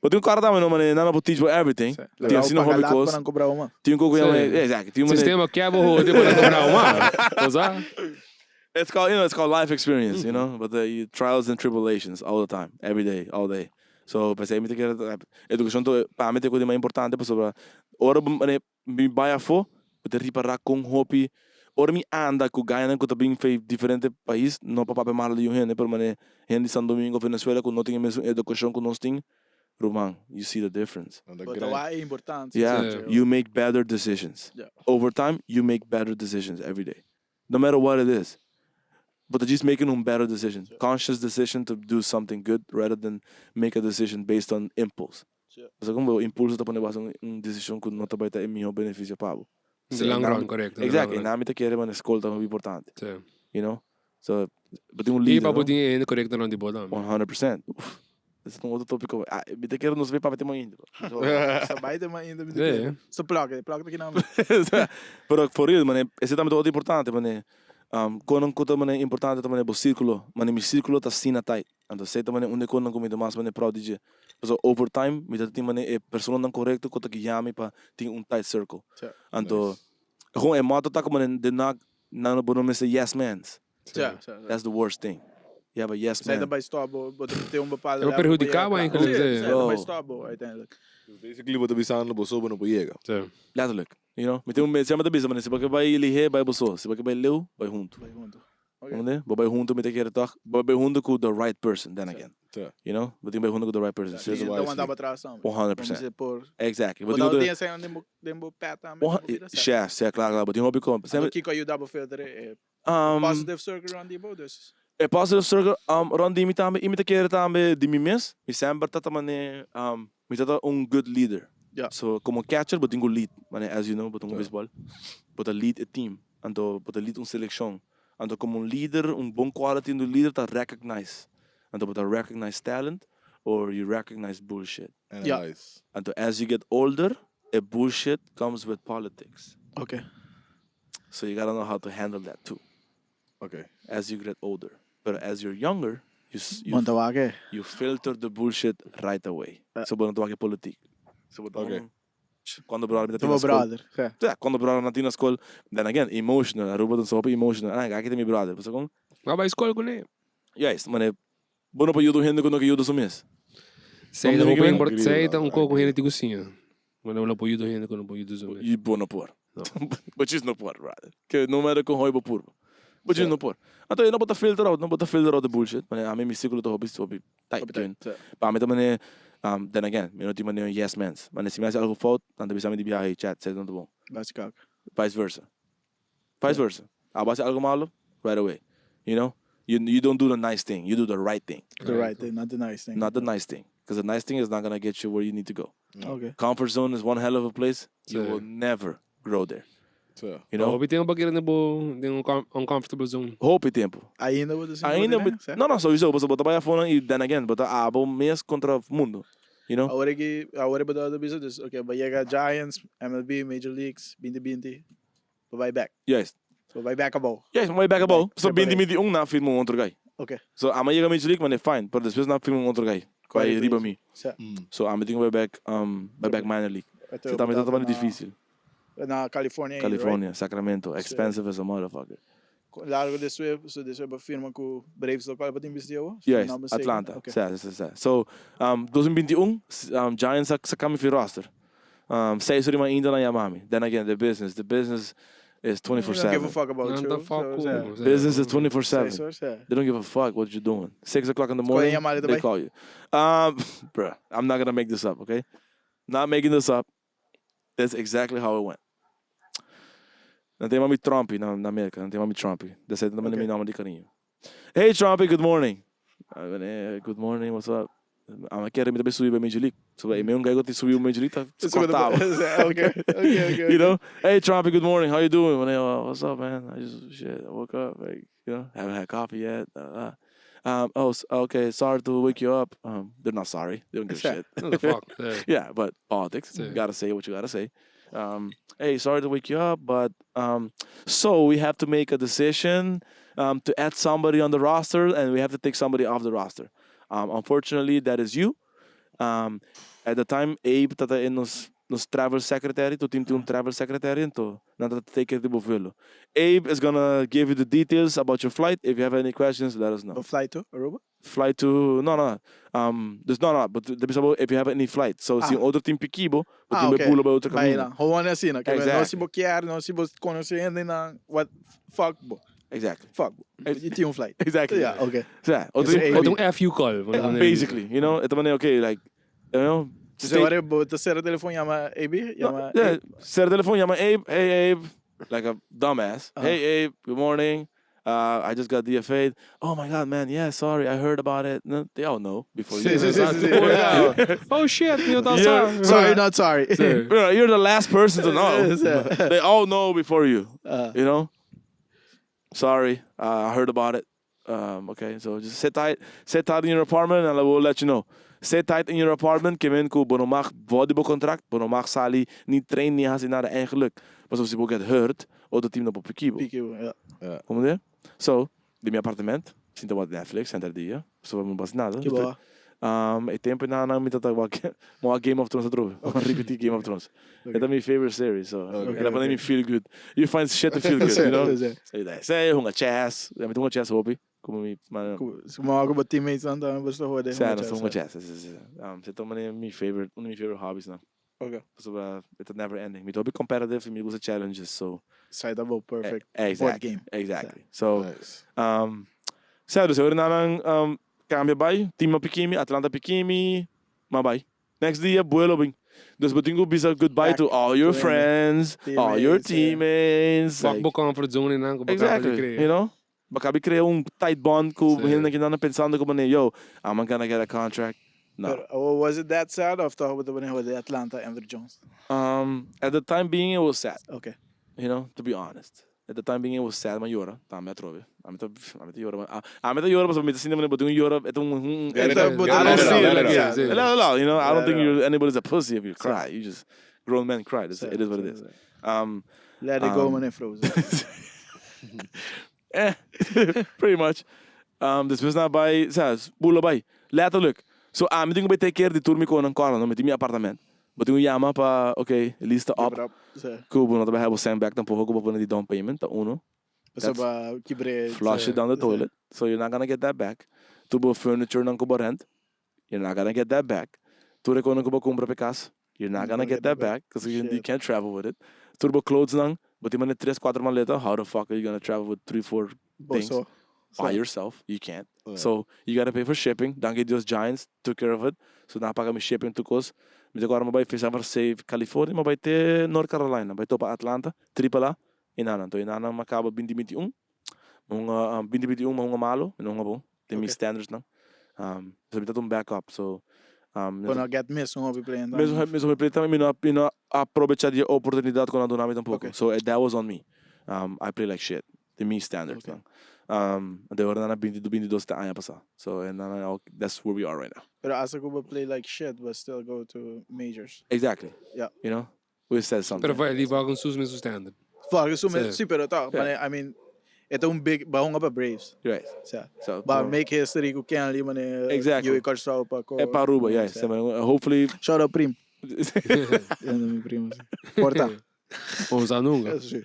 But tin un kòrda tambe no, manera nan no por teach bo everything. Sí. Tin asina Paga hopi lat pa kos. nan kobra bo mas. Tin un kos ku yama, Sí. exactly. Tin un manera, Sistema ke bo hodi pa nan kobra bo mas. Bo sa? it's called, you know, it's called life experience, you know. But the you, trials and tribulations all the time, every day, all day. So, p'esei mi ta kere, edukashon ta, pa mi ta e kos di mas importante pasobra ora bo manera mi bai afó, mi ta ripará kon hopi ora mi anda ku gainan ku ta bin fei diferente pais, no pa papia malo di un hende, pero manera hende di San Domingo, Venezuela ku no tin e mesun edukashon ku nos tin, ruman, you see the difference. Nan ta Bo ta grandi. wak e importancia. Yeah, Sí. you make better decisions. Yeah. Over time, you make better decisions every day. No matter what it is. Bo ta just making un better decision. Conscious decision to do something good rather than make a decision based on impulse. Pasobra como bo impulso ta pone bo hasi un decision cu no ta bay ta e miho beneficio pa bo. In the long run, correcto. Exactly. Y na mi ta kere manera scol ta hopi importante. Sí. You know? So, bo tin un I leader, pa bo no? tin e hende korekto rond di bo tambe. 100%. Uf, esei ta un otro tópiko. Ah, mi ta kere nos bay papia tema ainda, bro. So, Sa bay tema ainda, mi ta Sí. kere. So plak, e plak ta kinan. Pero for real, mane, esei tambe ta otro importante, mane, um, konan ku ta mane importante ta mane bo sírkulo. Mane mi sírkulo ta asina tight. Anto esei ta mane un di e konan ku mi ta mas mane proud di dje. Pasobra over time mi ta tin mane e personanan korekto ku ta guia mi pa tin un tight circle. Sí. Anto, gewoon e motto ta ku mane den nak Nan lo bo no mester yes mans. Ja, ja, ja. That's the worst thing. You have a yes Zij man. ta bij stop bo, bo ta tin un bepaalde E level perhudiká bo bo yega. eigenlijk, Sí, sí. zij ta bij Bro. stop bo uiteindelijk. Dus basically bo ta bisando bo so bo no por yega. Sí. Letterlijk. You know? Mi tin un mi siempre ta bisa manera si bo ke bai lihé bai bo so, si bo ke bai leu bai huntu. Bai huntu. Ok. Comprende? Bo bai huntu mi ta kere tòg, bo bai huntu ku the right person then again. Sí. You know? Bo tin bai huntu ku the right person. Sí, Si ta wisely. wanta pa atras tambe. 100%. Como si por Exactly. Bo Bo tin ta ku tin esei den bo den bo pet tambe. One den bo vida, sa. Sha, sha, kla, kla. Bo tin hopi kom. Anto Semper kiko a yuda bo filter e um, positive circle rond di bo dus. E positive circle um, rond di mi tambe i mi ta kere tambe di mi mes. Mi semper ta ta mane um, mi ta ta un good leader. Ja. So komo catcher bo tin ku lead, mane as you know bo ta un Ja. baseball. Bo ta lead e team, anto bo ta lead un selekshon. Anto komo un leader, un bon quality di un leader ta recognize. Anto bo ta recognize talent or you recognize bullshit. Ja. Analyze. Anto as you get older, e bullshit comes with politics. Ok. So you gotta know how to handle that too. Ok. As you get older. Pero as you're younger, you, you, Bon ta wak e. you filter the bullshit right away. So bo no ta wak e politiek. So bo ta Ok. Cuando brother mi ta Ta bo na school. brother. Ja. Ja, cuando brother na tina school, then again, emotional. Aruba ta hopi emotional. Ah, aki ta mi brother. Bo sa con? Bo a bai school kuné. Juist, mane, bo no por yuda un hende ku no ke yuda su mes. Sei ta Vamos hopi ver. import, sei ta un koko hende tin ku siña. Mane bo no por yuda un hende ku no por yuda su mes. Y bo no por. No. Bo djis no por, brother. Ke no matter kon hoi bo purba. Bo djis no por. Anto e no bo ta filter out, no bo ta filter out de bullshit. Mane, ami mi sirkulo ta hopi, hopi tight. Hopi tight, sí. Pa ami ta mane, then again, mi no tin mane un yes mans. Mane, si mi hasi algo fout, nan ta bisa mi di biaha, hey, chat, esei no ta bon. Basi kak. Vice versa. Vice versa. Abo hasi algo malo, right away. You know? You, you don't do the nice thing, you do the right thing. The right thing, not the nice thing. Not the nice thing. Because the nice thing is not gonna get you where you need to go. Okay. Comfort zone is one hell of a place. You Sí. will never grow there. Sí. You know? Hopi tempo pa keda den bo den un uncomfortable zone. Hopi tempo. Ainda bo ta sinti Ainda, bo tin, eh? no, no, sowieso. Bo ta bai afó y then again, bo ta abo mes contra mundo. You know? Awor aki, awor bo ta bisa dus, okay, bo yega Giants, MLB, Major Leagues, binti binti, bo bai back. Juist. So bo bai back abou. Juist, bo bai back abou. So Back binti binti un nan firma un otro guy. Okay. So ami a yega Major League, mane fine, pero despues nan firma un otro guy. Cu a riba mi. Sa. So ami tin cu bai back, bai back minor league. So tambe ta tabata dificil. Na California ainda, right? California, Sacramento, expensive as a motherfucker. Largo despues, so despues bo firma cu Braves locual bo tin bisti awo? Si Juist, no mistaken. Atlanta. Okay. Sa, sa, sa. So, 2021, Giants a saca mi fi roster. Seis ora ainda nan yama mi. Then again, the business, the business is They don't give a 24/7. fuck about Nan you. ta fuck So, ku sa. bo, sa. Business is 24/7. Seis ora, sa. They don't give a fuck what you're doing. 6 o'clock in the Escoge morning, llamada they tambe. call you. Bruh, I'm not gonna make this up, okay? Not making this up. That's exactly how it went. Nan ta yama mi Trumpy na, na America. Nan ta yama mi Trumpy. That's it, okay. Mi nomber di cariño. Hey Trumpy, good morning. Good morning, what's up? Ami kere mi tambe subi pa Major League. So e mesun guy cu tin subi Major League ta cortaba. Okay. You know? Hey Trumpy, good morning. How you doing? What's up, man? I just shit, I woke up, like, haven't had coffee yet. Oh, okay, sorry to wake you up. They're not sorry. They don't give a shit. What the fuck? Yeah. Yeah, but politics. Sí. Gotta say what you gotta say. Hey, sorry to wake you up, but so we have to make a decision to add somebody on the roster, and we have to take somebody off the roster. Unfortunately, that is you. At the time, Abe tata in nos travel secretary, tur team tin un travel secretary, anto nan ta take care di bo vuelo. Abe is gonna give you the details about your flight. If you have any questions, let us know. A flight to Aruba? Flight to no. Dus no, but de bisa if you have any flight. So si un otro team piki bo, bo tin bay pulo bay otro Bay camino. na. Gewoon asina. Ke Exactly. no si bo kier, no si bo conoce hende na what fuck bo. Exactly. Fuck bo. Je tin un flight. Exactly. Ja, okay. Ja, otro Yes, Otro un FU call. Basically, e ta manera okay, like, Dus awor bo ta cera telefon yama Abe? Yama Yeah, cera telefon yama Abe, hey Abe, like a dumbass. Hey Abe, good morning. I just got DFA'd. Oh my God, man, yeah, sorry, I heard about it. No, they all know before you. Sí, sí, sí, sí, sí. Oh shit, mi no ta Yeah. sa. Sorry, not sorry. Sí. You're the last person to know. Sí. They all know before you. You know? Sorry, I heard about it. Um, okay, so just sit tight, sit tight in your apartment and I will let you know. Sit tight in your apartment, ke men ku bo no mag bou di bo contract, bo no mag sali, ni train, ni hasi nada eigenlijk. Pasobra si bo get hurt, otro team no por piki bo. Piki bo, ja. Ja. Comprende? So, di mi apartement, sinta wak Netflix henter dia, pasobra mi no hasi nada. Ki bo wak? Um, e tempo nan mi ta wak, mi wak Game of Thrones atrobe, mi a repeti Game of Thrones. E ta mi favorite series, so e ta pone mi feel good. You find shit to feel good, you know? Esei, hunga chess, mi ta hunga chess hopi, como mi mano. Como wak bo teammates nan tambe bo sta hode hunga chess. Sa, nos ta hunga chess, si, si, si. Esei ta mi favorite, un di mi favorite hobbies nan. Ok. Pasobra e ta never ending. Mi ta hopi competitive y mi gusta challenges, so. Esei ta bo perfect board game. Exactly. So, sa, dus ora nan cambia bai, team a pikimi, Atlanta pikimi, ma bai. Next dia buelo bin. Dus bo tin ku bisa goodbye to all your friends, all your teammates. Fuck bo comfort zone nan ku bo kaba di krea. You know? Bo kaba di krea un tight bond ku hende ki nan pensando ku manera, yo, I'm gonna get a contract. No. Pero was it that sad of toch bo ta pone di Atlanta Andruw Jones? At the time being it was sad. Okay. You know, to be honest. At the time being it was sad, mi a yora tambe atrobe. Ami ta, ami ta yora, ami ta yora pasobra mi ta sinti manera bo tin un yora, e ta un, un, Let it out, I don't see it like Let it Let it out, you know, I don't think you, anybody's a pussy if you cry, you just, grown men cry, it is what it is. Let it go manera Frozen. Eh, pretty much. Despues nan a bai, sa, bula bai, letterlijk. So ami tin ku bai take care di tur mi konan kòrda, no, mi tin mi apartament. Bo tin ku yama pa, ok, lista op, ku bo no ta bai haya bo sèn bèk tampoko ku bo pone di down payment, ta uno. Pasobra kibr'é. Flush it down the toilet, so you're not gonna get that back. Tur bo furniture nan ku bo rent, you're not gonna get that back. Tur e konan ku bo kumpra pa e kas, you're not gonna get that back, cause you can't travel with it. Tur bo clothes nan, bo tin mane tres, kuater maleta, how the fuck are you gonna travel with three, four things by yourself? You can't. So, you gotta pay for shipping. Danki Dios Giants took care of it. So nan a paga mi shipping tur kos. Mi ta kòrda mi bai San Francisco, California, mi bai te North Carolina, bai topa Atlanta, tripala i nan. Anto i nan mi a kaba binti binti un. Mi hunga binti binti un, mi hunga malo, mi no hunga bon den mi standards nan. So mi ta un backup, so. Bo no get mesun hopi playing time. Mesun hopi playing time, mi no mi no aprobecha di e oportunidad ku nan duna mi tampoco. So that was on me. I play like shit den mi standards nan. Anto e ora nan a binti binti dos te aña pasa. So e nan that's where we are right now. Pero asta ku bo play like shit but still go to majors. Exactly. Yeah. You know? We said something. Pero fai di volgens sus mesun standard. Volgens su mes, si, pero toch, mane, I mean, e ta un big, ba hunga pa Braves. Right. Sa. So, Ba make history ku Kenley, mane, Exactly. Yui Kòrsou pa ko. E pa Aruba, yeah. Sa. Hopefully. Shout out prim. Enda mi primo, si. Por ta. Bo sa nunca. Si.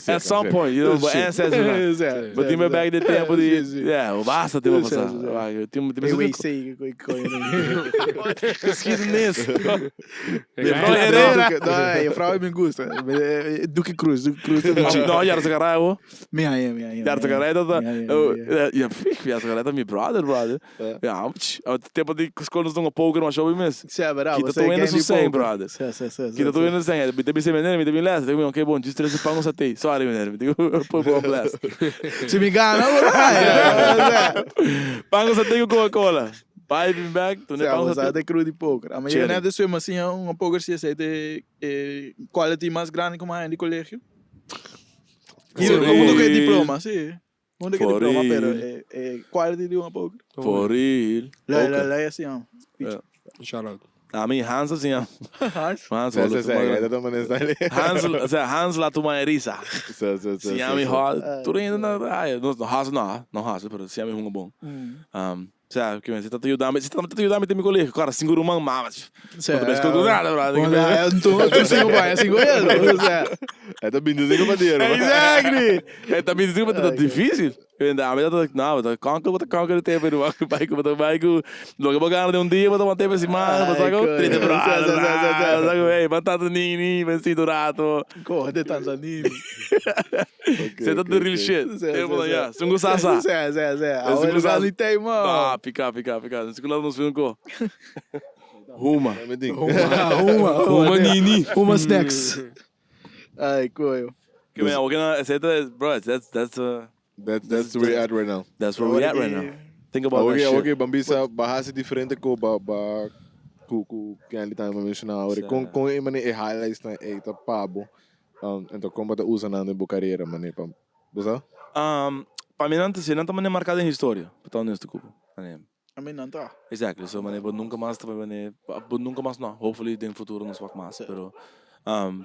At some point, you know, bo ancestors nan. Si, Bo tin back den tempo di, Si, si. yeah, basta tempo Si, pasa. si, si. Wak, tin E wey sei ku ku Geschiedenis. Juffrouw Herrera. No, juffrouw mi gusta. Duke Cruz, Duke Cruz. No, Yartagaray ho. Mi haña, mi haña. Yartagaray ta Mi haña, mi haña. Ja, Yartagaray ta mi brother, brother. Ja, tempo di skol nos dunga poker masha hopi mes. Sí, verdad. Kita tur hende su seng, brother. Sí, sí, sí. Kita tur hende su seng. Mi ta bisa meneer, mi ta bin les. Mi ta bin, ok, bon, djis trese pan ku saté. Sorry, meneer. Mi tin ku put bo on blast. Si mi gana, bo ta. Pan ku saté ku Coca-Cola. Bai bin bek, tune pan ku saté. saté. Sa crew di poker. Ama Chere. yega net despues, mi a siña un poker si esei ta e quality mas grandi ku mi a haña di colegio. For Mundo ku e real. diploma, si. Mundo ku e For diploma, pero real. e e quality di un poker. For real. Lei, Poker. lei, lei a siña. Ja. Shout out. Ami Hans a siña. Hans? Hans, Sí, sí, sí, hola. ta toma nesta. Hans, o sea, Hans la tuma e risa. Sí, sí, sí. Siña mi sí, sí. hot. Tur hende na ay, no, no Hans no, no Hans, pero siña mi hunga bon. Um, o sea, ke men, si ta yuda mi, si ta yuda mi den mi colegio, kora sinku ruman, mama, Sí, no ta bes con nada, brother. Bueno, ya, tu, tu cinco pa, cinco hielo, o sea. E ta 25 pa dier, man. Exactly. E ta 25 pa ta difícil. A mi ta, no, ta conquer, bo ta conquer e tempo, bo ta bai ku, bo ta bai ku, loke bo gana den un dia, bo ta mant'é pa siman, bo ta ku, triste brother, bo ta ku, hey, ban tanta nini, ban sinti un rato. Ko, de tanta nini. Se ta the real shit. Tempo nan ya, sungu sa sa. Se, se, se. Awe Sungu sa. no ni tema. Ah, pika, pika, pika. Sungu la nos film ko. Huma. Huma, huma. Huma nini. Huma snacks. Ay, koyo. Ke men, oké, nou, se ta, bro, that's, that's, That's, that's where we at right now. that's where we at right now. Think about that Okay, shit. okay, bambisa bahasi diferente ko ba ba ku ku Kenley tambe menciona ahora. Kon kon e mane e highlights na e ta pabo. Um, ento kon ba ta usa nan den bo carrera mane pa. Bo sa? Um, Pa mi nan ta si nan ta manera marca den historia, pa ta honesto cu bo. Manera. I mean nan ta. Exactly, so manera bo nunca mas ta bay manera, bo nunca mas no, hopefully den futuro nos wak mas, pero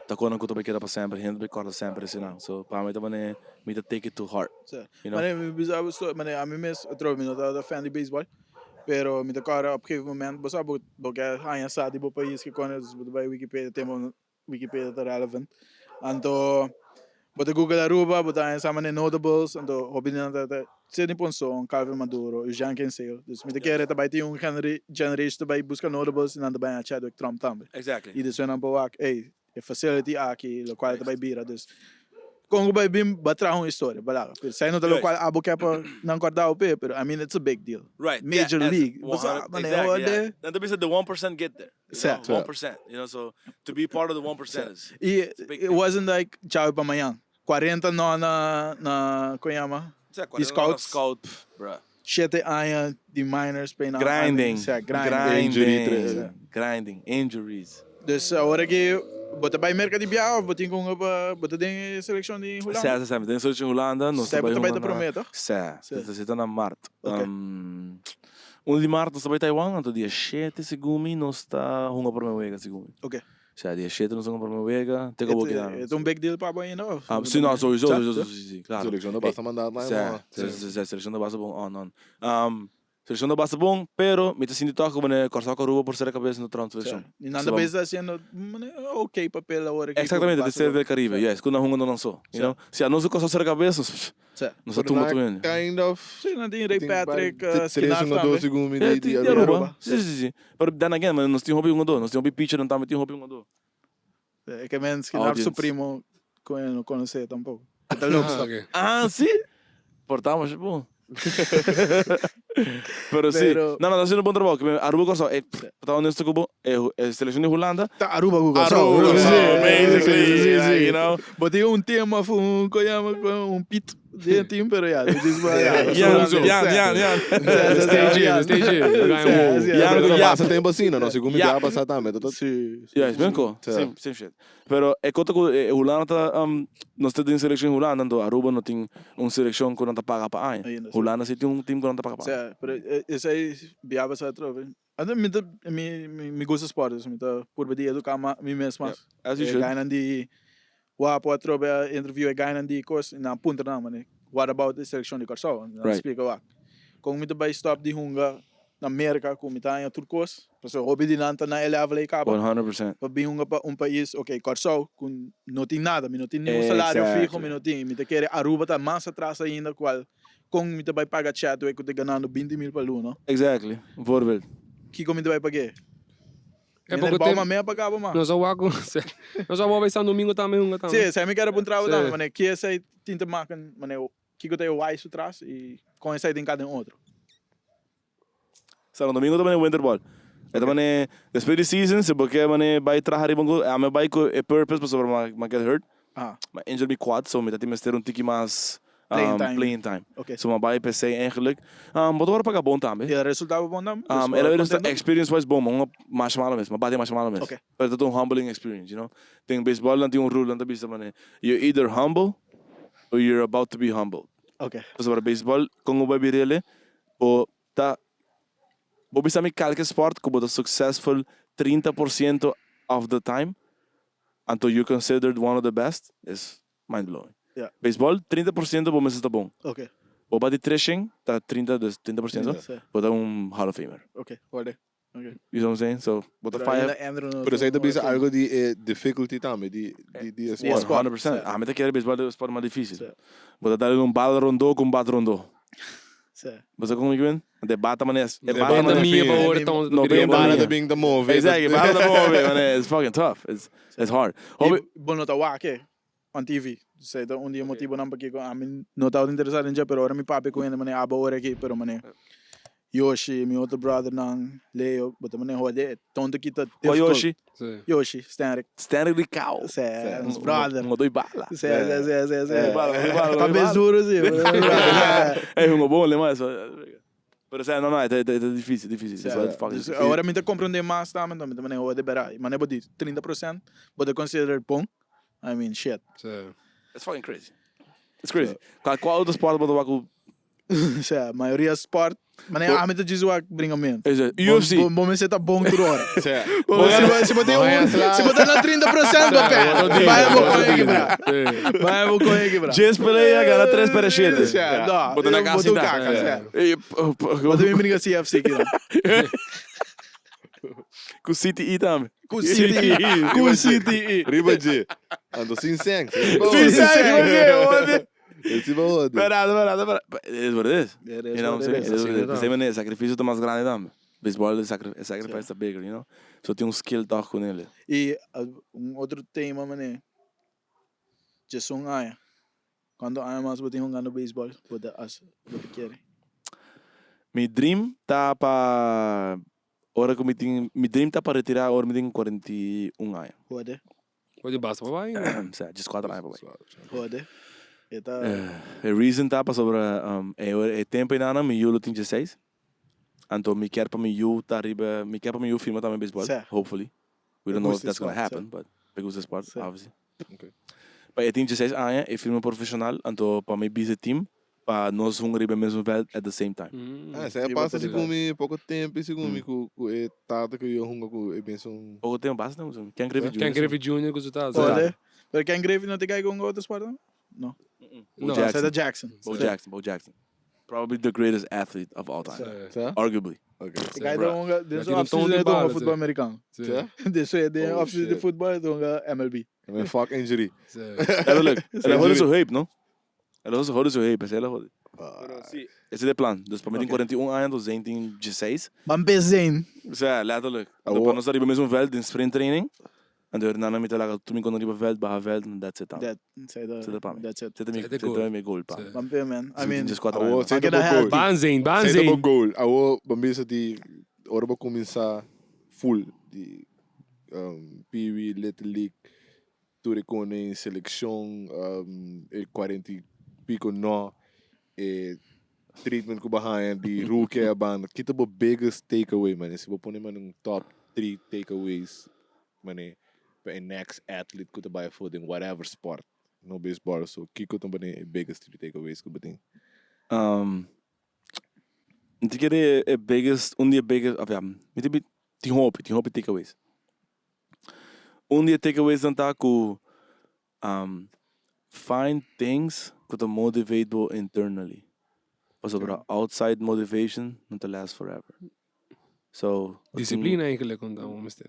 ta conan cu ta bay keda pa semper, hende ta bay corda semper eseinan, so pa mi ta manera mi ta take it to heart, you know. Manera mi bisa bo story, manera ami mes atrobe mi no tabata fan di baseball, pero mi ta corda op gegeven moment, bo sa bo bo ke haña sa di bo pais ke con, dus bo ta bay wikipedia tempo Wikipedia ta relevant. Anto bo ta google Aruba, bo ta haña sa manera notables, anto hopi di nan ta ta Sidney Ponson, Calvin Maduro, Eugène Kinsale. Dus mi ta kere ta bai tin un generation ta bai buska notables i nan ta bai haña Chadwick Tromp tambe. Exactly. I despues nan por wak, ey, e facility aki, lokual ta bai bira. Dus kon ku bai bin ba traha un historia, balaga. Pero esei no ta lokual abo ke pa nan kòrda bo p'e, pero I mean it's a big deal. Right, yeah, Major as league. Bo sa, 100, manera exactly, yeah. orde. Nan ta bisa the 1% get there. Sa. You know, 1%. You know, so to be part of the 1% is I it's a big it thing. wasn't like djawe pa mañan. 40 no na na kon yama? Sa, Di 40 no na scouts. scout, pff, bruh. Shete aña di minors pa nan. Grinding, Sa, grinding. Injury grinding, Sa. grinding, injuries. Dus awor aki bo ta bai Merca di biaha of bo tin ku pa bo ta den e selekshon di Hulanda? Sa, sa, sa, mi ta den selekshon di Hulanda, nos ta Sa, bo bai ta bai ta hunga na prome, toch? Sa, Sa. sa, ta na mart. Ok. Un di mart nos ta bai Taiwan, anto dia shete segun mi nos ta hunga prome wega segun mi. Ok. Sea dia shete nos ta hunga prome wega, te kobo keda. E ta un big deal pa bo ainda of? Si no, sowieso, sowieso, si, si, klaro. Seleccion ta basta manda na Sea, si, si, si, seleccion ta basta bon, on, on. Seleccion ta basta bon, pero mi ta sinti tok ku manera Kòrsou ku Aruba por sera kabes no traha un seleccion. I nan ta bes ta haciendo manera ok papel awor aki. Exactamente, de ser del Caribe, yes, ku nan hunga no nan so, you know. Si anos ku Kòrsou sera kabes, nos. Sí. Nos a tumba tur hende. Kind of. Sí, nan tin Ray Patrick, Tres Skinaf hungador tambe. segun mi Yeah, di di Aruba. Aruba. Sí, sí, sí. Pero then again, man, nos tin hopi hungador. Nos tin hopi pitcher, nan tambe tin hopi hungador. E ke men Skinaf su Audience. primo ku e no konosé tampoko. E ta loco Ah, stop. ok. Ah, sí? Portamos, bon. Pero sí. Pero- No, no, ta haciendo un bon trabou. Ke men Aruba Kòrsou, e, pa ta honesto ku bo, e, e seleccion di Hulanda, Ta Aruba ku Kòrsou. Aruba, Sí, Kòrsou, basically, sí, sí, like, sí. you know. Bo tin un team of un, ko yama, un pit den team, pero ya, dit is maar, ja, Jan, zo Jan, Jan, Jan. Stage in, stage in. We gaan wow. Jan, Pero ja. pasa tempo asina, no? Segun mi Ja. bia pasa tambe. Ta- ta- Sí, sí. Ja, is ben ko. Sí. Same, same shit. Pero e kota ku e Hulanda ta, nos ta den selekshon Hulanda, anto Aruba no tin un selekshon ku nan ta paga pa aña. Ainda, sí. Hulanda si tin un team ku nan ta paga pa aña. Sí, pero esei bia pasa atrobe. Anto mi ta, mi, mi, mi gusta sport, dus mi ta purba di educa ma, mi mes mas. As you E should. gainan di wapo atrobe a interview e gainan di kos, i nan puntra nan, mane, what about e selekshon di Kòrsou? Nan splika wak. Kon mi ta bai stop di hunga na Merka ku mi ta haña tur kos, pasobra hopi di nan ta na e level ei kaba. 100%. Pa bin hunga pa un pais, ok, Kòrsou, ku no tin nada, mi no tin ningun salario fiho, mi no tin, mi ta kere Aruba ta mas atras ainda kual Kon mi ta bai paga Chadwick ku ta ganando 20 mil pa luna? Exactly, un voorbeeld. Kiko mi ta bai pag'é? E Mi poko bou tempo. ma mea paga bo ma. Nos a wak ku nos a wak bai San Domingo tambe hunga tambe. Sí, esei mi kere puntra bo Sí. tambe, mane ki esei tin te maken, mane kiko ta e why su tras i kon esei tin kada den otro. Santo Domingo ta mane winter ball. E ta mane despues di season si bo ke mane bai traha riba un cos, ami a bai cu e purpose pasobra mi a get hurt. Mi a injure mi quad so mi ta tin mester un tiki mas Playing time. playing time. So mi a bai p'esey eigenlijk. Bo ta worde paga bon tambe. E resultado bon tambe? E la resultado experience wise bon, mi a hunga masha malo mes, mi a bati masha malo mes. Pero ta un humbling experience, you know. Den baseball nan tin un rule nan ta bisa mane you're either humble or you're about to be humbled. Pasobra baseball con bo bai bir'el Bo ta Bo bisa mi kalke sport ku bo ta successful 30% of the time anto you're considered one of the best is mind blowing. Yeah. Baseball 30% bo mester ta bon. Okay. Bo bati tres shen ta 30 dus 30% Sí. bo ta un Hall of Famer. Okay, horde. Okay. You know what I'm saying? So bo ta Pero fire ainda Andrew no Pero esei ta no bisa no- algo di e difficulty tambe di di di e Di e sport. sport. 100%. Sí. Ami ta kere baseball ta e sport mas dificil. Sí. Bo ta dal un bal rondo ku un bat rondo. Sí. Bo sa kon mi kiben? De bata manes. E De bata bata manes. Mia pa Mia. ora tons No, E bem bala mia. ta bin ta move. Exactly, bala ta move, man. It's fucking tough. It's hard. I Hopi, bo no ta wak e on TV. Esei ta un di e motibonan pakiko ami no tabata interesá den dje, pero ora mi papia ku hende manera abo ora aki, pero manera Yoshi, mi otro brothernan, Leo, bo ta manera hode, tonto ki ta Kua difficult. Yoshi? Sí. Yoshi, Stanric. Stanric di Kao. Sí, nos brother. Un doi bala. Sí, sí, sí, sí, sí. Bala, doi bala, doi Kabes bala. duro, sí. Ey, hunga bon, le mas. Pero sea, no, no, e ta difícil, difícil. Sí, It's fucking dus difícil. awor mi ta comprende mas tambe, mi ta manera hode bera. Manera bo di 30% bo ta consider bon. I mean, shit. Sí. It's fucking crazy. It's crazy. Kua otro sport bo ta wak ku. Osea, mayoria sport, manera ami ta djis wak bringamento. Exacto. UFC. Bo, bo mester ta bon tur ora. Sea. Bo, si bo, si bo tin un, si bo ta na 30% bo perde. Bai bo kon e kebra. Bai bo kon e kebra. Djes pelea gana tres perde shete. Sea, no. Bo ta na Bo kasi ta un ta. kaka, sea. Eh, Bo ta bin bringa CFC kina. Ku CTE tambe. Ku CTE. Ku CTE. Riba dje. Anto sin sèn. Sin sèn, riba dje, oye. Esi ba hode. Verdad, verdad, verdad. It is what it is. It is You know what what I'm it saying? is. It is what it is. Asina P'esei manera, e sacrificio ta mas grandi tambe. Baseball, e sacri- e sacrifice ta bigger, you know? So tin un skill tòg ku nele. I un otro tema manera, djesun aña. Cuanto aña mas bo tin hungando baseball bo ta as bo ta kere? Mi dream ta pa ora ku mi tin, mi dream ta pa retira ora mi tin 41 aña. Hode. Hode basta pa bai. Sa, 14 aña pa bai. Hode. E ta. E reason ta pasobra e ora e tempo enanan mi yu lo tin 16, anto mi kier pa mi yu ta riba, mi kier pa mi yu firma tambe baseball, hopefully. We don't know if that's gonna happen, but mi gusta e sport, obviously. Pa e tin 16 aña, e firma profesional, anto pa mi bisa e team pa nos hunga riba e mesmo veld at the same time. Ah, esei a pasa segun mi poko tempo segun mi ku ku e tata ku yo hunga ku e mesun. Poko tempo, basta tempo segun mi. Ken Griffey Junior. Ken Griffey Junior ku su tata. Orde. Pero Ken Griffey no ta kai ku hunga otro sport no? No. Bo No. Jackson. Esei ta Jackson. Bo Jackson, Bo Jackson. Probably the greatest athlete of all time. Sa? Arguably. Okay. E kai ta hunga den su Tin un off-season ton di e ta hunga bala, futbol sí. americano. Sa? Den su den Oh, off-season di shit. futbol e ta hunga MLB. I mean, fuck injury. Letterlijk. El a hode su heup, no? El a hode su heup, esei el a hode. Pero si, esei ta e plan. Dus pa mi tin 41 aña, anto Zayn tin 16. Ban p'e Zayn. Osea, letterlijk. Anto pa nos ta riba mesun veld den sprint training, anto Hernando mi ta laga tur mi kono riba veld, baha veld, and that's it tambe. That, esei ta, Esei ta pa mi. that's it. Esei ta mi, Esei ta esei ta goal. mi goal pa mi. Ban p'e, man. I Si mi tin mean, 14 Awo, aña. esei Ban ta keda bo goal. healthy. Ban Zayn, ban Esei ta bo Zayn. goal. Awo, ban bisa di ora bo kuminsá full di um, Pee Wee, Little League, Tur e kone selekshon, e kuarenta i piko no, e treatment ku bo haña di rookie a banda. Ki ta bo biggest takeaway mane? Si bo pone mane un top three takeaways mane pa e next athlete ku ta bai afó den whatever sport, no baseball so, kiko ta mane e biggest three takeaways ku bo tin? Mi ta kere e biggest, un di e biggest, of ya, mi tin tin hopi, tin hopi takeaways. Un di e takeawaysnan ta ku find things ku ta motivate bo internally. Pasobra outside motivation no ta last forever. So, Disiplina eigenlijk kon ta un mester.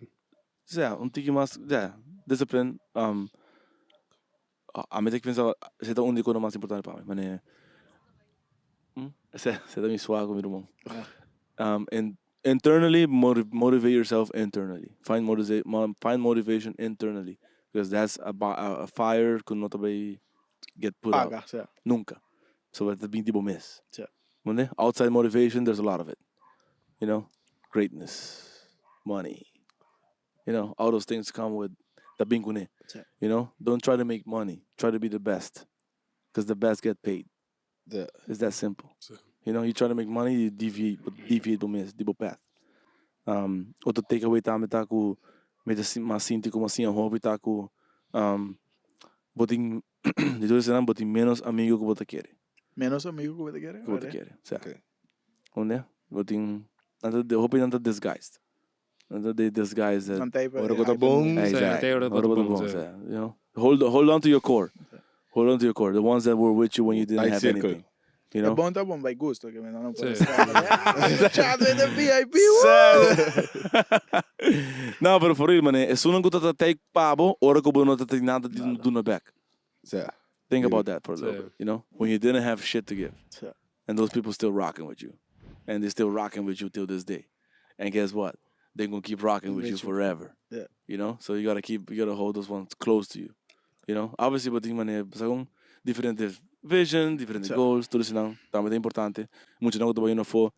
Sea, un tiki mas, ya, discipline. Ami ta pensa esei ta un di e kosnan mas importante pa mi. Manera, esei ta mi swago mi ruman. Internally, motivate yourself internally. Find find motivation internally. Because that's a fire ku no ta bai get put out. Nunka. So e ta bin di bo mes. Outside motivation, there's a lot of it. You know, greatness, money. You know, all those things come with ta bin kuné. Sí. You know, don't try to make money, try to be the best. Because the best get paid. Yeah. It's that simple. Sí. You know, you try to make money, you deviate, deviate bo mes, di bo path. Otro takeaway tambe ta ku mi ta mas sinti ku mi a siña hopi ta ku bo tin di tur esnan bo tin menos amigo ku bo ta kere. Menos amigo ku bo ta kere? Ku bo ta kere, sa. Okay. Unda? Bo tin, nan ta, hopi nan ta disguised. Nan ta disguised that. Nan ta Ora ku ta bon. Exactly. Ora Ora ku ta bon, sa. You know? Hold, hold on to your core. Hold on to your core. The ones that were with you when you didn't Tight have circle. anything. You E know? bon ta bon by gusto, ke men nan no por Sí. escapa. Chat with the VIP, woo! No, pero for real, mane. Esunnan ku ta ta take pa bo, ora ku bo no ta tin nada di duna back. Sa. Think about that for a little Sí. bit, you know? When you didn't have shit to give. Sa. And those people still rocking with you. And they still rocking with you till this day. And guess what? They gonna keep rocking with you forever. Yeah. You know? So you gotta keep, you gotta hold those ones close to you. You know? Obviously, bo tin manera, segun diferente vision, diferente Sa. goals, tur esnan tambe ta importante. Muchanan ku ta bayendo afó,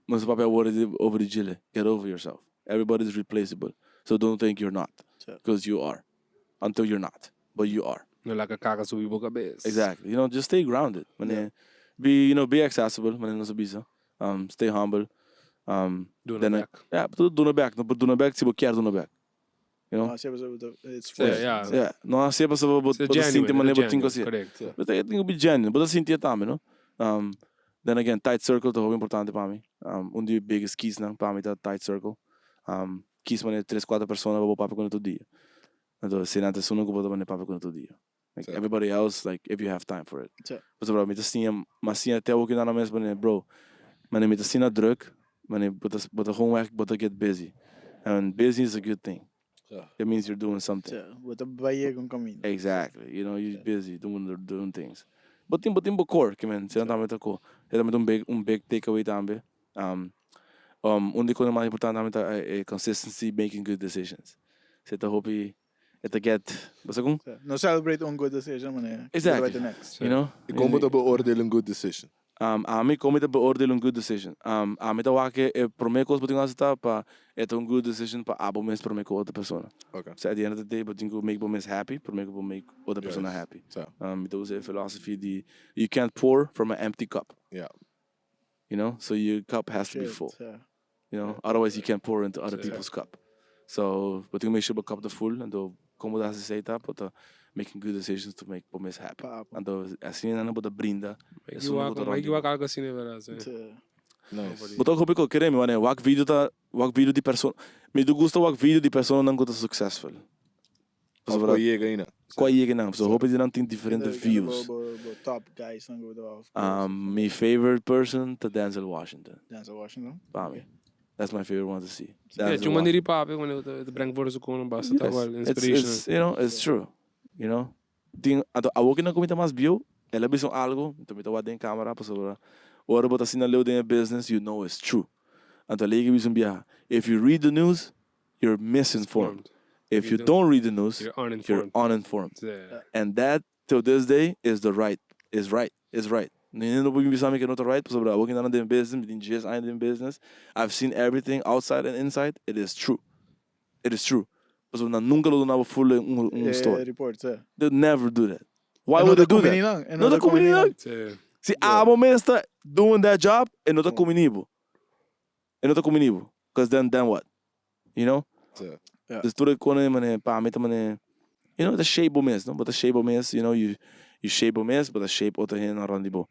nos papia awor di over di djile, get over yourself. Everybody is replaceable. So don't think you're not. Sa. Because you are. Until you're not. But you are. No laga kaka subi bo kabes. Exactly. You know, just stay grounded. Manera, be, you know, be accessible, manera nos a bisa. Stay humble. Duna Then, bek. Yeah, tur duna bek. No por duna bek si bo kier duna bek. You know? No, siempre se bo it's Sí, forced. yeah. Yeah. No, siempre se bo Ser bo ta sinti genuine, manera bo ser tin ku genuine, hasi. Correct. Bo ta tin ku be genuine. Bo ta sinti e tambe, no? Then again, tight circle ta hopi importante pa mi. Un di e biggest keys nan pa mi ta tight circle. Kies manera tres cuatro persona pa bo papia cu nan tur dia. Anto si nan ta esun ku bo ta manera papia cu nan tur dia. Like everybody else, like if you have time for it. Pasobra mi ta siña, mi a siña te awo ki nan mes manera bro, manera mi ta asina druk, manera bo ta bo ta gewoon weg bo ta get busy. And busy is a good thing. It means you're doing something. Bo ta bai yega un kaminda. Exactly, you know, you're busy doing doing things. Bo tin bo tin bo core, ke men, esei tambe ta cool. Esei tambe ta un big un big take away tambe. Un di kosnan mas importante tambe ta e consistency making good decisions. Esei ta hopi e ta get, bo sa kon? No celebrate un good decision manera Exactly, the next. You know? I kon bo ta beoordeel un good decision? Ami kon mi ta beoordeel un good decision? Ami ta wak e prome kos bo tin ku hasi ta pa e ta un good decision pa abo mes prome ku otro persona. So at the end of the day bo tin ku make bo mes happy prome ku bo make otro persona happy. Mi ta usa e philosophy di you can't pour from an empty cup. You know, so your cup has to be full. You know, otherwise you can't pour into other people's cup. So bo tin ku make sure bo cup ta full, anto kon bo ta hasi esei ta bo ta making good decisions to make bo mes happy. Anto asina nan bo ta brinda esun ku ta rond di bo. Algo asina e berdad si. Bo ta hopi ku kere mi wanneer wak video ta wak video di persona mi ta gusta wak video di personanan ku ta successful. Of ku a yega einan. Ku a yega einan. Pasobra hopi di nan tin diferente views. Bo top guys nan ku bo ta wak. Mi favorite person ta Denzel Washington. Denzel Washington. Pa mi. That's my favorite one to see. Yeah, Denzel tin un manera di papia ku e ta brengt for su kono basta ta igual inspirational. It's, you know, it's true. You know. Tin, anto awor ku nan kuminta mas bieu, el a bisa un algo, anto mi ta wak den camera pasobra ora bo ta asina leu den e business, you know it's true. Anto el a yega bisa un biaha, if you read the news, you're misinformed. If you don't read the news, you're you're uninformed. And that till this day is the right, is right, is right. Niende no por bin bisa mi ke no ta right pasobra awor ki nan den business, mi tin dies aña den business, I've seen everything outside and inside, it is true. It is true. Pasobra nan nunca lo duna bo full un un story. Report, sí. They'll never do that. Why would they do that? No ta kumini nan. Si abo mes ta doing that job, e no ta kumini bo. E no ta kumini bo. Cause then then what? You know? Sí. Yeah. Dus tur e kone mane pa mi ta mane you know ta shape bo mes no bo ta shape bo mes you know you you shape bo mes bo ta shape otro hendenan rond di bo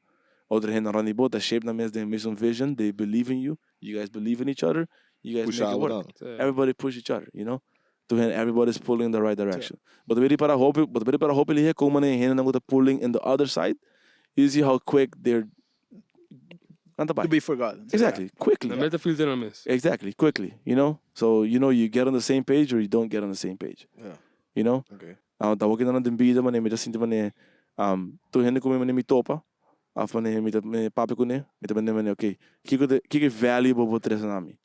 otro hendenan rond di bo ta shape nan mes den mesun vision they believe in you you guys believe in each other you guys Pusha make it abo work dan. Sí. everybody push each other you know tur hende everybody is pulling in the right direction bo ta bira para hopi bo ta bira para hopi lihe kon mane hendenan ku ta pulling in the other side you see how quick they're Nan ta bai. To be forgotten. Exactly, quickly. Nan mester filter nan mes. Exactly, quickly, you know. So, you know, you get on the same page or you don't get on the same page. Yeah. You know? Okay. Ta hopi nan den bida manera mi ta sinti manera tur hende ku mi manera mi topa of manera mi ta papia kuné, mi ta manera manera okay, kiko ta kiko e value bo por trese na mi?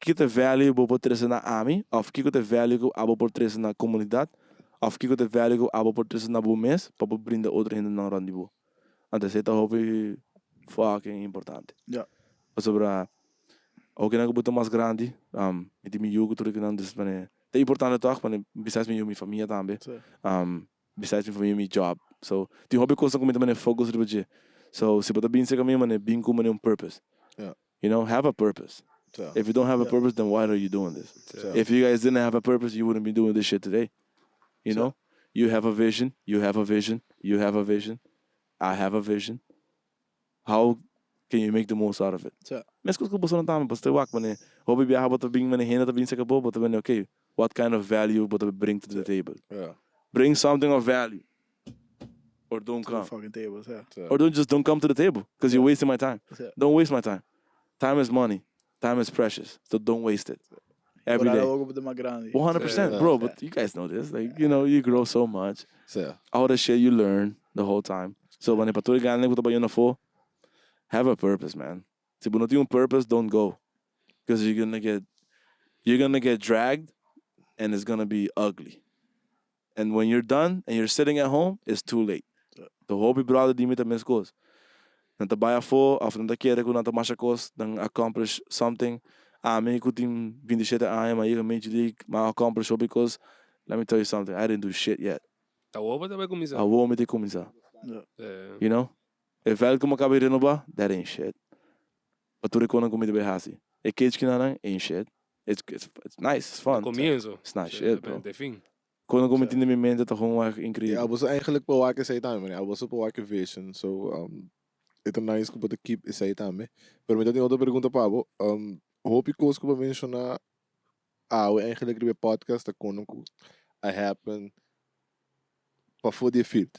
Kiko ta e value bo por trese na ami of kiko ta e value ku abo por trese na komunidat of kiko ta e value ku abo por trese na bo mes pa bo brinda otro hendenan rònt di bo. Anto esei ta hopi fucking importante. Ya. Pasobra okinan ku bo ta mas grandi, mi tin mi yu ku tur kinan dus manera ta importante tòg pasobra besides mi yu mi famia tambe, besides mi famia mi job. So tin hopi kosnan ku mi ta manera focus riba dje. So si bo ta bin serka mi manera bin ku manera un purpose. Ya. You know, have a purpose. So. If you don't have a purpose, then why are you doing this? So. If you guys didn't have a purpose, you wouldn't be doing this shit today. You know, you have a vision, you have a vision, you have a vision, I have a vision. How can you make the most out of it? So. Meskos ku boso tambe, boso ta wak mane, hopi biaha bo ta bin mane hende ta bin serka bo, bo ta mane okay, what kind of value bo ta bring to the table? Yeah. Bring something of value. Or don't To the come. fucking table, yeah. So. Or don't just don't come to the table because you're wasting my time. Yeah. Don't waste my time. Time is money. Time is precious. So don't waste it. Every day. Por algo mas grande. 100%, Yeah. bro. But you guys know this. Like, you know, you grow so much. So. All the shit you learn the whole time. So, wanneer pa tur gana ku ta bayendo afó, have a purpose, man. Si bo no tin un purpose, don't go. Because you're gonna get, you're gonna get dragged and it's gonna be ugly. And when you're done and you're sitting at home, it's too late. The hopi brother di mi ta mes kos. Nan ta bai afó of nan ta kere ku nan ta masha kos, nan accomplish something. Ami ku tin 27 aña m'a yega Major League, m'a accomplish hopi kos. Let me tell you something, I didn't do shit yet. Awor bo ta bai kuminsá. Awor mi ta kuminsá. You know? E vèlt ku mi a kaba di renobá, that ain't shit. Pa tur e konan ku mi ta bai hasi. E cage kinanan ain't shit. It's, it's, it's nice, it's fun. Comienzo. It's not shit, bro. Te fin. Kono ku mi tin den mi mente ta gewoon wak Ja, increíbel. boso eigenlijk por wak esei tambe, meneer. Boso por wak e vision. So, um, E ta nice ku bo ta keep esei tambe. Pero mi ta tin otro pregunta pa bo. Hopi kos ku bo a menshoná awe eigenlijk riba e podcast ta kono ku a happen pafó di e field,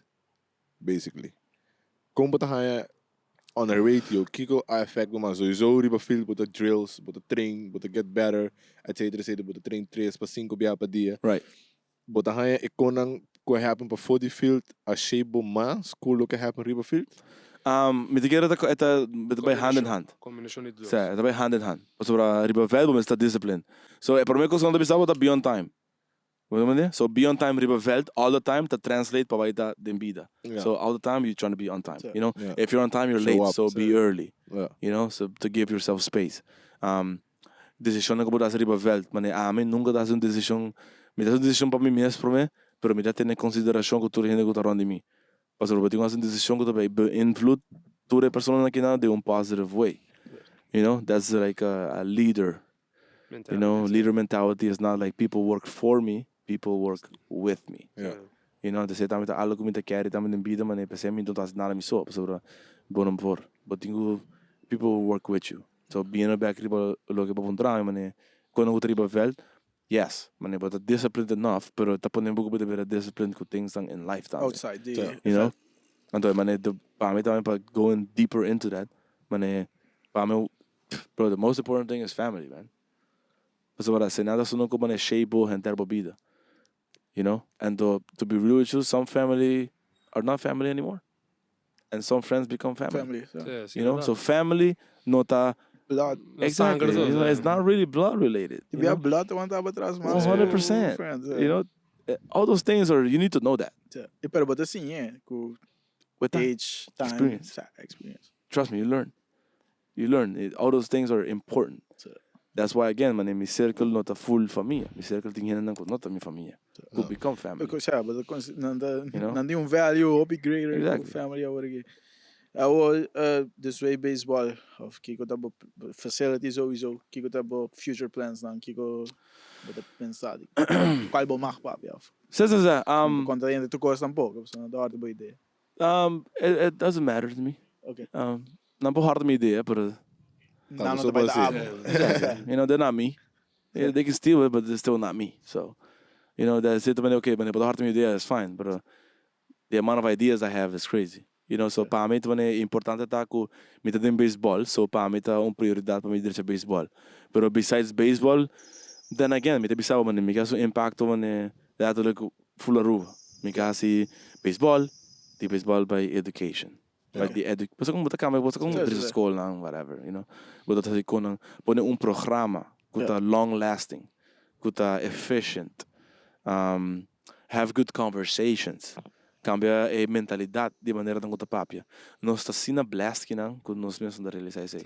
basically. Kon bo ta haña on a ratio kiko a effect bo mas? Sowieso riba field bo ta drills, bo ta train, bo ta get better, etcetera etcetera, bo ta train tres pa sinku biaha pa dia. Bo ta haña e konan ku a happen pafó di field a shape bo mas ku loke a happen riba field? Mi ta kere ta e ta bai hand in hand. Kombinashon di dos. Sí, e ta bai hand in hand. Pasobra riba veld bo mester ta discipline. So e prome kos ku nan ta bisa bo ta be on time. Bo ta mende? So be on time riba veld all the time ta translate pa bai ta den bida. So all the time you trying to be on time. You know? If you're on time you're late, so be early. You know? So to give yourself space. Desishonnan ku bo ta hasi riba vèlt. Manera ami nunka ta hasi un desishon, mi ta hasi un desishon pa mi mes promé, pero mi ta tene konsiderashon ku tur hende ku ta rònt di mi. Pasobra bo tin ku hasi un desishon ku ta bai beïnvloed tur e personanan akinan den un positive way. You know, that's like a leader. You know, leader mentality is not like people work for me, people work with me. You know, entonces tambe ta algo ku mi ta carry tambe den bida, manera p'esei mi no ta hasi nada mi so, pasobra bo no por. Bo tin ku people work with you. So bini bek riba loke bo puntra mi mane cuando bo ta riba veld, yes, mane bo ta disciplined enough pero ta pone bo ku bo ta bira disciplined ku things dan in life tambe. Outside di You know? Anto mane de pa mi tambe pa going deeper into that mane pa mi bro the most important thing is family man. Pasobra si nan ta asina ku mane shape bo henter bo bida you know anto to be real with you some family are not family anymore. And some friends become family. Family, so. Sí, sí, You know, verdad. so family no ta Blood. No exactly. sangre, You know, it's not really blood related. Ti You bia know? blood want taba atrás mas. 100%. Friends, You know, all those things are you need to know that. Sí. E pero bo ta siña ku With time. age, time, Experience. sa, experience. Trust me, you learn. You learn. It, all those things are important. Sí. That's why again, man, mi circle no ta full famia. Mi circle tin hendenan ku no ta mi famia. Ku become family. Because ja, but the nan ta You know? nan tin un value hopi greater ku Exactly. family awor aki. Awor dus way baseball of kiko ta bo facility sowieso, kiko ta bo future plans nan, kiko bo ta pensa di cual bo mag papia of Si, si, si. konta hende tur kos tampoco, pasobra nan ta hòrta bo idea. It doesn't matter to me. Okay. Nan por hòrta mi idea, pero Nan no ta bai ta abo. You know, they're not me. Yeah, they can steal it, but they're still not me. So, you know, that's it. Okay, but bo ta hòrta mi idea, it's fine. But the amount of ideas I have is crazy. You know, so pa mi ta importante ta ku mi ta den baseball, so pa mi ta un prioridad pa mi drecha baseball. Pero besides baseball, then again, mi ta bisa bo manera, mi ke hasi un impacto manera letterlijk full Aruba. Mi ke hasi baseball, di baseball by education. Like di edu, bo sa kon bo ta cambia, bo sa kon drecha scolnan, whatever, you know. Bo ta hasi konan, pone un programa ku ta long lasting, ku ta efficient, have good conversations, cambia e mentalidad di manera nan ku ta papia. Nos ta asina blessed kinan ku nos mes no ta realisa esei.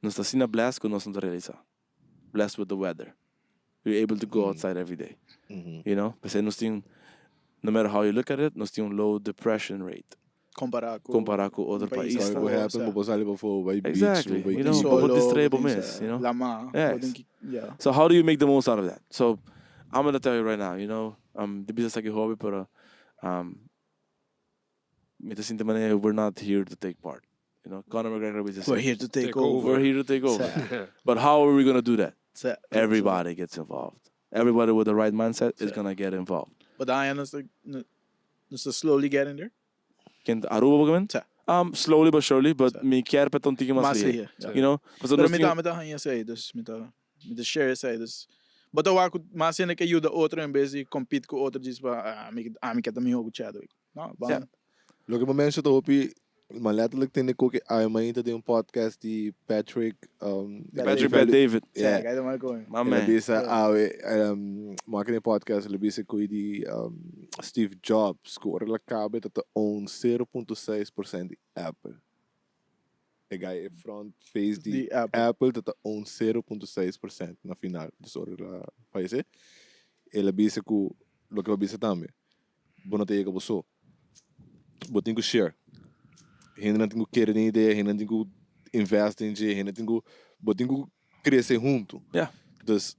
Nos ta asina blessed ku nos no ta realisa. Blessed with the weather. We're able to go outside every day. You know? P'esei nos tin, no matter how you look at it, nos tin un low depression rate. Compará ku Compará ku otro país. paisnan. Ku happen, bo por sali pafó, bai beach, Exactly. bo bai You know, kico. bo por distrae bo bo tin mes, you know? Lama, bo Yes. tin ki, yeah. So how do you make the most out of that? So I'm gonna tell you right now, you know, di bisa esaki hopi, pero mi ta sinti manera we're not here to take part. You know, Conor McGregor bisa We're esei. here to take Take over. We're here to take over. Sa. But how are we gonna do that? Sa. Everybody gets involved. Everybody with the right mindset is gonna get involved. But aña nos ta nos ta slowly getting there. Ken Aruba bo kemen? Sa. Slowly but surely, but Sa. mi kier pa ta un tiki mas Mas lihe. lihe, ja. You know? Pasobra Pero nos mi tin ta mi ta haña esei, dus mi ta mi ta share esei, dus bo ta wak ku mas hende ke yuda otro en bes di compete ku otro djis pa ah mi ami ke ta miho ku Chadwick. No, ban. Ja. Loke bo mensha ta hopi, ma letterlijk tende koke awe mainta den un podcast di Patrick, Patrick Bet David. Yeah. Sa, kai ta My El a man. bisa awe, maka den podcast, el a bisa koe di Steve Jobs, ku ora el a kaba e ta ta own 0.6% di Apple. E guy e front face di Di Apple. Apple ta ta own 0.6% na final. Dus ora el a fayece, el a bisa ku loke el a bisa tambe. Bo no ta yega bo so. Bo tin ku share. Hendenan tin ku kere den idea, hendenan tin ku invest den dje, hende tin ku, bo tin ku krese huntu. Ja. Dus.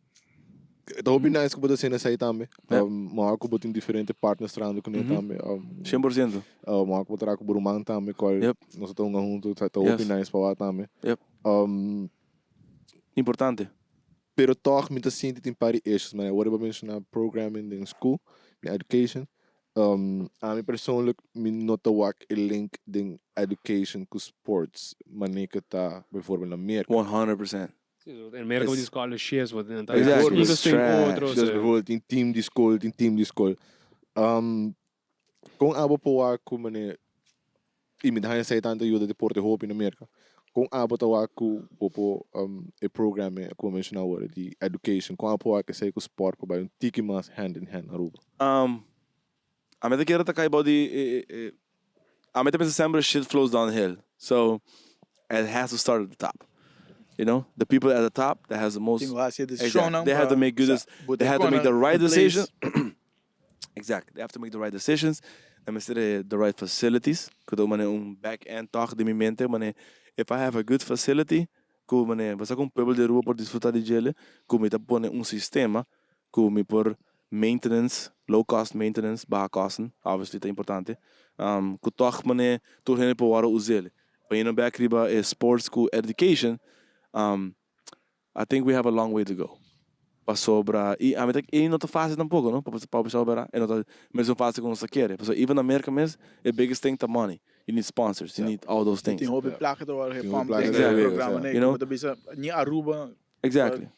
Ta hopi nice ku bo ta haciendo esei tambe. M'a ku bo tin diferente partners trahando kuné tambe. 100%. M'a ku bo traha ku bo ruman tambe kual nos ta hunga huntu. Ta hopi nice pa wak tambe. Importante. Pero tòg mi ta sinti tin par di issues. Manera awor bo a menshoná programming den school, den education. Ami persoonlijk mi no ta wak e link den education ku sports manera ku ta bijvoorbeeld na Merka. 100%. Sí, so in Merka di scholarships, wat in Exactly. Un ta Trash. otro. Dus bijvoorbeeld tin team di school, tin team di school. Kon abo por wak ku manera, i mi ta haña esei tantu yuda deporte hopi na Merka, kon abo ta wak ku bo por e program ku bo menshoná awor di education, kon abo por wak esei ku sport por bai un tiki mas hand in hand na Aruba? Ami ta kere ta kai bou di e ami ta pensa semper shit flows downhill so it has to start at the top you know the people at the top that has the most Tin ku hasi e desishonnan exactly they have to pa make good sa bo they ta have to make the kona right in place. decision exactly they have to make the right decisions nan mester e the right facilities ku ta manera un back end tòg den mi mente manera if I have a good facility ku manera bo sa ku un pueblo di Aruba por disfruta di djele ku mi ta pone un sistema ku mi por maintenance, low cost maintenance, baha kosten, obviously ta importante, ku tòg manera tur hende por wòrdu us'el. Poniendo bek riba e sports ku education, I think we have a long way to go. Pasobra, i ami ta, i no ta fácil tampoco no, pa pa bisa bo e no ta mesun fácil ku nos ta kere. Pasobra even na Merka mes, e biggest thing ta money. You need sponsors, you need all those things. Tin hopi plaka ta wòrdu Tin hopi gepump plaka den ta e wòrdu, programa sí. nei. You know? Ku bo ta bisa ni Aruba Exactly.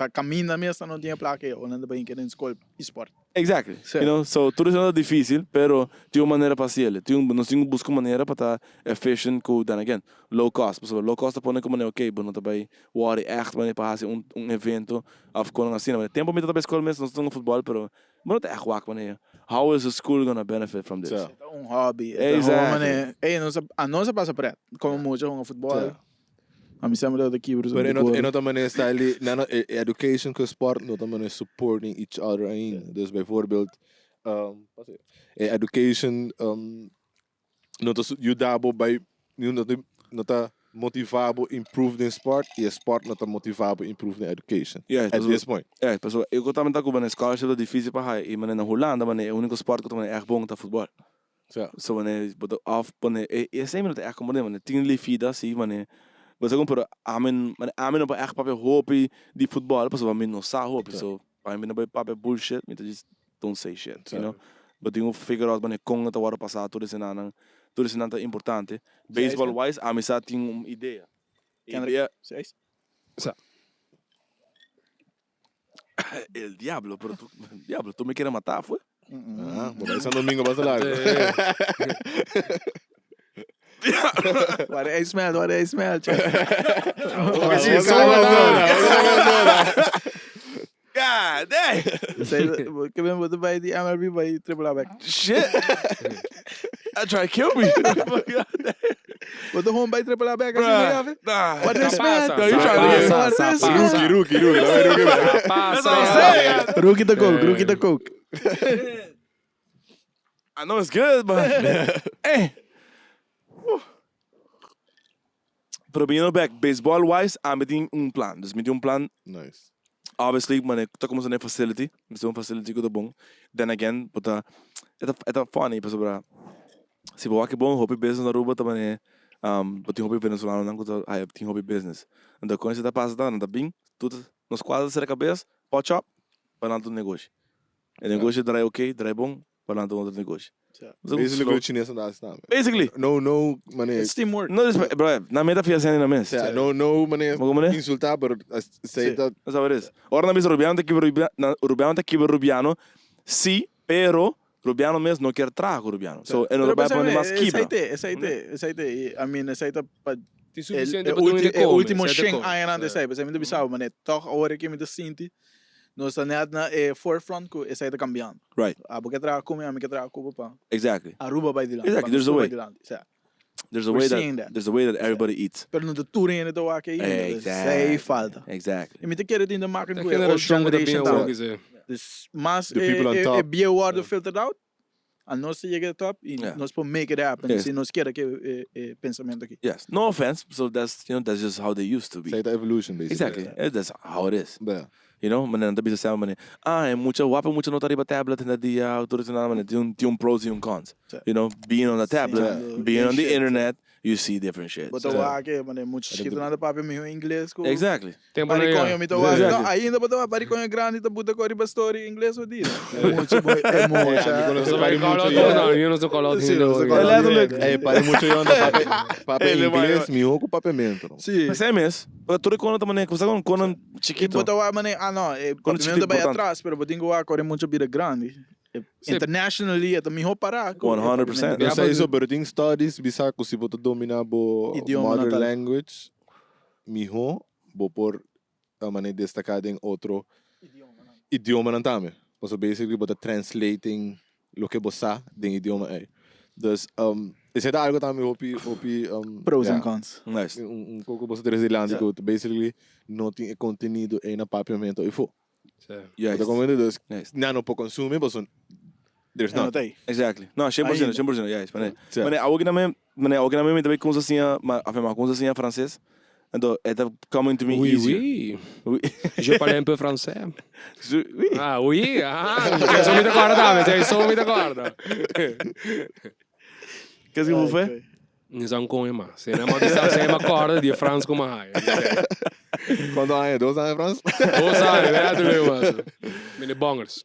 Pa caminda mes nan no tin e placa ei, o nan ta bay hinca den scol y sport. Exactly. Sí. You know, so tur esnan ta dificil, pero tin un manera pa haciele. Tin un, nos tin cu busca un manera pa ta efficient cu, then again, low cost. Pasobra low cost ta pone como manera, okay, bo no ta bay worry echt manera pa haci un, un evento of con asina. Manera tempo mi ta bay scol mes, nos ta hunga futbol, pero bo no ta echt wak manera, how is the school gonna benefit from this? Sí. E ta un hobby, e ta un Exactly. manera, ey, nos a, anos a pasa pret, como mucha hunga futbol. Sí. Ami semper tabata kibra Pero e no, e no ta manera style di, nan no, e education cu sport no ta manera supporting each other ainda. Dus bijvoorbeeld, um, e education um, no ta yuda bo bij, no ta, no ta motiva bo improve den sport y e sport no ta motiva bo improve den education. Yeah, At this point. Yeah, pasobra e cu tambe ta cu manera scholarship ta dificil pa haya y manera na Hulanda manera e unico sport cu ta manera echt bon ta futbol. Sa. So wanneer bo ta of pone e esei mi no ta echt comprende wanneer tin lifida si wanneer bo sa pero ami wanneer ami no por echt papia hopi di futbol pasobra mi no sa hopi so pa mi no por papia bullshit mi ta just don't say shit you know bo tin ku figure out wanneer kon ta wòrdu pasa tur esenanan tur esenan ta importante baseball wise ami sa tin un idea idea Sa. El diablo, pero tu, diablo, tu me quieres matar, fue? Ah, bo bai San Domingo basta largo. What a smell, what a smell, che. Sí, solo God dang! Say, que ben bote bij die MLB bij Triple A back. Shit! I try to kill me. God damn. Bote gewoon bij Triple A back. Así, Bruh, nah. What is Pasa, man? No, you trying to get- What Pasa, is pasa. man? Rookie, rookie, rookie. Laat me rookie bij. Pasa. That's what I'm saying. Rookie de coke, rookie de coke. I know it's good, but hey. Whew. Pero biniendo back, baseball wise, ami tin un plan. Dus mi tin un plan Nice. Obviously, mane, ta como sa facility, mester un facility cu ta bon. Then again, bo ta, e ta, e ta funny pasobra si bo wak bon hopi business na Aruba ta mane, um, bo tin hopi Venezolanonan cu ta haya tin hopi business. Anto con esey ta pasa ta, nan ta bin, tur nos cuadra ta cera cabes, potch up, pa nan ta un negoshi. E negoshi draai ok, draai bon, pa lanta un otro negoshi. Basically ku chinesan ta hasi tambe. Basically. No, no, mane. It's teamwork. No dispe, bro, nan meta fia sende na mes. Sea, no, no, mane. Bo komprende? Insulta, pero sei ta. That's how it is. Ora nan bisa Rubiano ta kibra Rubiano, Rubiano ta kibra Rubiano, si, pero Rubiano mes no kier traha ku Rubiano. So e no ta bai pone mas kibra. Esei te, esei te, esei te. I mean, esei ta pa Tin suficiente pa duna di e come, ultimo esei ta shen come. añanan di esei. P'esei mi ta bisa bo, mane, tòg awor aki mi ta sinti Nos ta net na e forefront ku esei ta kambiando. Right. Abo ke traha ku mi, ami ke traha ku bo pa Exactly. Aruba bai dilanti, Exactly, pa there's a nos tur bai way. dilanti. Sea, There's a we're way seeing that that. there's a way that everybody eats. Pero no ta tur hende ta wak ainda, dus Exactly. esei falta. Exactly. I mi ta kere tin te maken E ku e old generashon ku ta generation bin awor tambe. kizé. Dus mas The e people on e top. bieu wòrdu filtered out. Anos ta yega e top y Yeah. nos por make it happen Yes. si nos keda cu e e pensamento aki. Yes. No offense, so that's, you know, that's just how they used to be. Esei ta evolution basically. Exactly. Eh, That's how it is. Yeah. You know, manera nan ta bisa semper manera, ah, e mucha wapo mucha no ta riba tablet henter dia, tur esnan manera, tin un tin un pros y un cons. Sí. You know, being on the tablet, Sí. being on the Shit. internet, you see different shit. Bo ta So- wak e manera mucha chikitonan ta papia miho ingles ku Exactly. Tempo na Paricoño ya. mi ta wak. Exactly. No, ainda bo ta wak paricoño grandi ta buta kori riba story ingles o dia. E mucha bo e mucha. Mi conoce Nos pari call mucho out, yo. no, yo no soy call out Sí, hende no soy hoy. call out. Letterlijk. Ey, pari mucho yo anda papia papia Ey, le ingles, miho ku papiamento. Sí. Mas é mes. Porque tur kono ta manera, kusa kon kono E chikito. bo ta wak manera, ah no, e Kono papiamento chikito bai importante. atras, pero bo tin ku wak kori mucha bira grandi. E Sí. Internationally e ta miho para ku e 100%. papiamento. No Ja, sa but- eso, pero tin studies bisa ku si bo ta domina bo Idioma mother natal. language, miho bo por a manera destaca den otro idiomanan tambe. Paso basically bo ta translating loke bo sa den idioma ei. Dus um, esei ta algo tambe hopi hopi um, Pros ja, and cons. Nice. un un koko boso tres dilanti ku basically no tin e kontenido ei na papiamento ei fo. Sí. Bo ta Juist. komprende? Dus Juist. nan no por konsumi paso there's E no not. ta ei. Exactly. No, 100%, Ainda. 100%, juist. Mane, Sí. mane, awo na me, mane, awo na me mi tambe kunsa siña, ma, afe, ma kunsa siña frances. Anto, e ta coming to me Oui, easier. oui. Oui. Je parle un peu français. Zo- oui. Ah, oui. Ah, so mi ta corda, mi so mi ta corda. Kes ki bo fe? Ni sa un con ma. Se na ma sa se ma corda di Frans como hai. Cuánto aña? Dos aña Frans? Dos aña, letterlijk man. Met de bongers.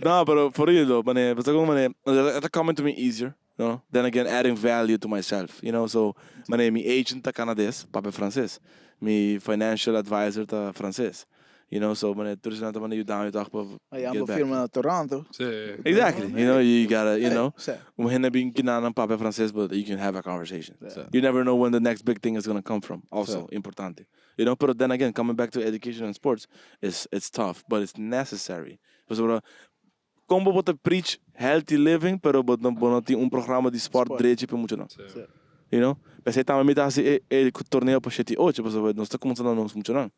No, pero for real though, mane, basta como mane, e ta coming to me easier, you know? Then again, adding value to myself, you know? So, mane, mi agent ta Canades, papia frances. Mi financial advisor ta frances. You know, so mane, tur esnan ta mane yuda mi toch pa Ay, get ambo back. firma na Toronto. Sí. Exactly. You know, you gotta, you know, Sí. un hende bin kinanan papia frances, but you can have a conversation. Sí. You never know when the next big thing is gonna come from. Also, importante. You know, but then again, coming back to education and sports, it's tough, but it's necessary. Pasobra, kon bo por ta preach healthy living, pero bo no bo no tin un programa di sport Sport. drechi pa muchanan. Sí. You know? P'esei tambe mi ta hasi e e torneo pa shete i ocho, pasobra nos ta kuminsá na nos muchanan.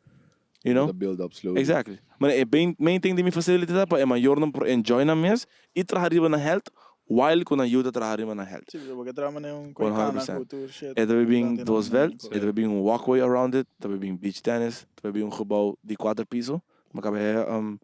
You know? Ta build up slowly. Exactly. Maar e main, main thing di mi facility ta pa e mayornan por enjoy nan mes i traha riba nan health while ku nan yu ta traha riba nan health. Sí, porque traha manera un koikana 100%. ku tur shit. E ta bin Importante dos nan- veld, e ta bin un walkway around it, ta bin beach tennis, ta bin un gebouw di kuater piso. Mi a kaba haya um,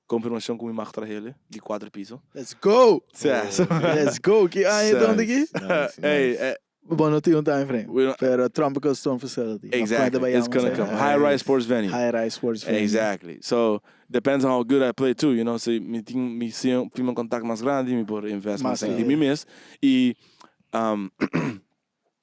konfirmashon ku mi mag traha hele di kuater piso. Let's go! Sa, so- Let's go! Ki aña Sa. donde ki? Nice, Hey, nice. eh, Bo no tin un time frame. We don't- Pero Tropical Storm Facility. exactly. It's gonna come. High rise sports venue. High rise sports venue. Exactly. So depends on how good I play too, you know. Si mi tin mi si firma un contract mas grandi, mi por invest mas Mas, en sí. di mi mes. Y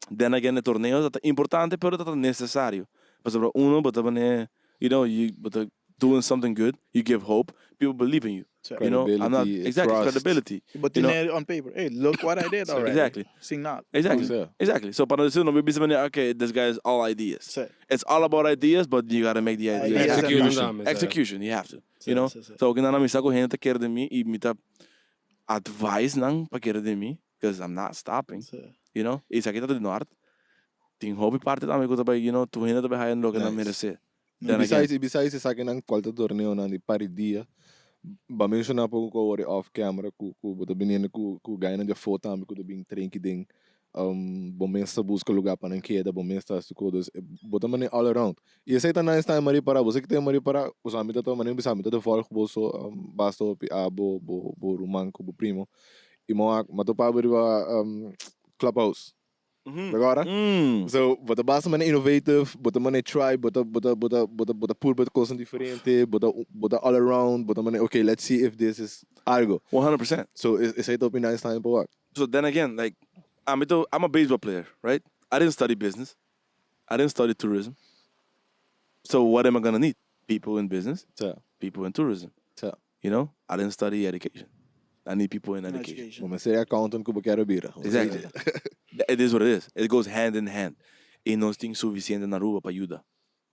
then again e torneo ta importante pero ta necesario. Pasobra uno bo ta pone, you know, you bo ta doing something good, you give hope, people believe in you. Sí. You know, I'm not Credibility, exactly trust. credibility. But You know- tin on paper. Hey, look what I did already. Exactly. Sin nada. Exactly. Sí. Exactly. So para decir, no bisa manera, okay, this guy is all ideas. Sí. It's all about ideas, but you gotta make the ideas. Ideas and Execution action. tambe, sí. Execution, you have to. Sí, You know? sí, sí. So, ku nan mi sa ku hende ta kere den mi i mi ta advise nan pa kere den mi, because I'm not stopping. Sí. You know? I esaki ta di nort. Tin hopi parti tambe ku ta bai, you know, tur hende ta bai haya loke nan Nice. meresé. I Then again, besides, i besides esakinan kual ta torneonan di par di dia, ba menshoná poko ku awor off camera ku ku bo ta biniendo ku ku gainan di afó tambe ku ta bin trenki den um, bo mes ta buska lugá pa nan keda, bo mes ta hasi kos, dus bo ta manera all around. I esei ta nice tambe Maria Pará, bo sa ki ta Maria Pará, pasobra mi ta ta manera bisa mi ta ta volg boso um, basta hopi abo, bo bo ruman ku bo primo. I mo a mi a topa bo riba um, Clubhouse. Agora? So, bo ta basta manera innovative, bo ta manera try, bo ta, bo ta, bo ta, bo ta, bo ta purba cosnan diferente, bo ta, bo ta all around, bo ta manera, okay, let's see if this is algo. 100%. So, esey ta hopi nice tambe pa wak. So then again, like, I'm a, I'm a baseball player, right? I didn't study business. I didn't study tourism. So what am I gonna need? People in business, Sa, people in tourism. sa. You know, I didn't study education. I need people in education. Education. Bo mester accountant ku bo kier a bira. Exactly. It is what it is. It goes hand in hand. I nos tin suficiente na Aruba pa yuda.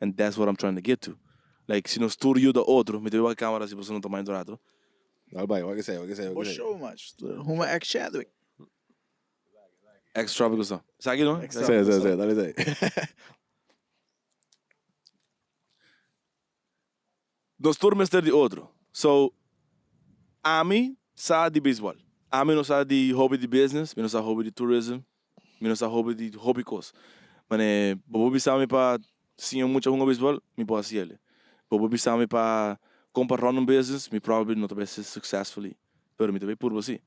And that's what I'm trying to get to. Like, si nos tur yuda otro, mi ta wak camera si boso no ta mind rato. Dal bai, wak esei, wak esei, wak Bo esei. show much. Huma ex Chadwick. Ex Tropical Storm. Sa ki no? Ex Esei, esei, esei, dal esei. Nos tur mester di otro. So, ami sa di baseball. Ami no sa di hopi di business, mi no sa hopi di tourism, mi no sa hopi di hopi kos. Mane bo por bisa mi pa siña mucha hunga baseball, mi por hasi el. Bo por bisa mi pa kon pa run un business, mi probably no ta bay hasi successfully, pero mi ta bay purba si.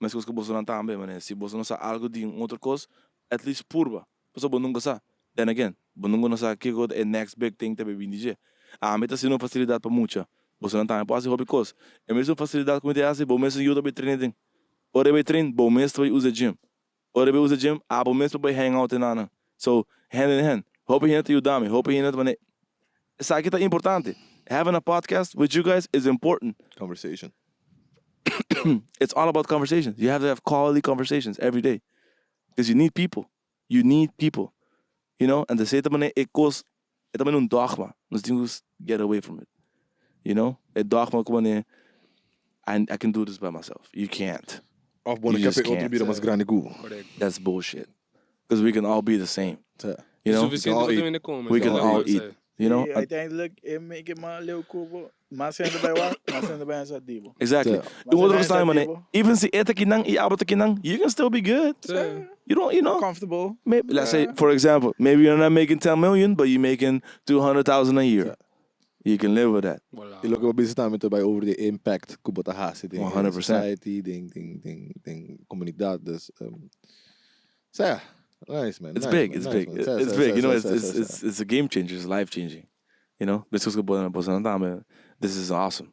Meskos ku bosonan tambe, mane si boso no sa algu di un otro kos, at least purba. Pasobra bo nunka sa. Then again, bo nunka no sa kiko ta e next big thing ta bay bini dje. Ami ta hasi un facilidad pa mucha. Bosonan tambe por hasi hopi kos. E mesun facilidad ku mi ta hasi, bo mes yu ta bay train aden. Ora e bay train, bo mes ta bay usa e gym. Ora e bay usa gym, abo mes por bay hang out enanan. So, hand in hand. Hopi hende ta yuda mi, hopi hende ta mane. Esaki ta importante. Having a podcast with you guys is important. Conversation. It's all about conversations. You have to have quality conversations every day. Because you need people. You need people. You know? En esei ta mane e kos, e ta mane un dogma. Nos tin ku get away from it. You know? E dogma ku mane I, I can do this by myself. You can't. Of bo no You ke just pa e otro can't. bira mas grandi ku bo. Correct. That's bullshit. Because we can all be the same. Sa. You know? Suficiente all pa eat. tambe come. We can all eat. You know? I uiteindelijk, e make mas leu ku bo, mas hende bai wak, mas hende bai hasi dibo. Exactly. Sa. Un otro Mas kos tambe, hende mane, even si e ta kinan i abo ta kinan, you can still be good. You don't, you know. Comfortable. Maybe, let's say, for example, maybe you're not making 10 million, but you're making 200,000 a year. You can live with that. Voilà. I loke bo bisa tambe ta bai over di impact ku bo ta hasi den 100%. society, den, den, den, den komunidat. Dus, um, sa, nice man. It's nice, big, man, it's nice, big. man. Sa, It's sa, big. sa, You know, sa, it's sa, it's sa, it's it's a game changer, it's life changing. You know? Meskos ku bo boso tambe, this is awesome.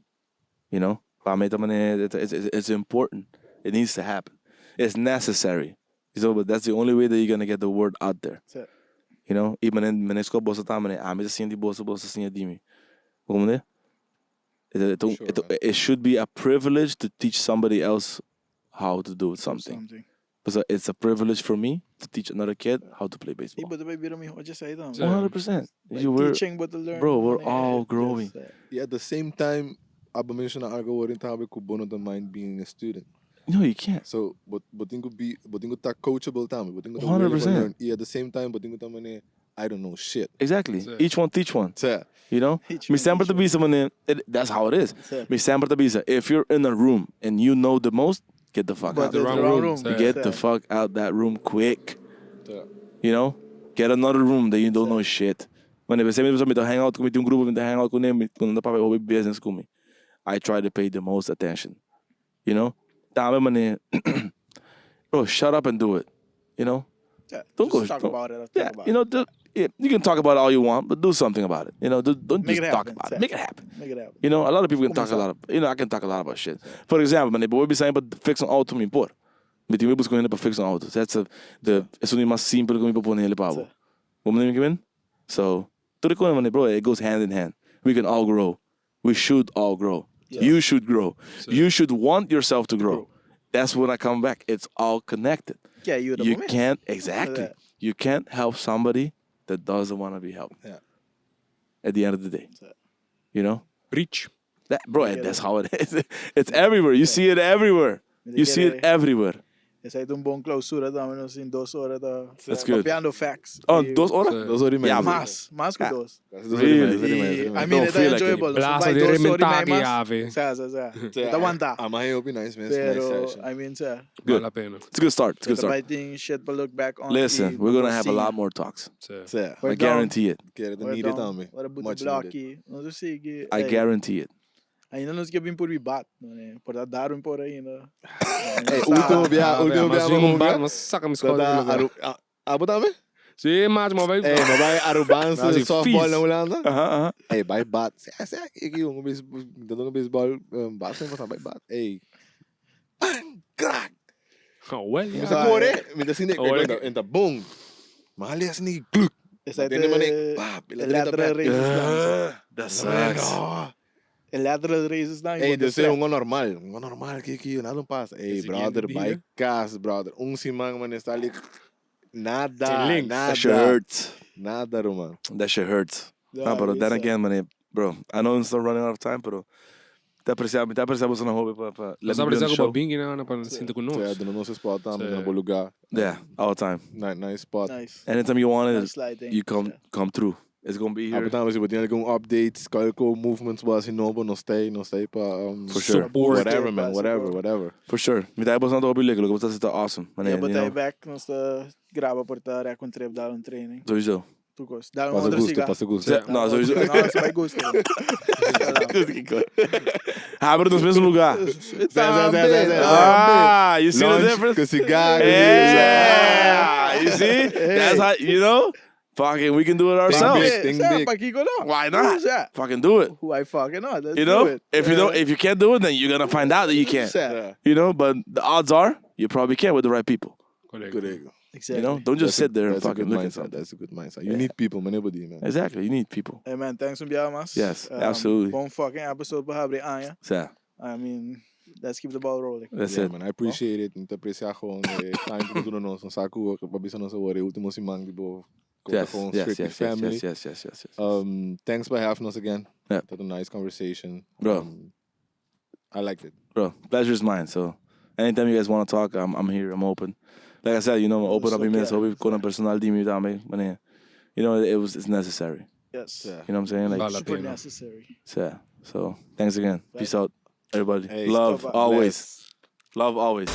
You know? Pa mi tambe it's, it's, it's important. It needs to happen. It's necessary. So, but that's the only way that you're gonna get the word out there. Sa. You know? I mane mane sko boso tambe, ami ta siña di boso, boso ta siña di mi. Comprende? It, it, Sure, it, man. it should be a privilege to teach somebody else how to do something. Something. So it's a privilege for me to teach another kid how to play I baseball. bo ta bai bira mihó esei tambe. Sa. 100%. Like You were, teaching but to learn. bro, we're Mane, all just, growing. I at the same time, abo menshoná algo awor tambe ku bo no ta mind being a student. No, you can't. So, bo, bo tin ku be, bo tin ku ta coachable tambe, bo tin ku ta willing 100%. pa learn. I at the same time, bo tin ku ta mane, I don't know shit. Exactly. Sa. Each one teach one. Sa. You know? Each Mi one semper teach ta bisa, man, it, that's how it is. Sa. Mi semper ta bisa, if you're in a room and you know the most, get the fuck But out. the The wrong wrong room. room. Sa. Get the Sa. fuck out that room quick. Sa. You know? Get another room that you don't know shit. Wanneer we zijn met hang out met een groep, met hang out met met papa hopi business ku mi. I try to pay the most attention. You know? Tambe manera, bro, shut up and do it. You know? Yeah, Don't just go talk don't- about it. Talk Yeah, about you it. know, do, yeah, you can talk about it all you want, but do something about it. You know, do, don't Make just it talk happen. about Sa. it. Make it happen. Make it happen. You know, a lot of people can talk a Kuminsá. lot of, you know, I can talk a lot about shit. For example, man, bo bisa mi pa fix un auto mi por. Mi tin mi busca pa fix un auto. That's a, the, esun mas simpel ku mi por pone pa bo. Sa. Bo men? So, tur kos, man, bro, it goes hand in hand. We can all grow. We should all grow. You should grow. You should want yourself to grow. That's when I come back. It's all connected. Yeah, you You can't exactly. Yeah. You can't help somebody that doesn't want to be helped. Yeah. At the end of the day. Sa. You know? Preach. That bro, get that's how it is. It's everywhere. You see it everywhere. You see it everywhere. Esei ta un bon klousura tambe, nos tin 2 ora ta That's good. papiando facts. Oh, I 2 ora? Sa. 2 ora i mei. Yeah, Mas, mas ku Ah. 2. 2 ora i mei, Really? 2 ora i mei, 2 ora i I mei. mean, Don't it's feel like it. enjoyable. Nos Blaza bai di 2 ora i rementá mei mas. ave. Sa, sa, sa. Ta wanta. Amai hopi nice, man. Nice Pero, session. I mean, sa. Good. Vale la pena. It's a good start. It's a good Ta start. bai tin shit pa look back on. Listen, i we're gonna have a see. lot more talks. Sa. Sa. We're I down. guarantee it. Kere ta We're needed down. tambe. Ora buta Much block. needed. Nos sigui. I guarantee it. Ainda nos ke bin por bat, no ne? Por ta Darwin por ainda. Hey, último bia, último bia, Mas un bar, mas mas saca mi Ta skola. Aru, abo tambe? Si, mas mas bai. Hey, maar bai Arubaanse Nasi softball vies. na Hulanda. Uh-huh. Hey, bai bat. Sa, sa, ik un baseball, un baseball, um, bat, sa bai bat. Hey. Bang, crack. Oh, well. Mi ja. ta kore, mi ta sinti, Oh, well. en ta boom. Maar ali asina, gluk. Esei Tende mane, pap, e lateral raises. That sucks. No. E lateral raises dan. Hey, dus é um normal, um normal que que nada não passa. Hey, siguiente brother, dia. bai kas, brother. Un siman man está ali nada, Tem links. That shit nada, hurts. nada, ruman. That shit hurts. No, but then again, man, bro, I know it's not running out of time, pero ta apresiá, ta apresiá boso na hopi pa pa let Nos me be on apresiá the ku show. bo bin na pa sinta ku nos. Sa, duna nos spot tambe Sa. na bo lugá. Yeah, all the time. Nice, nice spot. Nice. Anytime you want it, Nice lighting. you come come through. It's gonna be here. Apo tambe si bo tin algun updates, cualco movements bo haci nobo, nos ta ey, nos ta ey pa um, For sure. Support. whatever man, whatever, whatever. For sure. Mi ta ey bosnan ta hopi leuk, loke bo ta haci ta awesome. Ja, Manera, bo you ta ey know. back, nos ta graba por ta rek un trip, dal un training. Sowieso. Tur cos. Dal un Pasa otro gusto, cigar. pasa gusto. Sí, no, sowieso. No, se bay gusto. Habri nos mesmo lugar. Tambe, sí, sí. Ah, you see the Lunch, difference? cu cigar, cu Yeah, you see? That's how, you know? Fucking, we can do it ourselves. big, think Sa, big. pakiko no? Why not? Sa, Fucking do it. why fucking not? Let's You know? do it. If you don't, if you can't do it, then you're gonna find out that you can't. Sa, Yeah. You know, but the odds are you probably can with the right people. Correcto. Correcto. Exactly. You know, don't just That's a- sit there and that's a fucking good look at mindset. something. That's a good mindset. You need people, man. Nobody, man. Exactly, you need people. Hey man, thanks un biaha mas. Yes, absolutely. Bon fucking episode pa habri aña. So I mean, let's keep the ball rolling. that's yeah, it. man. I appreciate it. Mi ta aprecia gewoon e time cu duna nos. Nos sa cu pa bisa nos awor e ultimo siman di bo gewoon strictly family. Yes. Thanks for having us again. Yeah. That a nice conversation. Bro. I liked it. Bro, pleasure's mine. So anytime you guys want to talk, I'm here. I'm open. Like I said, open up So mi mes, care. hopi con personal di mi tambe, manera. It's necessary. Yes. Yeah. You know what I'm saying? Like, Vale la Super pena. necessary. so, so thanks again. Peace out, everybody. Hey, Love stop. always. Love always.